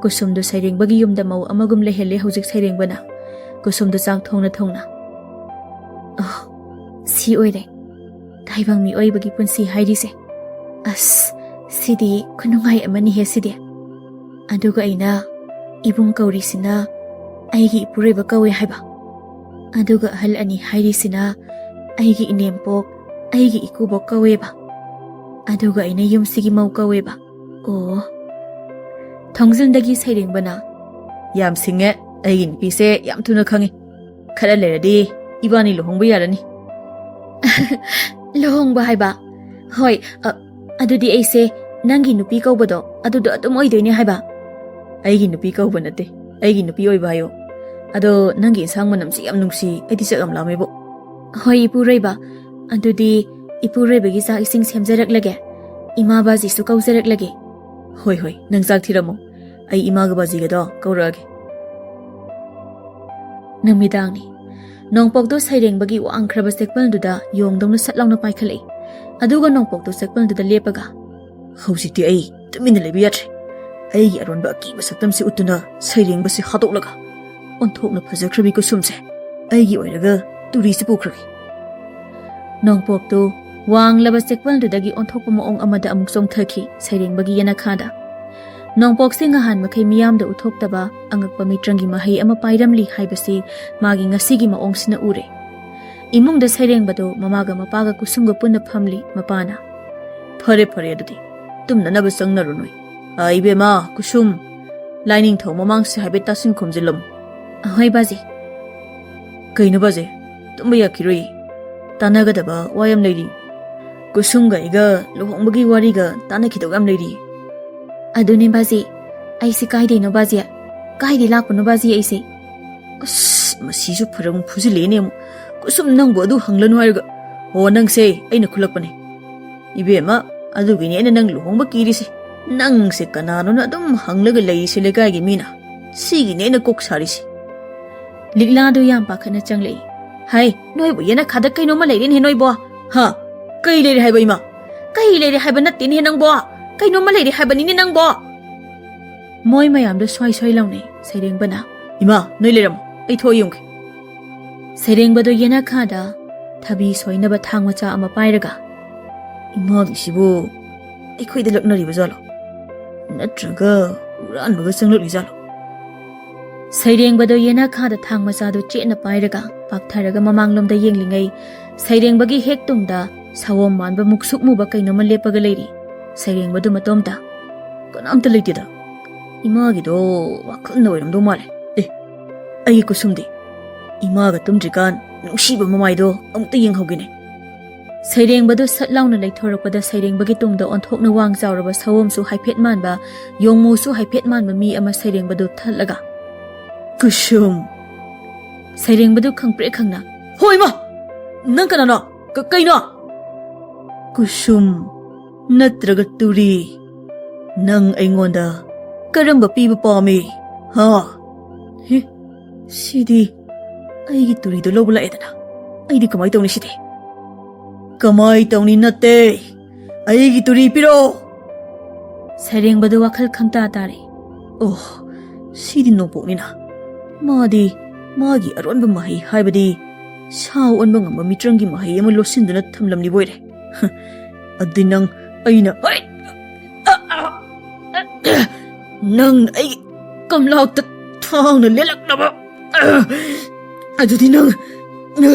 ꯀꯨꯁꯨꯝꯗꯨ ꯁꯩꯔꯦꯡꯕꯒꯤ ꯌꯨꯝꯗ ꯃꯧ ꯑꯃꯒꯨꯝ ꯂꯩꯍꯜꯂꯦ ꯍꯧꯖꯤꯛ ꯁꯩꯔꯦꯡꯕꯅ꯫ ꯀꯨꯁꯨꯝꯗꯨ ꯆꯥꯛ ꯊꯣꯡꯅ ꯊꯣꯡꯅ, "ꯑꯣ, ꯁꯤ ꯑꯣꯏꯔꯦ ꯇꯥꯏꯕꯪ ꯃꯤꯑꯣꯏꯕꯒꯤ ꯄꯨꯟꯁꯤ ꯍꯥꯏꯔꯤꯁꯦ꯫ ꯑꯁ, ꯁꯤꯗꯤ ꯈꯨꯅꯨꯡꯉꯥꯏ ꯑꯃꯅꯤꯍꯦ ꯁꯤꯗꯤ꯫ ꯑꯗꯨꯒ ꯑꯩꯅ ꯏꯕꯨꯡ ꯀꯧꯔꯤꯁꯤꯅ ꯑꯩꯒꯤ ꯏꯄꯨꯔꯣꯏꯕ ꯀꯧꯋꯦ ꯍꯥꯏꯕ꯫ ꯑꯗꯨꯒ ꯑꯍꯜ ꯑꯅꯤ ꯍꯥꯏꯔꯤꯁꯤꯅ ꯑꯩꯒꯤ ꯏꯅꯦꯝꯄꯣꯛ, ꯑꯩꯒꯤ ꯏꯀꯨꯕꯣꯛ ꯀꯧꯋꯦꯕ꯫ ꯑꯗꯨꯒ ꯑꯩꯅ ꯌꯨꯝꯁꯤꯒꯤ ꯃꯧ ꯀꯧꯋꯦꯕ꯫ ꯑꯣ꯫" ꯊꯣꯡꯖꯤꯟꯗꯒꯤ ꯁꯩꯔꯦꯡꯕꯅ, "ꯌꯥꯝ ꯁꯤꯡꯉꯦ, ꯑꯩꯒꯤ ꯅꯨꯄꯤꯁꯦ ꯌꯥꯝ ꯊꯨꯅ ꯈꯪꯉꯤ꯫ ꯈꯔ ꯂꯩꯔꯗꯤ ꯏꯕꯥꯅꯤ ꯂꯨꯍꯣꯡꯕ ꯌꯥꯔꯅꯤ꯫" "ꯂꯨꯍꯣꯡꯕ ꯍꯥꯏꯕ?" "ꯍꯣꯏ, ꯑ, ꯑꯗꯨꯗꯤ ꯑꯩꯁꯦ ꯅꯪꯒꯤ ꯅꯨꯄꯤ ꯀꯧꯕꯗꯣ ꯑꯗꯨꯗꯣ ꯑꯗꯨꯝ ꯑꯣꯏꯗꯣꯏꯅꯦ ꯍꯥꯏꯕ?" "ꯑꯩꯒꯤ ꯅꯨꯄꯤ ꯀꯧꯕ ꯅꯠꯇꯦ, ꯑꯩꯒꯤ ꯅꯨꯄꯤ ꯑꯣꯏꯕ ꯍꯥꯏꯌꯣ꯫ ꯑꯗꯣ ꯅꯪꯒꯤ ꯏꯟꯁꯥꯡ ꯃꯅꯝꯁꯤ ꯌꯥꯝ ꯅꯨꯡꯁꯤ, ꯑꯩꯗꯤ ꯆꯥꯛ ꯌꯥꯝ ꯂꯥꯝꯃꯦꯕꯣ꯫" "ꯍꯣꯏ, ꯏꯄꯨꯔꯣꯏꯕ, ꯑꯗꯨꯗꯤ ꯏꯄꯨꯔꯣꯏꯕꯒꯤ ꯆꯥꯛ ꯏꯁꯤꯡ ꯁꯦꯝꯖꯔꯛꯂꯒꯦ꯫ ꯏꯃꯥ ꯕꯥꯖꯤꯁꯨ ꯀꯧꯖꯔꯛꯂꯒꯦ꯫" "ꯍꯣꯏ, ꯍꯣꯏ, ꯅꯪ ꯆꯥꯛ ꯊꯤꯔꯝꯃꯣ꯫ ꯑꯩ ꯏꯃꯥꯒ ꯕꯥꯖꯤꯒꯗꯣ ꯀꯧꯔꯛꯑꯒꯦ꯫" ꯅꯨꯃꯤꯗꯥꯡꯅꯤ꯫ ꯅꯣꯡꯄꯣꯛꯇꯣ ꯁꯩꯔꯦꯡꯕꯒꯤ ꯋꯥꯡꯈ꯭ꯔꯕ ꯆꯦꯛꯄꯜꯗꯨꯗ ꯌꯣꯡꯗꯧꯅ ꯁꯠ ꯂꯥꯎꯅ ꯄꯥꯏꯈꯠꯂꯛꯏ꯫ ꯑꯗꯨꯒ ꯅꯣꯡꯄꯣꯛꯇꯣ ꯆꯦꯛꯄꯜꯗꯨꯗ ꯂꯦꯞꯄꯒ, "ꯍꯧꯖꯤꯛꯇꯤ ꯑꯩ ꯇꯨꯃꯤꯟꯅ ꯂꯩꯕ ꯌꯥꯗ꯭ꯔꯦ꯫ ꯑꯩꯒꯤ ꯑꯔꯣꯟꯕ ꯑꯀꯤꯕ ꯁꯛꯇꯝꯁꯤ ꯎꯠꯇꯨꯅ ꯁꯩꯔꯦꯡꯕꯁꯤ ꯍꯥꯠꯇꯣꯛꯂꯒ ꯑꯣꯟꯊꯣꯛꯅ ꯐꯖꯈ꯭ꯔꯕꯤ ꯀꯨꯁꯨꯝꯁꯦ ꯑꯩꯒꯤ ꯑꯣꯏꯔꯒ ꯇꯨꯔꯤꯁꯤ ꯄꯨꯈ꯭ꯔꯒꯦ꯫" ꯅꯣꯡꯄꯣꯛꯇꯨ ꯋꯥꯡꯂꯕ ꯆꯦꯛꯄꯜꯗꯨꯗꯒꯤ ꯑꯣꯟꯊꯣꯛꯄ ꯃꯑꯣꯡ ꯑꯃꯗ ꯑꯃꯨꯛ ꯆꯣꯡꯊꯈꯤ ꯁꯩꯔꯦꯡꯕꯒꯤ ꯌꯦꯅꯈꯥꯗ꯫ ꯅꯣꯡꯄꯣꯛꯁꯦ ꯉꯍꯥꯟ ꯃꯈꯩ ꯃꯤꯌꯥꯝꯗ ꯎꯠꯊꯣꯛꯇꯕ ꯑꯉꯛꯄ ꯃꯤꯇ꯭ꯔꯪꯒꯤ ꯃꯍꯩ ꯑꯃ ꯄꯥꯏꯔꯝꯂꯤ ꯍꯥꯏꯕꯁꯤ ꯃꯥꯒꯤ ꯉꯁꯤꯒꯤ ꯃꯑꯣꯡꯁꯤꯅ ꯎꯔꯦ꯫ ꯏꯃꯨꯡꯗ ꯁꯩꯔꯦꯡꯕꯗꯨ ꯃꯃꯥꯒ ꯃꯄꯥꯒ ꯀꯨꯁꯨꯝꯒ ꯄꯨꯟꯅ ꯐꯝꯂꯤ꯫ ꯃꯄꯥꯅ, "ꯐꯔꯦ, ꯐꯔꯦ, ꯑꯗꯨꯗꯤ ꯇꯨꯝꯅꯅꯕ ꯆꯪꯅꯔꯨ ꯅꯣꯏ꯫ ꯑꯥ, ꯏꯕꯦꯝꯃ, ꯀꯨꯁꯨꯝ, ꯂꯥꯏꯅꯤꯡꯊꯧ ꯃꯃꯥꯡꯁꯦ ꯍꯥꯏꯐꯦꯠ ꯇꯥꯁꯤꯟ ꯈꯣꯝꯖꯤꯜꯂꯝꯃꯨ꯫" "ꯑꯍꯣꯏ, ꯕꯥꯖꯤ꯫" "ꯀꯩꯅꯣ, ꯕꯥꯖꯤ? ꯇꯨꯝꯕ ꯌꯥꯈꯤꯔꯣꯏ꯫ ꯇꯥꯟꯅꯒꯗꯕ ꯋꯥ ꯌꯥꯝ ꯂꯩꯔꯤ꯫ ꯀꯨꯁꯨꯝꯒ ꯑꯩꯒ ꯂꯨꯍꯣꯡꯕꯒꯤ ꯋꯥꯔꯤꯒ ꯇꯥꯟꯅꯈꯤꯗꯧ ꯌꯥꯝ ꯂꯩꯔꯤ꯫" "ꯑꯗꯨꯅꯦ, ꯕꯥꯖꯤ꯫ ꯑꯩꯁꯦ ꯀꯥꯏꯗꯩꯅꯣ, ꯕꯥꯖꯤ? ꯀꯥꯏꯗꯩ ꯂꯥꯛꯄꯅꯣ, ꯕꯥꯖꯤ, ꯑꯩꯁꯦ?" "ꯑꯁ, ꯃꯁꯤꯁꯨ ꯐꯔꯛ ꯐꯨꯖꯤꯜꯂꯛꯑꯦꯅꯦ ꯑꯃꯨꯛ꯫ ꯀꯨꯁꯨꯝ, ꯅꯪꯕꯨ ꯑꯗꯨ ꯍꯪꯂꯅꯨ ꯍꯥꯏꯔꯒ꯫ ꯑꯣ, ꯅꯪꯁꯦ ꯑꯩꯅ ꯈꯨꯜꯂꯛꯄꯅꯦ꯫ ꯏꯕꯦꯝꯃ, ꯑꯗꯨꯒꯤꯅꯦ ꯑꯩꯅ ꯅꯪ ꯂꯨꯍꯣꯡꯕ ꯀꯤꯔꯤꯁꯦ꯫ ꯅꯪꯁꯦ ꯀꯅꯥꯅꯣꯅ ꯑꯗꯨꯝ ꯍꯪꯂꯒ ꯂꯩꯔꯤꯁꯦ ꯂꯩꯀꯥꯏꯒꯤ ꯃꯤꯅ꯫ ꯁꯤꯒꯤꯅꯦ ꯑꯩꯅ ꯀꯣꯛ ꯁꯥꯔꯤꯁꯦ꯫" ꯂꯤꯛꯂꯥꯗꯨ ꯌꯥꯝ ꯄꯥꯈꯠꯅ ꯆꯪꯂꯛꯏ꯫ "ꯍꯥꯏ, ꯅꯣꯏꯕꯨ ꯌꯦꯅꯈꯥꯗ ꯀꯩꯅꯣꯝꯃ ꯂꯩꯔꯦꯅꯦ ꯅꯣꯏꯕꯣ?" "ꯍꯥ? ꯀꯩ ꯂꯩꯔꯦ ꯍꯥꯏꯕ, ꯏꯃꯥ?" "ꯀꯩ ꯂꯩꯔꯦ ꯍꯥꯏꯕ ꯅꯠꯇꯦꯅꯦ ꯅꯪꯕꯣ꯫ ꯀꯩꯅꯣꯝꯃ ꯂꯩꯔꯦ ꯍꯥꯏꯕꯅꯤꯅꯦ ꯅꯪꯕꯣ꯫" ꯃꯣꯏ ꯃꯌꯥꯝꯗꯣ ꯁ꯭ꯋꯥꯏ ꯁ꯭ꯋꯥꯏ ꯂꯥꯎꯅꯩ꯫ ꯁꯩꯔꯦꯡꯕꯅ, "ꯏꯃꯥ, ꯅꯣꯏ ꯂꯩꯔꯝꯃꯣ, ꯑꯩ ꯊꯣꯛꯑ ꯌꯦꯡꯒꯦ꯫" ꯁꯩꯔꯦꯡꯕꯗꯣ ꯌꯦꯅꯈꯥꯗ ꯊꯕꯤ ꯁꯣꯏꯅꯕ ꯊꯥꯡ ꯃꯆꯥ ꯑꯃ ꯄꯥꯏꯔꯒ, "ꯏꯃꯥꯒꯤꯁꯤꯕꯨ ꯑꯩꯈꯣꯏꯗ ꯂꯛꯅꯔꯤꯕ ꯖꯥꯠꯂꯣ? ꯅꯠꯇ꯭ꯔꯒ ꯍꯨꯔꯥꯟꯕꯒ ꯆꯪꯂꯛꯂꯤ ꯖꯥꯠꯂꯣ?" ꯁꯩꯔꯦꯡꯕꯗꯣ ꯌꯦꯅꯈꯥꯗ ꯊꯥꯡ ꯃꯆꯥꯗꯨ ꯆꯦꯠꯅ ꯄꯥꯏꯔꯒ ꯄꯥꯛꯊꯔꯒ ꯃꯃꯥꯡꯂꯣꯝꯗ ꯌꯦꯡꯂꯤꯉꯩ, ꯁꯩꯔꯦꯡꯕꯒꯤ ꯍꯦꯛ ꯇꯨꯡꯗ ꯁꯑꯣꯝ ꯃꯥꯟꯕ ꯃꯨꯛꯁꯨꯛ ꯃꯨꯕ ꯀꯩꯅꯣꯝꯃ ꯂꯦꯞꯄꯒ ꯂꯩꯔꯤ꯫ ꯁꯩꯔꯦꯡꯕꯗꯨ ꯃꯇꯣꯝꯇ, "ꯀꯅꯥꯝꯇ ꯂꯩꯇꯦꯗ꯫ ꯏꯃꯥꯒꯤꯗꯣ ꯋꯥꯈꯜꯅ ꯑꯣꯏꯔꯝꯗꯧ ꯃꯥꯜꯂꯦ꯫ ꯑꯦ, ꯑꯩꯒꯤ ꯀꯨꯁꯨꯝꯗꯤ? ꯏꯃꯥꯒ ꯇꯨꯝꯗ꯭ꯔꯤꯀꯥꯟ ꯅꯨꯡꯁꯤꯕ ꯃꯃꯥꯏꯗꯣ ꯑꯃꯨꯛꯇ ꯌꯦꯡꯍꯧꯒꯦꯅꯦ꯫" ꯁꯩꯔꯦꯡꯕꯗꯨ ꯁꯠ ꯂꯥꯎꯅ ꯂꯩꯊꯣꯔꯛꯄꯗ ꯁꯩꯔꯦꯡꯕꯒꯤ ꯇꯨꯡꯗ ꯑꯣꯟꯊꯣꯛꯅ ꯋꯥꯡ ꯆꯥꯎꯔꯕ ꯁꯑꯣꯝꯁꯨ ꯍꯥꯏꯐꯦꯠ ꯃꯥꯟꯕ, ꯌꯣꯡꯃꯨꯁꯨ ꯍꯥꯏꯐꯦꯠ ꯃꯥꯟꯕ ꯃꯤ ꯑꯃ ꯁꯩꯔꯦꯡꯕꯗꯨ ꯊꯠꯂꯒ, "ꯀꯨꯁꯨꯝ!" ꯁꯩꯔꯦꯡꯕꯗꯨ ꯈꯪꯄ꯭ꯔꯦꯛ ꯈꯪꯅ, "ꯍꯣ, ꯏꯃꯥ! ꯅꯪ ꯀꯅꯥꯅꯣ? ꯀ-, ꯀꯩꯅꯣ?" "ꯀꯨꯁꯨꯝ ꯅꯠꯇ꯭ꯔꯒ ꯇꯨꯔꯤ, ꯅꯪ ꯑꯩꯉꯣꯟꯗ ꯀꯔꯝꯕ ꯄꯤꯕ ꯄꯥꯝꯃꯤ? ꯍꯥ? ꯍꯦ, ꯁꯤꯗꯤ ꯑꯩꯒꯤ ꯇꯨꯔꯤꯗꯣ ꯂꯧꯕ ꯂꯥꯛꯑꯦꯗꯅ꯫ ꯑꯩꯗꯤ ꯀꯃꯥꯏ ꯇꯧꯅꯤ ꯁꯤꯗꯤ? ꯀꯃꯥꯏ ꯇꯧꯅꯤ ꯅꯠꯇꯦ, ꯑꯩꯒꯤ ꯇꯨꯔꯤ ꯄꯤꯔꯛꯑꯣ꯫ ꯁꯩꯔꯦꯡꯕꯗꯨ ꯋꯥꯈꯜ ꯈꯪꯇꯥ ꯇꯥꯔꯦ꯫ ꯑꯣ, ꯁꯤꯗꯤ ꯅꯣꯡꯄꯣꯛꯅꯤꯅ꯫ ꯃꯥꯗꯤ ꯃꯥꯒꯤ ꯑꯔꯣꯟꯕ ꯃꯍꯩ, ꯍꯥꯏꯕꯗꯤ ꯁꯥ ꯑꯣꯟꯕ ꯉꯝꯕ ꯃꯤꯇ꯭ꯔꯪꯒꯤ ꯃꯍꯩ ꯑꯃ ꯂꯣꯠꯁꯤꯟꯗꯨꯅ ꯊꯝꯂꯝꯂꯤꯕ ꯑꯣꯏꯔꯦ꯫ ꯑꯗꯨꯗꯤ ꯅꯪ ꯑꯩꯅ, ꯅꯪꯅ ꯑꯩꯒꯤ ꯀꯝꯂꯥꯛꯇ ꯊꯥꯡꯅ ꯂꯦꯜꯂꯛꯅꯕ, ꯑꯗꯨꯗꯤ ꯅꯪ,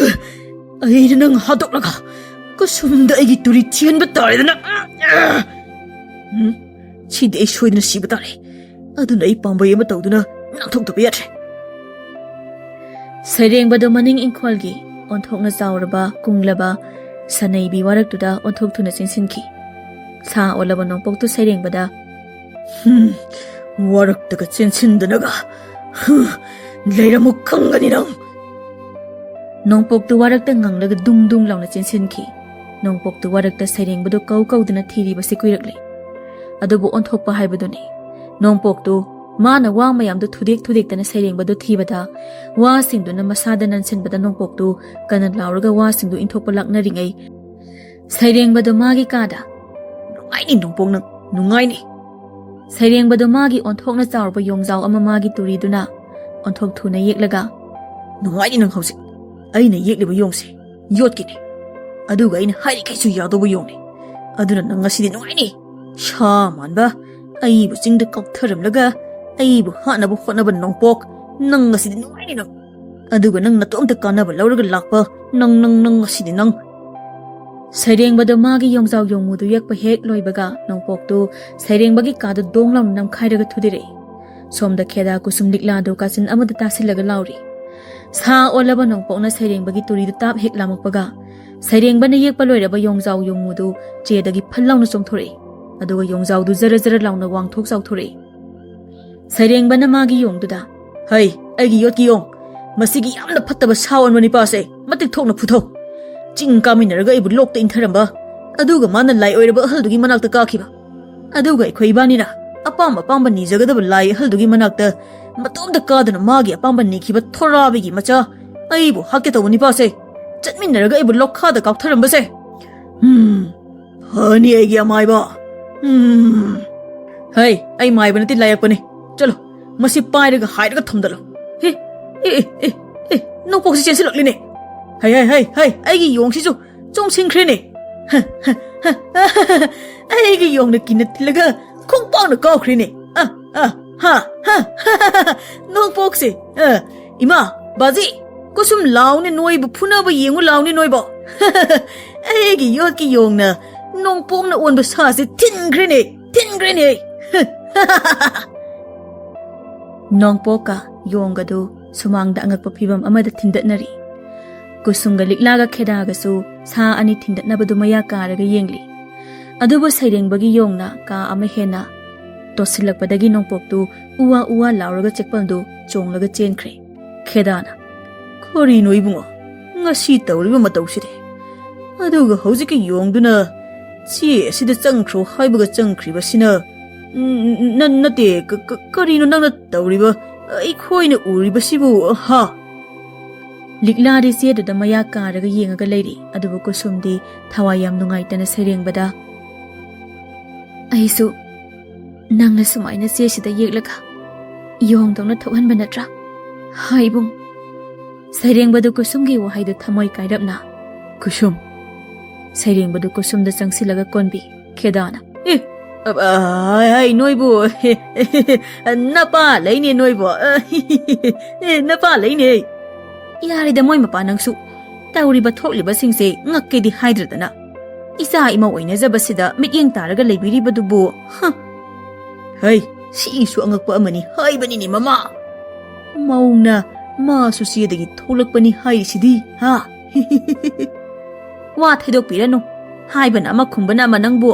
ꯑꯩꯅ ꯅꯪ ꯍꯥꯠꯇꯣꯛꯂꯒ ꯀꯁꯨꯝꯗ ꯑꯩꯒꯤ ꯇꯨꯔꯤ ꯊꯤꯍꯟꯕ ꯇꯥꯔꯦꯗꯅ꯫ ꯎꯝ, ꯁꯤꯗꯤ ꯑꯩ ꯁꯣꯏꯗꯅ ꯁꯤꯕ ꯇꯥꯔꯦ꯫ ꯑꯗꯨꯅ ꯑꯩ ꯄꯥꯝꯕꯩ ꯑꯃ ꯇꯧꯗꯨꯅ ꯅꯥꯟꯊꯣꯛꯇꯕ ꯌꯥꯗ꯭ꯔꯦ꯫ ꯁꯩꯔꯦꯡꯕꯗꯨ ꯃꯅꯤꯡ ꯏꯪꯈꯣꯜꯒꯤ ꯑꯣꯟꯊꯣꯛꯅ ꯆꯥꯎꯔꯕ, ꯀꯨꯡꯂꯕ ꯁꯅꯩꯕꯤ ꯋꯥꯔꯛꯇꯨꯗ ꯑꯣꯟꯊꯣꯛ ꯊꯨꯅ ꯆꯦꯟꯁꯤꯟꯈꯤ꯫ ꯁꯥ ꯑꯣꯜꯂꯕ ꯅꯣꯡꯄꯣꯛꯇꯨ ꯁꯩꯔꯦꯡꯕꯗ, "ꯍꯨꯝ, ꯋꯥꯔꯛꯇꯒ ꯆꯦꯟꯁꯤꯟꯗꯅꯒ, ꯍꯨꯝ, ꯂꯩꯔꯝꯃꯨ ꯈꯪꯒꯅꯤ ꯅꯪ!" ꯅꯣꯡꯄꯣꯛꯇꯨ ꯋꯥꯔꯛꯇ ꯉꯪꯂꯒ ꯗꯨꯡ ꯗꯨꯡ ꯂꯥꯎꯅ ꯆꯦꯟꯁꯤꯟꯈꯤ꯫ ꯅꯣꯡꯄꯣꯛꯇꯨ ꯋꯥꯔꯛꯇ ꯁꯩꯔꯦꯡꯕꯗꯨ ꯀꯧ ꯀꯧꯗꯨꯅ ꯊꯤꯔꯤꯕꯁꯤ ꯀꯨꯏꯔꯛꯂꯦ꯫ ꯑꯗꯨꯕꯨ ꯑꯣꯟꯊꯣꯛꯄ ꯍꯥꯏꯕꯗꯨꯅꯤ꯫ ꯅꯣꯡꯄꯣꯛꯇꯨ ꯃꯥꯅ ꯋꯥ ꯃꯌꯥꯝꯗꯨ ꯊꯨꯗꯦꯛ ꯊꯨꯗꯦꯛꯇꯅ ꯁꯩꯔꯦꯡꯕꯗꯨ ꯊꯤꯕꯗ, ꯋꯥꯁꯤꯡꯗꯨꯅ ꯃꯁꯥꯗ ꯅꯟꯁꯤꯟꯕꯗ ꯅꯣꯡꯄꯣꯛꯇꯨ ꯀꯟꯅ ꯂꯥꯎꯔꯒ ꯋꯥꯁꯤꯡꯗꯨ ꯏꯟꯊꯣꯛꯄ ꯂꯥꯛꯅꯔꯤꯉꯩ, ꯁꯩꯔꯦꯡꯕꯗꯨ ꯃꯥꯒꯤ ꯀꯥꯗ, "ꯅꯨꯡꯉꯥꯏꯅꯤ ꯅꯣꯡꯄꯣꯛ ꯅꯪ, ꯅꯨꯡꯉꯥꯏꯅꯤ!" ꯁꯩꯔꯦꯡꯕꯗꯨ ꯃꯥꯒꯤ ꯑꯣꯟꯊꯣꯛꯅ ꯆꯥꯎꯔꯕ ꯌꯣꯡꯖꯥꯎ ꯑꯃ ꯃꯥꯒꯤ ꯇꯨꯔꯤꯗꯨꯅ ꯑꯣꯟꯊꯣꯛ ꯊꯨꯅ ꯌꯦꯛꯂꯒ, "ꯅꯨꯡꯉꯥꯏꯅꯤ ꯅꯪ ꯍꯧꯖꯤꯛ꯫ ꯑꯩꯅ ꯌꯦꯛꯂꯤꯕ ꯌꯣꯡꯁꯦ ꯌꯣꯠꯀꯤꯅꯤ꯫ ꯑꯗꯨꯒ ꯑꯩꯅ ꯍꯥꯏꯔꯤꯈꯩꯁꯨ ꯌꯥꯗꯧꯕ ꯌꯣꯡꯅꯤ꯫ ꯑꯗꯨꯅ ꯅꯪ ꯉꯁꯤꯗꯤ ꯅꯨꯡꯉꯥꯏꯅꯤ꯫ ꯁꯥ ꯃꯥꯟꯕ, ꯑꯩꯕꯨ ꯆꯤꯡꯗ ꯀꯛꯊꯔꯝꯂꯒ ꯑꯩꯕꯨ ꯍꯥꯠꯅꯕ ꯍꯣꯠꯅꯕ ꯅꯣꯡꯄꯣꯛ, ꯅꯪ ꯉꯁꯤꯗꯤ ꯅꯨꯡꯉꯥꯏꯅꯤ ꯅꯪ꯫ ꯑꯗꯨꯒ ꯅꯪ ꯅꯇꯣꯝꯇ ꯀꯥꯟꯅꯕ ꯂꯧꯔꯒ ꯂꯥꯛꯄ ꯅꯪ, ꯅꯪ, ꯅꯪ ꯉꯁꯤꯗꯤ ꯅꯪ!" ꯁꯩꯔꯦꯡꯕꯗꯨ ꯃꯥꯒꯤ ꯌꯣꯡꯖꯥꯎ ꯌꯣꯡꯃꯨꯗꯨ ꯌꯦꯛꯄ ꯍꯦꯛ ꯂꯣꯏꯕꯒ ꯅꯣꯡꯄꯣꯛꯇꯨ ꯁꯩꯔꯦꯡꯕꯒꯤ ꯀꯥꯗ ꯗꯣꯡ ꯂꯥꯎꯅ ꯅꯝꯈꯥꯏꯔꯒ ꯊꯨꯗꯦꯔꯛꯏ꯫ ꯁꯣꯝꯗ ꯈꯦꯗꯥ ꯀꯨꯁꯨꯝ ꯂꯤꯛꯂꯥꯗꯨ ꯀꯥꯆꯤꯟ ꯑꯃꯗ ꯇꯥꯁꯤꯜꯂꯒ ꯂꯥꯎꯔꯤ꯫ ꯁꯥ ꯑꯣꯜꯂꯕ ꯅꯣꯡꯄꯣꯛꯅ ꯁꯩꯔꯦꯡꯕꯒꯤ ꯇꯨꯔꯤꯗꯨ ꯇꯥꯞ ꯍꯦꯛ ꯂꯥꯝꯃꯛꯄꯒ, ꯁꯩꯔꯦꯡꯕꯅ ꯌꯦꯛꯄ ꯂꯣꯏꯔꯕ ꯌꯣꯡꯖꯥꯎ ꯌꯣꯡꯃꯨꯗꯨ ꯆꯦꯗꯒꯤ ꯐꯜ ꯂꯥꯎꯅ ꯆꯣꯡꯊꯣꯔꯛꯏ꯫ ꯑꯗꯨꯒ ꯌꯣꯡꯖꯥꯎꯗꯨ ꯖꯔ ꯖꯔ ꯂꯥꯎꯅ ꯋꯥꯡꯊꯣꯛ ꯆꯥꯎꯊꯣꯔꯛꯏ꯫ ꯁꯩꯔꯦꯡꯕꯅ ꯃꯥꯒꯤ ꯌꯣꯡꯗꯨꯗ, "ꯍꯩ, ꯑꯩꯒꯤ ꯌꯣꯠꯀꯤ ꯌꯣꯡ, ꯃꯁꯤꯒꯤ ꯌꯥꯝꯅ ꯐꯠꯇꯕ ꯁꯥ ꯑꯣꯟꯕ ꯅꯤꯄꯥꯁꯦ ꯃꯇꯤꯛ ꯊꯣꯛꯅ ꯐꯨꯊꯧ꯫ ꯆꯤꯡ ꯀꯥꯃꯤꯟꯅꯔꯒ ꯑꯩꯕꯨ ꯂꯣꯛꯇ ꯏꯟꯊꯔꯝꯕ, ꯑꯗꯨꯒ ꯃꯥꯅ ꯂꯥꯏ ꯑꯣꯏꯔꯕ ꯑꯍꯜꯗꯨꯒꯤ ꯃꯅꯥꯛꯇ ꯀꯥꯈꯤꯕ, ꯑꯗꯨꯒ ꯑꯩꯈꯣꯏ ꯏꯕꯥꯅꯤꯅ ꯑꯄꯥꯝ ꯑꯄꯥꯝꯕ ꯅꯤꯖꯒꯗꯕ ꯂꯥꯏ ꯑꯍꯜꯗꯨꯒꯤ ꯃꯅꯥꯛꯇ ꯃꯇꯣꯝꯇ ꯀꯥꯗꯨꯅ ꯃꯥꯒꯤ ꯑꯄꯥꯝꯕ ꯅꯤꯈꯤꯕ ꯊꯣꯔꯥꯕꯤꯒꯤ ꯃꯆꯥ ꯑꯩꯕꯨ ꯍꯥꯠꯀꯦ ꯇꯧꯕ ꯅꯤꯄꯥꯁꯦ, ꯆꯠꯃꯤꯟꯅꯔꯒ ꯑꯩꯕꯨ ꯂꯣꯛꯈꯥꯗ ꯀꯥꯎꯊꯔꯝꯕꯁꯦ꯫ ꯎꯝ, ꯐꯅꯤ ꯑꯩꯒꯤ ꯑꯃꯥꯏꯕ꯫ ꯎꯝ, ꯍꯩ, ꯑꯩ ꯃꯥꯏꯕ ꯅꯠꯇꯦ, ꯂꯥꯏꯌꯦꯛꯄꯅꯤ꯫ ꯆꯠꯂꯣ, ꯃꯁꯤ ꯄꯥꯏꯔꯒ ꯍꯥꯏꯔꯒ ꯊꯝꯗꯠꯂꯣ꯫ ꯍꯦ, ꯑꯦ, ꯑꯦ, ꯑꯦ, ꯑꯦ, ꯅꯣꯡꯄꯣꯛꯁꯤ ꯆꯦꯟꯁꯤꯜꯂꯛꯂꯤꯅꯦ꯫ ꯍꯩ, ꯍꯩ, ꯍꯩ, ꯍꯩ, ꯑꯩꯒꯤ ꯌꯣꯡꯁꯤꯁꯨ ꯆꯣꯡꯁꯤꯟꯈ꯭ꯔꯦꯅꯦ꯫ ꯑꯩꯒꯤ ꯌꯣꯡꯅ ꯀꯤꯟꯅ ꯊꯤꯜꯂꯒ ꯈꯣꯡꯄꯥꯛꯅ ꯀꯥꯎꯈ꯭ꯔꯦꯅꯦ꯫ ꯑ, ꯑ, ꯍꯥ, ꯍꯥ, ꯅꯣꯡꯄꯣꯛꯁꯦ꯫ ꯑ, ꯏꯃꯥ, ꯕꯥꯖꯤ, ꯀꯨꯁꯨꯝ ꯂꯥꯎꯅꯦ ꯅꯣꯏꯕꯨ ꯐꯨꯅꯕ ꯌꯦꯡꯉꯨ ꯂꯥꯎꯅꯦ ꯅꯣꯏꯕꯣ꯫ ꯑꯩꯒꯤ ꯌꯣꯠꯀꯤ ꯌꯣꯡꯅ ꯅꯣꯡꯄꯣꯛꯅ ꯑꯣꯟꯕ ꯁꯥꯁꯦ ꯊꯤꯟꯈ꯭ꯔꯦꯅꯦ, ꯊꯤꯟꯈ꯭ꯔꯦꯅꯦ꯫ ꯅꯣꯡꯄꯣꯛꯀ ꯌꯣꯡꯒꯗꯨ ꯁꯨꯃꯥꯡꯗ ꯑꯉꯛꯄ ꯐꯤꯕꯝ ꯑꯃꯗ ꯊꯤꯟꯗꯠꯅꯔꯤ꯫ ꯀꯨꯁꯨꯝꯒ ꯂꯤꯛꯂꯥꯒ ꯈꯦꯗꯥꯒꯁꯨ ꯁꯥ ꯑꯅꯤ ꯊꯤꯟꯗꯠꯅꯕꯗꯨ ꯃꯌꯥ ꯀꯥꯔꯒ ꯌꯦꯡꯂꯤ꯫ ꯑꯗꯨꯕꯨ ꯁꯩꯔꯦꯡꯕꯒꯤ ꯌꯣꯡꯅ ꯀꯥ ꯑꯃ ꯍꯦꯟꯅ ꯇꯣꯠꯁꯤꯜꯂꯛꯄꯗꯒꯤ ꯅꯣꯡꯄꯣꯛꯇꯨ ꯎꯋꯥ ꯎꯋꯥ ꯂꯥꯎꯔꯒ ꯆꯦꯛꯄꯜꯗꯨ ꯆꯣꯡꯂꯒ ꯆꯦꯟꯈ꯭ꯔꯦ꯫ ꯈꯦꯗꯥꯅ, "ꯀꯔꯤꯅꯣ ꯏꯕꯨꯡꯉꯣ, ꯉꯁꯤ ꯇꯧꯔꯤꯕ ꯃꯇꯧꯁꯤꯗꯤ? ꯑꯗꯨꯒ ꯍꯧꯖꯤꯛꯀꯤ ꯌꯣꯡꯗꯨꯅ ꯆꯦ ꯑꯁꯤꯗ ꯆꯪꯈ꯭ꯔꯣ ꯍꯥꯏꯕꯒ ꯆꯪꯈ꯭ꯔꯤꯕꯁꯤꯅ, ꯎꯝ, ꯅ-, ꯅꯠꯇꯦ, ꯀ-, ꯀ-, ꯀꯔꯤꯅꯣ ꯅꯪꯅ ꯇꯧꯔꯤꯕ? ꯑꯩꯈꯣꯏꯅ ꯎꯔꯤꯕꯁꯤꯕꯨ, ꯍꯥ?" ꯂꯤꯛꯂꯥꯗꯤ ꯆꯦꯗꯨꯗ ꯃꯌꯥ ꯀꯥꯔꯒ ꯌꯦꯡꯉꯒ ꯂꯩꯔꯤ꯫ ꯑꯗꯨꯕꯨ ꯀꯨꯁꯨꯝꯗꯤ ꯊꯋꯥꯏ ꯌꯥꯝ ꯅꯨꯡꯉꯥꯏꯇꯅ ꯁꯩꯔꯦꯡꯕꯗ, "ꯑꯩꯁꯨ ꯅꯪꯅ ꯁꯨꯃꯥꯏꯅ ꯆꯦꯁꯤꯗ ꯌꯦꯛꯂꯒ ꯌꯣꯡꯗꯧꯅ ꯊꯣꯛꯍꯟꯕ ꯅꯠꯇ꯭ꯔꯥ? ꯍꯥꯏ ꯏꯕꯨꯡ?" ꯁꯩꯔꯦꯡꯕꯗꯨ ꯀꯨꯁꯨꯝꯒꯤ ꯋꯥꯍꯩꯗꯨ ꯊꯃꯣꯏ ꯀꯥꯏꯔꯞꯅ, "ꯀꯨꯁꯨꯝ!" ꯁꯩꯔꯦꯡꯕꯗꯨ ꯀꯨꯁꯨꯝꯗ ꯆꯪꯁꯤꯜꯂꯒ ꯀꯣꯟꯕꯤ꯫ ꯈꯦꯗꯥꯅ, "ꯑꯦ, ꯑ, ꯑ, ꯍꯥꯏ ꯅꯣꯏꯕꯨ, ꯅꯄꯥ ꯂꯩꯅꯦ ꯅꯣꯏꯕꯨ, ꯑꯦ, ꯅꯄꯥ ꯂꯩꯅꯦ꯫ ꯌꯥꯔꯦꯗ ꯃꯣꯏ ꯃꯄꯥ ꯅꯪꯁꯨ, ꯇꯧꯔꯤꯕ ꯊꯣꯛꯂꯤꯕꯁꯤꯡꯁꯦ ꯉꯛꯀꯦꯗꯤ ꯍꯥꯏꯗ꯭ꯔꯗꯅ꯫ ꯏꯆꯥ ꯏꯃꯧ ꯑꯣꯏꯅꯖꯕꯁꯤꯗ ꯃꯤꯠꯌꯦꯡ ꯇꯥꯔꯒ ꯂꯩꯕꯤꯔꯤꯕꯗꯨꯕꯨ, ꯍ!" "ꯍꯩ, ꯁꯤꯁꯨ ꯑꯉꯛꯄ ꯑꯃꯅꯤ ꯍꯥꯏꯕꯅꯤꯅꯦ ꯃꯃꯥ꯫ ꯃꯧꯅ ꯃꯥꯁꯨ ꯆꯦꯗꯒꯤ ꯊꯣꯛꯂꯛꯄꯅꯤ ꯍꯥꯏꯔꯤꯁꯤꯗꯤ, ꯍꯥ?" "ꯋꯥ ꯊꯩꯗꯣꯛꯄꯤꯔꯅꯨ, ꯍꯥꯏꯕꯅ ꯑꯃ ꯈꯨꯝꯕꯅ ꯑꯃ ꯅꯪꯕꯨ꯫"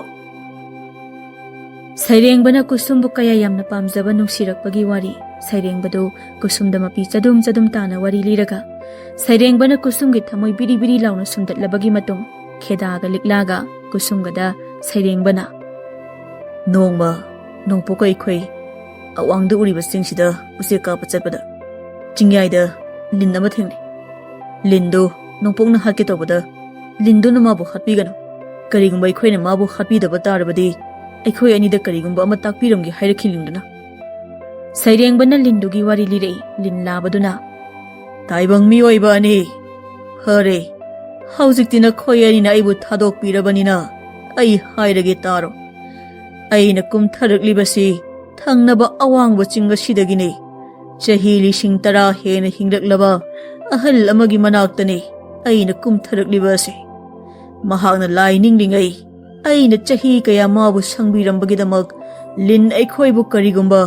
ꯁꯩꯔꯦꯡꯕꯅ ꯀꯨꯁꯨꯝꯕꯨ ꯀꯌꯥ ꯌꯥꯝꯅ ꯄꯥꯝꯖꯕ ꯅꯨꯡꯁꯤꯔꯛꯄꯒꯤ ꯋꯥꯔꯤ꯫ ꯁꯩꯔꯦꯡꯕꯗꯨ ꯀꯨꯁꯨꯝꯗ ꯃꯄꯤ ꯆꯗꯨꯝ ꯆꯗꯨꯝ ꯇꯥꯅ ꯋꯥꯔꯤ ꯂꯤꯔꯒ, ꯁꯩꯔꯦꯡꯕꯅ ꯀꯨꯁꯨꯝꯒꯤ ꯊꯃꯣꯏ ꯕꯤꯔꯤ ꯕꯤꯔꯤ ꯂꯥꯎꯅ ꯁꯨꯝꯗꯠꯂꯕꯒꯤ ꯃꯇꯨꯡ, ꯈꯦꯗꯥꯒ ꯂꯤꯛꯂꯥꯒ ꯀꯨꯁꯨꯝꯒꯗ ꯁꯩꯔꯦꯡꯕꯅ, "ꯅꯣꯡꯃ ꯅꯣꯡꯄꯣꯛꯀ ꯑꯩꯈꯣꯏ ꯑꯋꯥꯡꯗ ꯎꯔꯤꯕ ꯆꯤꯡꯁꯤꯗ ꯎꯆꯦꯛ ꯀꯥꯞꯄ ꯆꯠꯄꯗ ꯆꯤꯡꯌꯥꯏꯗ ꯂꯤꯟ ꯑꯃ ꯊꯦꯡꯅꯩ꯫ ꯂꯤꯟꯗꯨ ꯅꯣꯡꯄꯣꯛꯅ ꯍꯥꯠꯀꯦ ꯇꯧꯕꯗ ꯂꯤꯟꯗꯨꯅ ꯃꯥꯕꯨ ꯍꯥꯠꯄꯤꯒꯅꯨ꯫ ꯀꯔꯤꯒꯨꯝꯕ ꯑꯩꯈꯣꯏꯅ ꯃꯥꯕꯨ ꯍꯥꯠꯄꯤꯗꯕ ꯇꯥꯔꯕꯗꯤ ꯑꯩꯈꯣꯏ ꯑꯅꯤꯗ ꯀꯔꯤꯒꯨꯝꯕ ꯑꯃ ꯇꯥꯛꯄꯤꯔꯝꯒꯦ ꯍꯥꯏꯔꯛꯈꯤ ꯂꯤꯟꯗꯨꯅ꯫ ꯁꯩꯔꯦꯡꯕꯅ ꯂꯤꯟꯗꯨꯒꯤ ꯋꯥꯔꯤ ꯂꯤꯔꯛꯏ꯫ ꯂꯤꯟ ꯂꯥꯕꯗꯨꯅ, "ꯇꯥꯏꯕꯪ ꯃꯤꯑꯣꯏꯕ ꯑꯅꯤ, ꯐꯔꯦ, ꯍꯧꯖꯤꯛꯇꯤ ꯅꯈꯣꯏ ꯑꯅꯤꯅ ꯑꯩꯕꯨ ꯊꯥꯗꯣꯛꯄꯤꯔꯕꯅꯤꯅ ꯑꯩ ꯍꯥꯏꯔꯒꯦ ꯇꯥꯔꯣ꯫ ꯑꯩꯅ ꯀꯨꯝꯊꯔꯛꯂꯤꯕꯁꯤ ꯊꯪꯅꯕ ꯑꯋꯥꯡꯕ ꯆꯤꯡ ꯑꯁꯤꯗꯒꯤꯅꯤ꯫ ꯆꯍꯤ ꯂꯤꯁꯤꯡ ꯇꯔꯥ ꯍꯦꯟꯅ ꯍꯤꯡꯂꯛꯂꯕ ꯑꯍꯜ ꯑꯃꯒꯤ ꯃꯅꯥꯛꯇꯅꯤ ꯑꯩꯅ ꯀꯨꯝꯊꯔꯛꯂꯤꯕ ꯑꯁꯤ꯫ ꯃꯍꯥꯛꯅ ꯂꯥꯏ ꯅꯤꯡꯂꯤꯉꯩ ꯑꯩꯅ ꯆꯍꯤ ꯀꯌꯥ ꯃꯥꯕꯨ ꯁꯪꯕꯤꯔꯝꯕꯒꯤꯗꯃꯛ ꯂꯤꯟ ꯑꯩꯈꯣꯏꯕꯨ ꯀꯔꯤꯒꯨꯝꯕ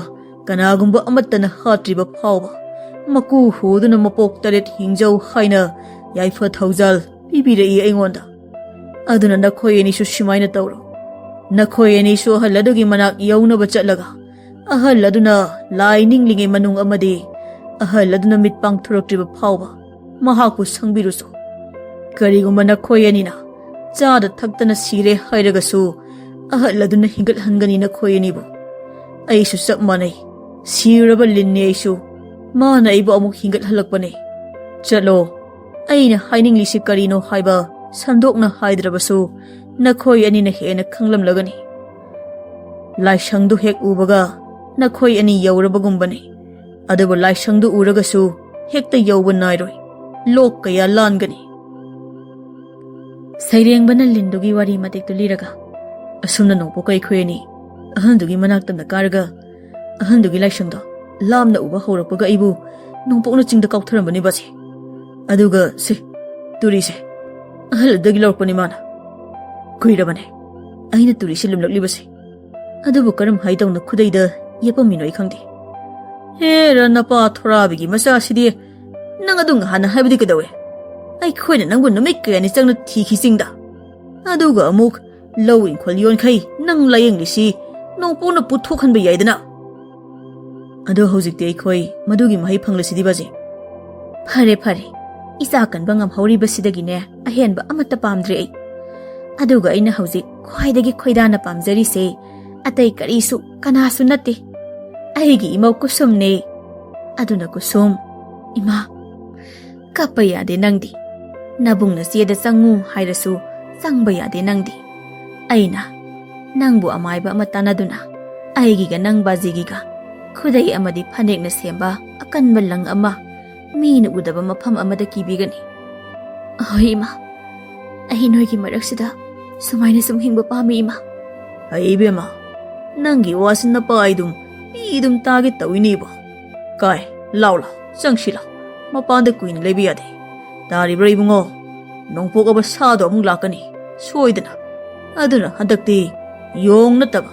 ꯀꯅꯥꯒꯨꯝꯕ ꯑꯃꯠꯇꯅ ꯍꯥꯠꯇ꯭ꯔꯤꯕ ꯐꯥꯎꯕ ꯃꯀꯨ ꯍꯨꯗꯨꯅ ꯃꯄꯣꯛ ꯇꯔꯦꯠ ꯍꯤꯡꯖꯧ ꯍꯥꯏꯅ ꯌꯥꯏꯐ ꯊꯧꯖꯥꯜ ꯄꯤꯕꯤꯔꯛꯏ ꯑꯩꯉꯣꯟꯗ꯫ ꯑꯗꯨꯅ ꯅꯈꯣꯏ ꯑꯅꯤꯁꯨ ꯁꯨꯃꯥꯏꯅ ꯇꯧꯔꯣ꯫ ꯅꯈꯣꯏ ꯑꯅꯤꯁꯨ ꯑꯍꯜ ꯑꯗꯨꯒꯤ ꯃꯅꯥꯛ ꯌꯧꯅꯕ ꯆꯠꯂꯒ ꯑꯍꯜ ꯑꯗꯨꯅ ꯂꯥꯏ ꯅꯤꯡꯂꯤꯉꯩ ꯃꯅꯨꯡ ꯑꯃꯗꯤ ꯑꯍꯜ ꯑꯗꯨꯅ ꯃꯤꯠ ꯄꯥꯡꯊꯣꯔꯛꯇ꯭ꯔꯤꯕ ꯐꯥꯎꯕ ꯃꯍꯥꯛꯄꯨ ꯁꯪꯕꯤꯔꯨꯁꯨ꯫ ꯀꯔꯤꯒꯨꯝꯕ ꯅꯈꯣꯏ ꯑꯅꯤꯅ ꯆꯥꯗ ꯊꯛꯇꯅ ꯁꯤꯔꯦ ꯍꯥꯏꯔꯒꯁꯨ ꯑꯍꯜ ꯑꯗꯨꯅ ꯍꯤꯡꯒꯠꯍꯟꯒꯅꯤ ꯅꯈꯣꯏ ꯑꯅꯤꯕꯨ꯫ ꯑꯩꯁꯨ ꯆꯞ ꯃꯥꯟꯅꯩ꯫ ꯁꯤꯔꯕ ꯂꯤꯟꯅꯤ ꯑꯩꯁꯨ꯫ ꯃꯥꯅ ꯑꯩꯕꯨ ꯑꯃꯨꯛ ꯍꯤꯡꯒꯠꯍꯜꯂꯛꯄꯅꯦ꯫ ꯆꯠꯂꯣ, ꯑꯩꯅ ꯍꯥꯏꯅꯤꯡꯂꯤꯁꯤ ꯀꯔꯤꯅꯣ ꯍꯥꯏꯕ ꯁꯟꯗꯣꯛꯅ ꯍꯥꯏꯗ꯭ꯔꯕꯁꯨ ꯅꯈꯣꯏ ꯑꯅꯤꯅ ꯍꯦꯟꯅ ꯈꯪꯂꯝꯂꯒꯅꯤ꯫ ꯂꯥꯏꯁꯪꯗꯨ ꯍꯦꯛ ꯎꯕꯒ ꯅꯈꯣꯏ ꯑꯅꯤ ꯌꯧꯔꯕꯒꯨꯝꯕꯅꯤ꯫ ꯑꯗꯨꯕꯨ ꯂꯥꯏꯁꯪꯗꯨ ꯎꯔꯒꯁꯨ ꯍꯦꯛꯇ ꯌꯧꯕ ꯅꯥꯏꯔꯣꯏ꯫ ꯂꯣꯛ ꯀꯌꯥ ꯂꯥꯟꯒꯅꯤ꯫" ꯁꯩꯔꯦꯡꯕꯅ ꯂꯤꯟꯗꯨꯒꯤ ꯋꯥꯔꯤ ꯃꯇꯦꯛꯇꯨ ꯂꯤꯔꯒ, ꯑꯁꯨꯝꯅ ꯅꯣꯡꯄꯣꯛ ꯑꯩꯈꯣꯏ ꯑꯅꯤ ꯑꯍꯟꯗꯨꯒꯤ ꯃꯅꯥꯛꯇꯝꯗ ꯀꯥꯔꯒ ꯑꯍꯟꯗꯨꯒꯤ ꯂꯥꯏꯁꯪꯗꯣ ꯂꯥꯞꯅ ꯎꯕ ꯍꯧꯔꯛꯄꯒ ꯑꯩꯕꯨ ꯅꯣꯡꯄꯣꯛꯅ ꯆꯤꯡꯗ ꯀꯥꯎꯊꯔꯝꯕꯅꯦ ꯕꯥꯖꯤ꯫ ꯑꯗꯨꯒ ꯁꯦ, ꯇꯨꯔꯤꯁꯦ ꯑꯍꯜꯗꯒꯤ ꯂꯧꯔꯛꯄꯅꯤ ꯃꯥꯅ꯫ ꯀꯨꯏꯔꯕꯅꯦ ꯑꯩꯅ ꯇꯨꯔꯤꯁꯦ ꯂꯨꯝꯂꯛꯂꯤꯕꯁꯦ꯫ ꯑꯗꯨꯕꯨ ꯀꯔꯝ ꯍꯥꯏꯗꯧꯅ ꯈꯨꯗꯩꯗ ꯌꯦꯞꯄꯝꯃꯤꯅꯣ ꯑꯩ ꯈꯪꯗꯦ꯫ ꯍꯦꯔ, ꯅꯄꯥ ꯊꯣꯔꯥꯕꯤꯒꯤ ꯃꯆꯥꯁꯤꯗꯤ! ꯅꯪ ꯑꯗꯨ ꯉꯍꯥꯟꯅ ꯍꯥꯏꯕꯗꯤ ꯀꯩꯗꯧꯋꯦ? ꯑꯩꯈꯣꯏꯅ ꯅꯪꯕꯨ ꯅꯨꯃꯤꯠ ꯀꯌꯥꯅꯤ ꯆꯪꯅ ꯊꯤꯈꯤ ꯆꯤꯡꯗ꯫ ꯑꯗꯨꯒ ꯑꯃꯨꯛ ꯂꯧ ꯏꯪꯈꯣꯜ ꯌꯣꯟꯈꯩ ꯅꯪ ꯂꯥꯌꯦꯡꯂꯤꯁꯤ ꯅꯣꯡꯄꯣꯛꯅ ꯄꯨꯊꯣꯛꯍꯟꯕ ꯌꯥꯏꯗꯅ꯫ ꯑꯗꯣ ꯍꯧꯖꯤꯛꯇꯤ ꯑꯩꯈꯣꯏ ꯃꯗꯨꯒꯤ ꯃꯍꯩ ꯐꯪꯂꯁꯤꯗꯤ ꯕꯥꯖꯤ꯫ ꯐꯔꯦ, ꯐꯔꯦ꯫ ꯏꯆꯥ ꯀꯟꯕ ꯉꯝꯍꯧꯔꯤꯕꯁꯤꯗꯒꯤꯅꯦ ꯑꯍꯦꯟꯕ ꯑꯃꯠꯇ ꯄꯥꯝꯗ꯭ꯔꯦ ꯑꯩ꯫ ꯑꯗꯨꯒ ꯑꯩꯅ ꯍꯧꯖꯤꯛ ꯈ꯭ꯋꯥꯏꯗꯒꯤ ꯈꯣꯏꯗꯥꯅ ꯄꯥꯝꯖꯔꯤꯁꯦ ꯑꯇꯩ ꯀꯔꯤꯁꯨ ꯀꯅꯥꯁꯨ ꯅꯠꯇꯦ꯫ ꯑꯩꯒꯤ ꯏꯃꯧ ꯀꯨꯁꯨꯝꯅꯦ꯫ ꯑꯗꯨꯅ ꯀꯨꯁꯨꯝ, ꯏꯃꯥ, ꯀꯞꯄ ꯌꯥꯗꯦ ꯅꯪꯗꯤ꯫ ꯅꯕꯨꯡꯅ ꯆꯦꯗ ꯆꯪꯉꯨ ꯍꯥꯏꯔꯁꯨ ꯆꯪꯕ ꯌꯥꯗꯦ ꯅꯪꯗꯤ꯫ ꯑꯩꯅ ꯅꯪꯕꯨ ꯑꯃꯥꯏꯕ ꯑꯃ ꯇꯥꯟꯅꯗꯨꯅ ꯑꯩꯒꯤꯒ ꯅꯪ ꯕꯥꯖꯤꯒꯤꯒ ꯈꯨꯗꯩ ꯑꯃꯗꯤ ꯐꯅꯦꯛꯅ ꯁꯦꯝꯕ ꯑꯀꯟꯕ ꯂꯪ ꯑꯃ ꯃꯤꯅ ꯎꯗꯕ ꯃꯐꯝ ꯑꯃꯗ ꯀꯤꯕꯤꯒꯅꯤ꯫ ꯑꯍꯣꯏ ꯏꯃꯥ, ꯑꯩ ꯅꯣꯏꯒꯤ ꯃꯔꯛꯁꯤꯗ ꯁꯨꯃꯥꯏꯅ ꯁꯨꯝ ꯍꯤꯡꯕ ꯄꯥꯝꯃꯤ ꯏꯃꯥ꯫ ꯑꯩ ꯏꯕꯦꯝꯃ, ꯅꯪꯒꯤ ꯋꯥꯁꯤ ꯅꯄꯥꯏꯗꯨꯝ ꯄꯤꯗꯨꯝ ꯇꯥꯒꯦ ꯇꯧꯏꯅꯦꯕꯣ꯫ ꯀꯥꯏ, ꯂꯥꯎ ꯂꯥꯎ, ꯆꯪꯁꯤ ꯂꯥꯎ꯫ ꯃꯄꯥꯟꯗ ꯀꯨꯏꯅ ꯂꯩꯕ ꯌꯥꯗꯦ꯫ ꯇꯥꯔꯤꯕ꯭ꯔꯥ ꯏꯕꯨꯡꯉꯣ? ꯅꯣꯡꯄꯣꯛ ꯑꯕ ꯁꯥꯗꯣ ꯑꯃꯨꯛ ꯂꯥꯛꯀꯅꯤ, ꯁꯣꯏꯗꯅ꯫ ꯑꯗꯨꯅ ꯍꯟꯗꯛꯇꯤ ꯌꯣꯡ ꯅꯠꯇꯕ,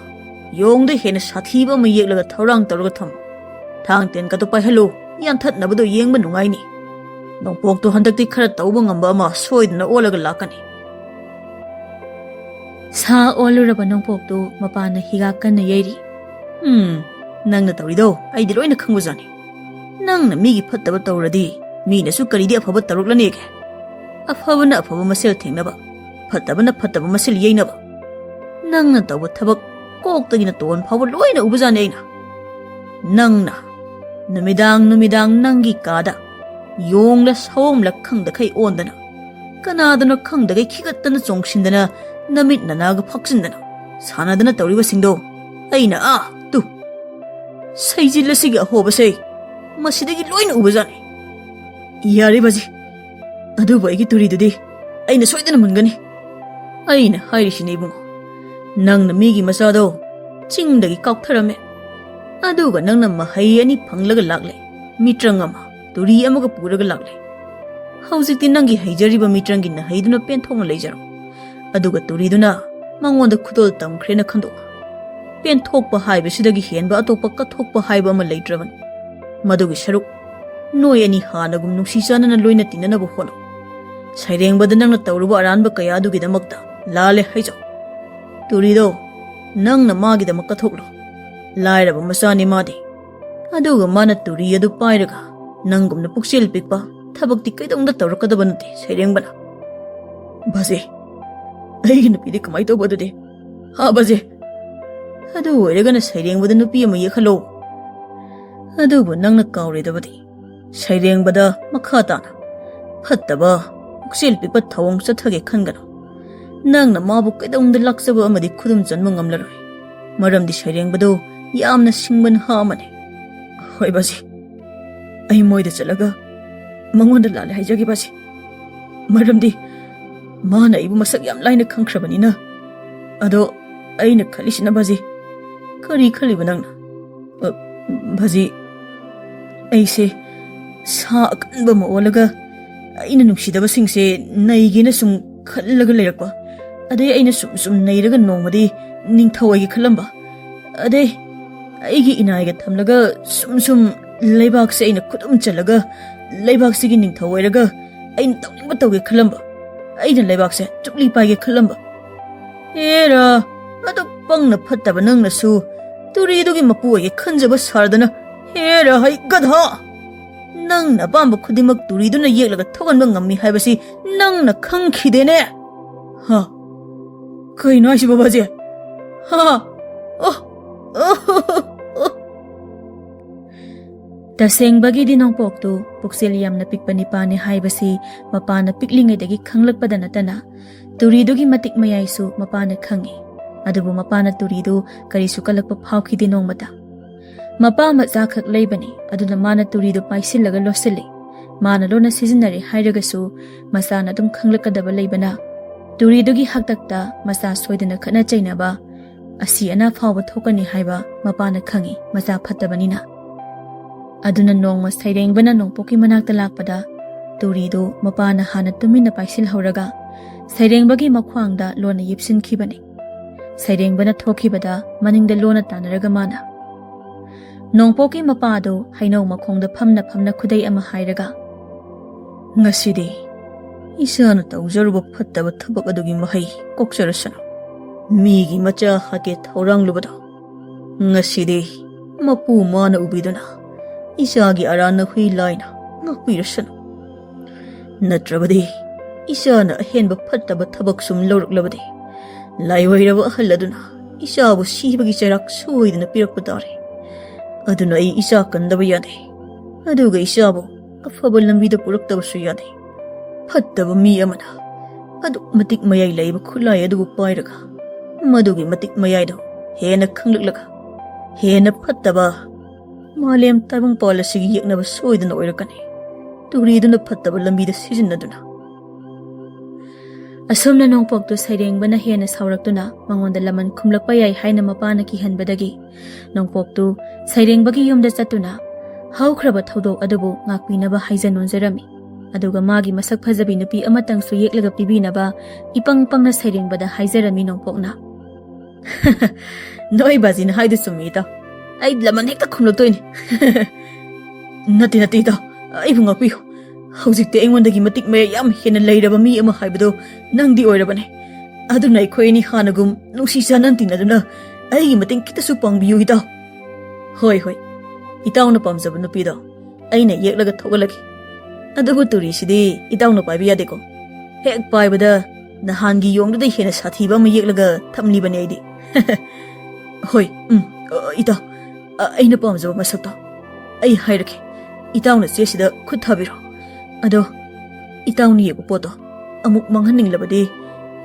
ꯌꯣꯡꯗ ꯍꯦꯟꯅ ꯁꯥꯊꯤꯕ ꯑꯃ ꯌꯦꯛꯂꯒ ꯊꯧꯔꯥꯡ ꯇꯧꯔꯒ ꯊꯝꯃꯨ꯫ ꯊꯥꯡ ꯇꯦꯟꯒꯗꯣ ꯄꯥꯏꯍꯜꯂꯨ, ꯌꯥꯟꯊꯠꯅꯕꯗꯣ ꯌꯦꯡꯕ ꯅꯨꯡꯉꯥꯏꯅꯤ꯫ ꯅꯣꯡꯄꯣꯛꯇꯣ ꯍꯟꯗꯛꯇꯤ ꯈꯔ ꯇꯧꯕ ꯉꯝꯕ ꯑꯃ ꯁꯣꯏꯗꯅ ꯑꯣꯜꯂꯒ ꯂꯥꯛꯀꯅꯤ꯫ ꯁꯥ ꯑꯣꯜꯂꯨꯔꯕ ꯅꯣꯡꯄꯣꯛꯇꯨ ꯃꯄꯥꯟꯅ ꯍꯤꯒꯥꯛ ꯀꯟꯅ ꯌꯩꯔꯤ꯫ ꯎꯝ, ꯅꯪꯅ ꯇꯧꯔꯤꯗꯣ ꯑꯩꯗꯤ ꯂꯣꯏꯅ ꯈꯪꯕꯖꯥꯠꯅꯤ꯫ ꯅꯪꯅ ꯃꯤꯒꯤ ꯐꯠꯇꯕ ꯇꯧꯔꯗꯤ ꯃꯤꯅꯁꯨ ꯀꯔꯤꯗꯤ ꯑꯐꯕ ꯇꯧꯔꯛꯂꯅꯦꯒꯦ? ꯑꯐꯕꯅ ꯑꯐꯕ ꯃꯁꯦꯜ ꯊꯦꯡꯅꯕ, ꯐꯠꯇꯕꯅ ꯐꯠꯇꯕ ꯃꯁꯦꯜ ꯌꯩꯅꯕ꯫ ꯅꯪꯅ ꯇꯧꯕ ꯊꯕꯛ ꯀꯣꯛꯇꯒꯤꯅ ꯇꯣꯟ ꯐꯥꯎꯕ ꯂꯣꯏꯅ ꯎꯕꯖꯥꯠꯅꯤ ꯑꯩꯅ꯫ ꯅꯪꯅ ꯅꯨꯃꯤꯗꯥꯡ ꯅꯨꯃꯤꯗꯥꯡ ꯅꯪꯒꯤ ꯀꯥꯗ ꯌꯣꯡꯂ ꯁꯑꯣꯝꯂ ꯈꯪꯗꯈꯩ ꯑꯣꯟꯗꯅ, ꯀꯅꯥꯗꯅꯣ ꯈꯪꯗꯈꯩ ꯈꯤꯒꯠꯇꯅ ꯆꯣꯡꯁꯤꯟꯗꯅ ꯅꯃꯤꯠ ꯅꯅꯥꯒ ꯐꯛꯆꯤꯟꯗꯅ ꯁꯥꯟꯅꯗꯅ ꯇꯧꯔꯤꯕꯁꯤꯡꯗꯣ ꯑꯩꯅ ꯑꯥ ꯇꯨ ꯁꯩꯖꯤꯜ ꯑꯁꯤꯒꯤ ꯑꯍꯣꯕꯁꯦ ꯃꯁꯤꯗꯒꯤ ꯂꯣꯏꯅ ꯎꯕꯖꯥꯠꯅꯤ꯫ ꯌꯥꯔꯦ ꯕꯥꯖꯤ, ꯑꯗꯨꯕꯨ ꯑꯩꯒꯤ ꯇꯨꯔꯤꯗꯨꯗꯤ ꯑꯩꯅ ꯁꯣꯏꯗꯅ ꯃꯨꯟꯒꯅꯤ꯫ ꯑꯩꯅ ꯍꯥꯏꯔꯤꯁꯤꯅꯦ ꯏꯕꯨꯡꯉꯣ, ꯅꯪꯅ ꯃꯤꯒꯤ ꯃꯆꯥꯗꯣ ꯆꯤꯡꯗꯒꯤ ꯀꯥꯎꯊꯔꯝꯃꯦ, ꯑꯗꯨꯒ ꯅꯪꯅ ꯃꯍꯩ ꯑꯅꯤ ꯐꯪꯂꯒ ꯂꯥꯛꯂꯦ, ꯃꯤꯇ꯭ꯔꯪ ꯑꯃ, ꯇꯨꯔꯤ ꯑꯃꯒ ꯄꯨꯔꯒ ꯂꯥꯛꯂꯦ꯫ ꯍꯧꯖꯤꯛꯇꯤ ꯅꯪꯒꯤ ꯍꯩꯖꯔꯤꯕ ꯃꯤꯇ꯭ꯔꯪꯒꯤ ꯅꯍꯩꯗꯨꯅ ꯄꯦꯟꯊꯣꯛꯅ ꯂꯩꯖꯔꯣ, ꯑꯗꯨꯒ ꯇꯨꯔꯤꯗꯨꯅ ꯃꯉꯣꯟꯗ ꯈꯨꯗꯣꯜ ꯇꯝꯈ꯭ꯔꯦꯅ ꯈꯟꯗꯣꯛꯑꯣ꯫ ꯄꯦꯟꯊꯣꯛꯄ ꯍꯥꯏꯕꯁꯤꯗꯒꯤ ꯍꯦꯟꯕ ꯑꯇꯣꯞꯄ ꯀꯠꯊꯣꯛꯄ ꯍꯥꯏꯕ ꯑꯃ ꯂꯩꯇ꯭ꯔꯕꯅꯤ꯫ ꯃꯗꯨꯒꯤ ꯁꯔꯨꯛ ꯅꯣꯏ ꯑꯅꯤ ꯍꯥꯟꯅꯒꯨꯝ ꯅꯨꯡꯁꯤ ꯆꯥꯟꯅꯅ ꯂꯣꯏꯅ ꯇꯤꯟꯅꯅꯕ ꯍꯣꯠꯅꯧ꯫ ꯁꯩꯔꯦꯡꯕꯗ ꯅꯪꯅ ꯇꯧꯔꯨꯕ ꯑꯔꯥꯟꯕ ꯀꯌꯥ ꯑꯗꯨꯒꯤꯗꯃꯛꯇ ꯂꯥꯜꯂꯦ ꯍꯥꯏꯖꯧ꯫ ꯇꯨꯔꯤꯗꯣ ꯅꯪꯅ ꯃꯥꯒꯤꯗꯃꯛ ꯀꯠꯊꯣꯛꯂꯣ꯫ ꯂꯥꯏꯔꯕ ꯃꯆꯥꯅꯤ ꯃꯥꯗꯤ꯫ ꯑꯗꯨꯒ ꯃꯥꯅ ꯇꯨꯔꯤ ꯑꯗꯨ ꯄꯥꯏꯔꯒ ꯅꯪꯒꯨꯝꯅ ꯄꯨꯛꯆꯦꯜ ꯄꯤꯛꯄ ꯊꯕꯛꯇꯤ ꯀꯩꯗꯧꯅꯨꯡꯗ ꯇꯧꯔꯛꯀꯗꯕ ꯅꯠꯇꯦ ꯁꯩꯔꯦꯡꯕꯅ꯫ ꯕꯥꯖꯤ, ꯑꯩꯒꯤ ꯅꯨꯄꯤꯗꯤ ꯀꯃꯥꯏ ꯇꯧꯕ ꯑꯗꯨꯗꯤ? ꯍꯥ ꯕꯥꯖꯤ? ꯑꯗꯨ ꯑꯣꯏꯔꯒꯅ ꯁꯩꯔꯦꯡꯕꯗ ꯅꯨꯄꯤ ꯑꯃ ꯌꯦꯛꯍꯜꯂꯣ꯫ ꯑꯗꯨꯕꯨ ꯅꯪꯅ ꯀꯥꯎꯔꯣꯏꯗꯕꯗꯤ ꯁꯩꯔꯦꯡꯕꯗ ꯃꯈꯥ ꯇꯥꯅ ꯐꯠꯇꯕ, ꯄꯨꯛꯆꯦꯜ ꯄꯤꯛꯄ ꯊꯧꯑꯣꯡ ꯆꯠꯊꯒꯦ ꯈꯟꯒꯅꯨ꯫ ꯅꯪꯅ ꯃꯥꯕꯨ ꯀꯩꯗꯧꯅꯨꯡꯗ ꯂꯥꯛꯆꯕ ꯑꯃꯗꯤ ꯈꯨꯗꯨꯝ ꯆꯟꯕ ꯉꯝꯂꯔꯣꯏ꯫ ꯃꯔꯝꯗꯤ ꯁꯩꯔꯦꯡꯕꯗꯨ ꯌꯥꯝꯅ ꯁꯤꯡꯕ ꯅꯍꯥ ꯑꯃꯅꯤ꯫ ꯍꯣꯏ ꯕꯥꯖꯤ, ꯑꯩ ꯃꯣꯏꯗ ꯆꯠꯂꯒ ꯃꯉꯣꯟꯗ ꯂꯥꯜꯂꯦ ꯍꯥꯏꯖꯒꯦ ꯕꯥꯖꯤ꯫ ꯃꯔꯝꯗꯤ ꯃꯥꯅ ꯑꯩꯕꯨ ꯃꯁꯛ ꯌꯥꯝ ꯂꯥꯏꯅ ꯈꯪꯈ꯭ꯔꯕꯅꯤꯅ꯫ ꯑꯗꯣ ꯑꯩꯅ ꯈꯜꯂꯤꯁꯤꯅ ꯕꯥꯖꯤ, ꯀꯔꯤ ꯈꯜꯂꯤꯕ ꯅꯪꯅ? ꯑ, ꯕꯥꯖꯤ, ꯑꯩꯁꯦ ꯁꯥ ꯑꯀꯟꯕ ꯑꯃ ꯑꯣꯜꯂꯒ ꯑꯩꯅ ꯅꯨꯡꯁꯤꯗꯕꯁꯤꯡꯁꯦ ꯅꯩꯒꯦꯅ ꯁꯨꯝ ꯈꯜꯂꯒ ꯂꯩꯔꯛꯄ꯫ ꯑꯗꯩ ꯑꯩꯅ ꯁꯨꯝ ꯁꯨꯝ ꯅꯩꯔꯒ ꯅꯣꯡꯃꯗꯤ ꯅꯤꯡꯊꯧ ꯑꯣꯏꯒꯦ ꯈꯜꯂꯝꯕ꯫ ꯑꯗꯩ ꯑꯩꯒꯤ ꯏꯅꯥꯏꯒ ꯊꯝꯂꯒ ꯁꯨꯝ ꯁꯨꯝ ꯂꯩꯕꯥꯛꯁꯦ ꯑꯩꯅ ꯈꯨꯗꯨꯝ ꯆꯜꯂꯒ ꯂꯩꯕꯥꯛꯁꯤꯒꯤ ꯅꯤꯡꯊꯧ ꯑꯣꯏꯔꯒ ꯑꯩꯅ ꯇꯧꯅꯤꯡꯕ ꯇꯧꯒꯦ ꯈꯜꯂꯝꯕ꯫ ꯑꯩꯅ ꯂꯩꯕꯥꯛꯁꯦ ꯆꯨꯞꯂꯤ ꯄꯥꯏꯒꯦ ꯈꯜꯂꯝꯕ꯫ ꯍꯦꯔꯥ, ꯑꯗꯨꯛ ꯄꯪꯅ ꯐꯠꯇꯕ ꯅꯪꯅꯁꯨ ꯇꯨꯔꯤꯗꯨꯒꯤ ꯃꯄꯨ ꯑꯣꯏꯒꯦ ꯈꯟꯖꯕ ꯁꯥꯔꯗꯅ, ꯍꯦꯔꯥ ꯍꯩ ꯒꯙꯥ! ꯅꯪꯅ ꯑꯄꯥꯝꯕ ꯈꯨꯗꯤꯡꯃꯛ ꯇꯨꯔꯤꯗꯨꯅ ꯌꯦꯛꯂꯒ ꯊꯣꯛꯍꯟꯕ ꯉꯝꯃꯤ ꯍꯥꯏꯕꯁꯤ ꯅꯪꯅ ꯈꯪꯈꯤꯗꯦꯅꯦ꯫ ꯍꯥ? ꯀꯩꯅꯣ ꯍꯥꯏꯁꯤꯕꯣ ꯕꯥꯖꯤ? ꯍꯥ? ꯑꯣ, ꯑꯣ, ꯑꯣ, ꯑꯣ꯫ ꯇꯁꯦꯡꯕꯒꯤꯗꯤ ꯅꯣꯡꯄꯣꯛꯇꯨ ꯄꯨꯛꯆꯦꯜ ꯌꯥꯝꯅ ꯄꯤꯛꯄ ꯅꯤꯄꯥꯅꯤ ꯍꯥꯏꯕꯁꯤ ꯃꯄꯥꯅ ꯄꯤꯛꯂꯤꯉꯩꯗꯒꯤ ꯈꯪꯂꯛꯄꯗ ꯅꯠꯇꯅ, ꯇꯨꯔꯤꯗꯨꯒꯤ ꯃꯇꯤꯛ ꯃꯌꯥꯏꯁꯨ ꯃꯄꯥꯅ ꯈꯪꯏ꯫ ꯑꯗꯨꯕꯨ ꯃꯄꯥꯅ ꯇꯨꯔꯤꯗꯨ ꯀꯔꯤꯁꯨ ꯀꯜꯂꯛꯄ ꯐꯥꯎꯈꯤꯗꯦ ꯅꯣꯡꯃꯇ꯫ ꯃꯄꯥ ꯃꯆꯥꯈꯛ ꯂꯩꯕꯅꯤ, ꯑꯗꯨꯅ ꯃꯥꯅ ꯇꯨꯔꯤꯗꯨ ꯄꯥꯏꯁꯤꯜꯂꯒ ꯂꯣꯠꯁꯤꯜꯂꯤ꯫ ꯃꯥꯅ ꯂꯣꯟꯅ ꯁꯤꯖꯤꯟꯅꯔꯦ ꯍꯥꯏꯔꯒꯁꯨ, ꯃꯆꯥꯅ ꯑꯗꯨꯝ ꯈꯪꯂꯛꯀꯗꯕ ꯂꯩꯕꯅ, ꯇꯨꯔꯤꯗꯨꯒꯤ ꯍꯥꯛꯇꯛꯇ ꯃꯆꯥ ꯁꯣꯏꯗꯅ ꯈꯠꯅ ꯆꯩꯅꯕ, ꯑꯁꯤ ꯑꯅꯥ ꯐꯥꯎꯕ ꯊꯣꯛꯀꯅꯤ ꯍꯥꯏꯕ ꯃꯄꯥꯅ ꯈꯪꯏ, ꯃꯆꯥ ꯐꯠꯇꯕꯅꯤꯅ꯫ ꯑꯗꯨꯅ ꯅꯣꯡꯃ ꯁꯩꯔꯦꯡꯕꯅ ꯅꯣꯡꯄꯣꯛꯀꯤ ꯃꯅꯥꯛꯇ ꯂꯥꯛꯄꯗ, ꯇꯨꯔꯤꯗꯨ ꯃꯄꯥꯅ ꯍꯥꯟꯅ ꯇꯨꯃꯤꯟꯅ ꯄꯥꯏꯁꯤꯜꯍꯧꯔꯒ ꯁꯩꯔꯦꯡꯕꯒꯤ ꯃꯈ꯭ꯋꯥꯡꯗ ꯂꯣꯟꯅ ꯌꯦꯞꯁꯤꯟꯈꯤꯕꯅꯤ꯫ ꯁꯩꯔꯦꯡꯕꯅ ꯊꯣꯛꯈꯤꯕꯗ ꯃꯅꯤꯡꯗ ꯂꯣꯟꯅ ꯇꯥꯟꯅꯔꯒ ꯃꯥꯅ, ꯅꯣꯡꯄꯣꯛꯀꯤ ꯃꯄꯥꯗꯨ ꯍꯩꯅꯧ ꯃꯈꯣꯡꯗ ꯐꯝꯅ ꯐꯝꯅ ꯈꯨꯗꯩ ꯑꯃ ꯍꯥꯏꯔꯒ, "ꯉꯁꯤꯗꯤ ꯏꯆꯥꯅ ꯇꯧꯖꯔꯨꯕ ꯐꯠꯇꯕ ꯊꯕꯛ ꯑꯗꯨꯒꯤ ꯃꯍꯩ ꯀꯣꯛꯆꯔꯁꯅꯨ꯫ ꯃꯤꯒꯤ ꯃꯆꯥ ꯍꯥꯠꯀꯦ ꯊꯧꯔꯥꯡꯂꯨꯕꯗꯣ ꯉꯁꯤꯗꯤ ꯃꯄꯨ ꯃꯥꯅ ꯎꯕꯤꯗꯨꯅ ꯏꯆꯥꯒꯤ ꯑꯔꯥꯟꯅ ꯍꯨꯏ ꯂꯥꯏꯅ ꯉꯥꯛꯄꯤꯔꯁꯅꯨ꯫ ꯅꯠꯇ꯭ꯔꯕꯗꯤ ꯏꯆꯥꯅ ꯑꯍꯦꯟꯕ ꯐꯠꯇꯕ ꯊꯕꯛ ꯁꯨꯝ ꯂꯧꯔꯛꯂꯕꯗꯤ ꯂꯥꯏꯑꯣꯏꯔꯕ ꯑꯍꯜ ꯑꯗꯨꯅ ꯏꯆꯥꯕꯨ ꯁꯤꯕꯒꯤ ꯆꯩꯔꯥꯛ ꯁꯣꯏꯗꯅ ꯄꯤꯔꯛꯄ ꯇꯥꯔꯦ꯫ ꯑꯗꯨꯅ ꯑꯩ ꯏꯆꯥ ꯀꯟꯗꯕ ꯌꯥꯗꯦ꯫ ꯑꯗꯨꯒ ꯏꯆꯥꯕꯨ ꯑꯐꯕ ꯂꯝꯕꯤꯗ ꯄꯨꯔꯛꯇꯕꯁꯨ ꯌꯥꯗꯦ꯫ ꯐꯠꯇꯕ ꯃꯤ ꯑꯃꯅ ꯑꯗꯨꯛ ꯃꯇꯤꯛ ꯃꯌꯥꯏ ꯂꯩꯕ ꯈꯨꯠꯂꯥꯏ ꯑꯗꯨꯕꯨ ꯄꯥꯏꯔꯒ, ꯃꯗꯨꯒꯤ ꯃꯇꯤꯛ ꯃꯌꯥꯏꯗꯣ ꯍꯦꯟꯅ ꯈꯪꯂꯛꯂꯒ, ꯍꯦꯟꯅ ꯐꯠꯇꯕ ꯃꯥꯂꯦꯝ ꯇꯥꯏꯕꯪꯄꯥꯜ ꯑꯁꯤꯒꯤ ꯌꯦꯛꯅꯕ ꯁꯣꯏꯗꯅ ꯑꯣꯏꯔꯛꯀꯅꯤ꯫ ꯇꯨꯔꯤꯗꯨꯅ ꯐꯠꯇꯕ ꯂꯝꯕꯤꯗ ꯁꯤꯖꯤꯟꯅꯗꯨꯅ꯫ ꯑꯁꯨꯝꯅ ꯅꯣꯡꯄꯣꯛꯇꯨ ꯁꯩꯔꯦꯡꯕꯅ ꯍꯦꯟꯅ ꯁꯥꯎꯔꯛꯇꯨꯅ ꯃꯉꯣꯟꯗ ꯂꯃꯟ ꯈꯨꯝꯂꯛꯄ ꯌꯥꯏ ꯍꯥꯏꯅ ꯃꯄꯥꯅ ꯀꯤꯍꯟꯕꯗꯒꯤ, ꯅꯣꯡꯄꯣꯛꯇꯨ ꯁꯩꯔꯦꯡꯕꯒꯤ ꯌꯨꯝꯗ ꯆꯠꯇꯨꯅ ꯍꯧꯈ꯭ꯔꯕ ꯊꯧꯗꯣꯛ ꯑꯗꯨꯕꯨ ꯉꯥꯛꯄꯤꯅꯕ ꯍꯥꯏꯖ ꯅꯣꯟꯖꯔꯝꯃꯤ꯫ ꯑꯗꯨꯒ ꯃꯥꯒꯤ ꯃꯁꯛ ꯐꯖꯕꯤ ꯅꯨꯄꯤ ꯑꯃꯇꯪꯁꯨ ꯌꯦꯛꯂꯒ ꯄꯤꯕꯤꯅꯕ ꯏꯄꯪ ꯄꯪꯅ ꯁꯩꯔꯦꯡꯕꯗ ꯍꯥꯏꯖꯔꯝꯃꯤ ꯅꯣꯡꯄꯣꯛꯅ꯫ "ꯅꯣꯏ ꯕꯥꯖꯤꯅ ꯍꯥꯏꯗꯨ ꯆꯨꯝꯃꯤ, ꯏꯇꯥꯎ꯫ ꯑꯩ ꯂꯃꯟ ꯍꯦꯛꯇ ꯈꯨꯝꯂꯛꯇꯣꯏꯅꯤ꯫" "ꯅꯠꯇꯦ, ꯅꯠꯇꯦ, ꯏꯇꯥꯎ꯫ ꯑꯩꯕꯨ ꯉꯥꯛꯄꯤꯌꯨ꯫ ꯍꯧꯖꯤꯛꯇꯤ ꯑꯩꯉꯣꯟꯗꯒꯤ ꯃꯇꯤꯛ ꯃꯌꯥꯏ ꯌꯥꯝ ꯍꯦꯟꯅ ꯂꯩꯔꯕ ꯃꯤ ꯑꯃ ꯍꯥꯏꯕꯗꯣ ꯅꯪꯗꯤ ꯑꯣꯏꯔꯕꯅꯦ꯫ ꯑꯗꯨꯅ ꯑꯩꯈꯣꯏ ꯑꯅꯤ ꯍꯥꯟꯅꯒꯨꯝ ꯅꯨꯡꯁꯤ ꯆꯥꯟꯅ ꯇꯤꯟꯅꯗꯨꯅ ꯑꯩꯒꯤ ꯃꯇꯦꯡ ꯈꯤꯇꯁꯨ ꯄꯥꯡꯕꯤꯌꯨ, ꯏꯇꯥꯎ꯫" "ꯍꯣꯏ, ꯍꯣꯏ꯫ ꯏꯇꯥꯎꯅ ꯄꯥꯝꯖꯕ ꯅꯨꯄꯤꯗꯣ ꯑꯩꯅ ꯌꯦꯛꯂꯒ ꯊꯣꯛꯍꯜꯂꯒꯦ꯫ ꯑꯗꯨꯕꯨ ꯇꯨꯔꯤꯁꯤꯗꯤ ꯏꯇꯥꯎꯅ ꯄꯥꯏꯕ ꯌꯥꯗꯦꯀꯣ꯫ ꯍꯦꯛ ꯄꯥꯏꯕꯗ ꯅꯍꯥꯟꯒꯤ ꯌꯣꯡꯗꯨꯗꯩ ꯍꯦꯟꯅ ꯁꯥꯊꯤꯕ ꯑꯃ ꯌꯦꯛꯂꯒ ꯊꯝꯂꯤꯕꯅꯦ ꯑꯩꯗꯤ꯫" "ꯍꯣꯏ, ꯎꯝ, ꯑ, ꯏꯇꯥꯎ, ꯑ, ꯑꯩꯅ ꯄꯥꯝꯖꯕ ꯃꯁꯛꯇꯣ ꯑꯩ ꯍꯥꯏꯔꯛꯀꯦ꯫ ꯏꯇꯥꯎꯅ ꯆꯦꯁꯤꯗ ꯈꯨꯠ ꯊꯥꯕꯤꯔꯣ꯫ ꯑꯗꯣ ꯏꯇꯥꯎꯅ ꯌꯦꯛꯄ ꯄꯣꯠꯇꯣ ꯑꯃꯨꯛ ꯃꯥꯡꯍꯟꯅꯤꯡꯂꯕꯗꯤ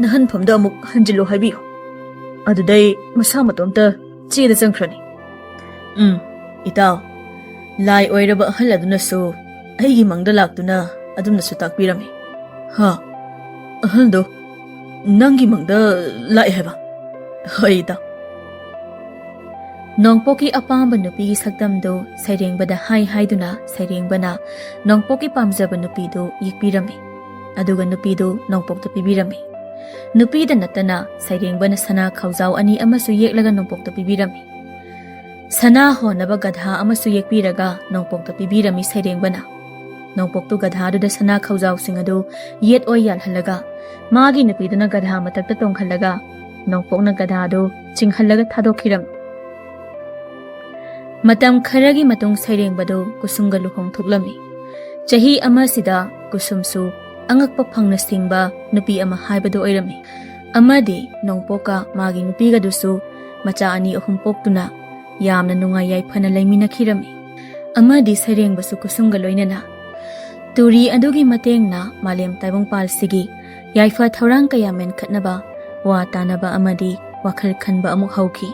ꯅꯍꯟꯐꯝꯗ ꯑꯃꯨꯛ ꯍꯟꯖꯤꯜꯂꯣ ꯍꯥꯏꯕꯤꯌꯨ꯫" ꯑꯗꯨꯗꯩ ꯃꯁꯥ ꯃꯇꯣꯝꯇ ꯆꯦꯗ ꯆꯪꯈ꯭ꯔꯅꯤ꯫ "ꯎꯝ, ꯏꯇꯥꯎ, ꯂꯥꯏ ꯑꯣꯏꯔꯕ ꯑꯍꯜ ꯑꯗꯨꯅꯁꯨ ꯑꯩꯒꯤ ꯃꯪꯗ ꯂꯥꯛꯇꯨꯅ ꯑꯗꯨꯝꯅꯁꯨ ꯇꯥꯛꯄꯤꯔꯝꯃꯤ꯫" "ꯍꯥ? ꯑꯍꯜꯗꯣ ꯅꯪꯒꯤ ꯃꯪꯗ ꯂꯥꯛꯑꯦ ꯍꯥꯏꯕ?" "ꯍꯣꯏ, ꯏꯇꯥꯎ꯫" ꯅꯣꯡꯄꯣꯛꯀꯤ ꯑꯄꯥꯝꯕ ꯅꯨꯄꯤꯒꯤ ꯁꯛꯇꯝꯗꯨ ꯁꯩꯔꯦꯡꯕꯗ ꯍꯥꯏ ꯍꯥꯏꯗꯨꯅ ꯁꯩꯔꯦꯡꯕꯅ ꯅꯣꯡꯄꯣꯛꯀꯤ ꯄꯥꯝꯖꯕ ꯅꯨꯄꯤꯗꯨ ꯌꯦꯛꯄꯤꯔꯝꯃꯤ꯫ ꯑꯗꯨꯒ ꯅꯨꯄꯤꯗꯨ ꯅꯣꯡꯄꯣꯛꯇ ꯄꯤꯕꯤꯔꯝꯃꯤ꯫ ꯅꯨꯄꯤꯗ ꯅꯠꯇꯅ ꯁꯩꯔꯦꯡꯕꯅ ꯁꯅꯥ ꯈꯥꯎꯖꯥꯎ ꯑꯅꯤ ꯑꯃꯁꯨ ꯌꯦꯛꯂꯒ ꯅꯣꯡꯄꯣꯛꯇ ꯄꯤꯕꯤꯔꯝꯃꯤ꯫ ꯁꯅꯥ ꯍꯣꯟꯅꯕ ꯒꯙꯥ ꯑꯃꯁꯨ ꯌꯦꯛꯄꯤꯔꯒ ꯅꯣꯡꯄꯣꯛꯇ ꯄꯤꯕꯤꯔꯝꯃꯤ ꯁꯩꯔꯦꯡꯕꯅ꯫ ꯅꯣꯡꯄꯣꯛꯇꯨ ꯒꯙꯥꯗꯨꯗ ꯁꯅꯥ ꯈꯥꯎꯖꯥꯎꯁꯤꯡ ꯑꯗꯨ ꯌꯦꯠ ꯑꯣꯏ ꯌꯥꯜꯍꯜꯂꯒ, ꯃꯥꯒꯤ ꯅꯨꯄꯤꯗꯨꯅ ꯒꯙꯥ ꯃꯊꯛꯇ ꯇꯣꯡꯍꯜꯂꯒ, ꯅꯣꯡꯄꯣꯛꯅ ꯒꯙꯥꯗꯨ ꯆꯤꯡꯍꯜꯂꯒ ꯊꯥꯗꯣꯛꯈꯤꯔꯝꯃꯤ꯫ ꯃꯇꯝ ꯈꯔꯒꯤ ꯃꯇꯨꯡ ꯁꯩꯔꯦꯡꯕꯗꯨ ꯀꯨꯁꯨꯝꯒ ꯂꯨꯍꯣꯡ ꯊꯣꯛꯂꯝꯃꯤ꯫ ꯆꯍꯤ ꯑꯃꯁꯤꯗ ꯀꯨꯁꯨꯝꯁꯨ ꯑꯉꯛꯄ ꯐꯪꯅ ꯁꯤꯡꯕ ꯅꯨꯄꯤ ꯑꯃ ꯍꯥꯏꯕꯗꯨ ꯑꯣꯏꯔꯝꯃꯤ꯫ ꯑꯃꯗꯤ ꯅꯣꯡꯄꯣꯛꯀ ꯃꯥꯒꯤ ꯅꯨꯄꯤꯒꯗꯨꯁꯨ ꯃꯆꯥ ꯑꯅꯤ ꯑꯍꯨꯝ ꯄꯣꯛꯇꯨꯅ ꯌꯥꯝꯅ ꯅꯨꯡꯉꯥꯏ ꯌꯥꯏꯐꯅ ꯂꯩꯃꯤꯟꯅꯈꯤꯔꯝꯃꯤ꯫ ꯑꯃꯗꯤ ꯁꯩꯔꯦꯡꯕꯁꯨ ꯀꯨꯁꯨꯝꯒ ꯂꯣꯏꯅꯅ ꯇꯨꯔꯤ ꯑꯗꯨꯒꯤ ꯃꯇꯦꯡꯅ ꯃꯥꯂꯦꯝ ꯇꯥꯏꯕꯪꯄꯥꯜꯁꯤꯒꯤ ꯌꯥꯏꯐ ꯊꯧꯔꯥꯡ ꯀꯌꯥ ꯃꯦꯟꯈꯠꯅꯕ ꯋꯥ ꯇꯥꯅꯕ ꯑꯃꯗꯤ ꯋꯥꯈꯜ ꯈꯟꯕ ꯑꯃꯨꯛ ꯍꯧꯈꯤ꯫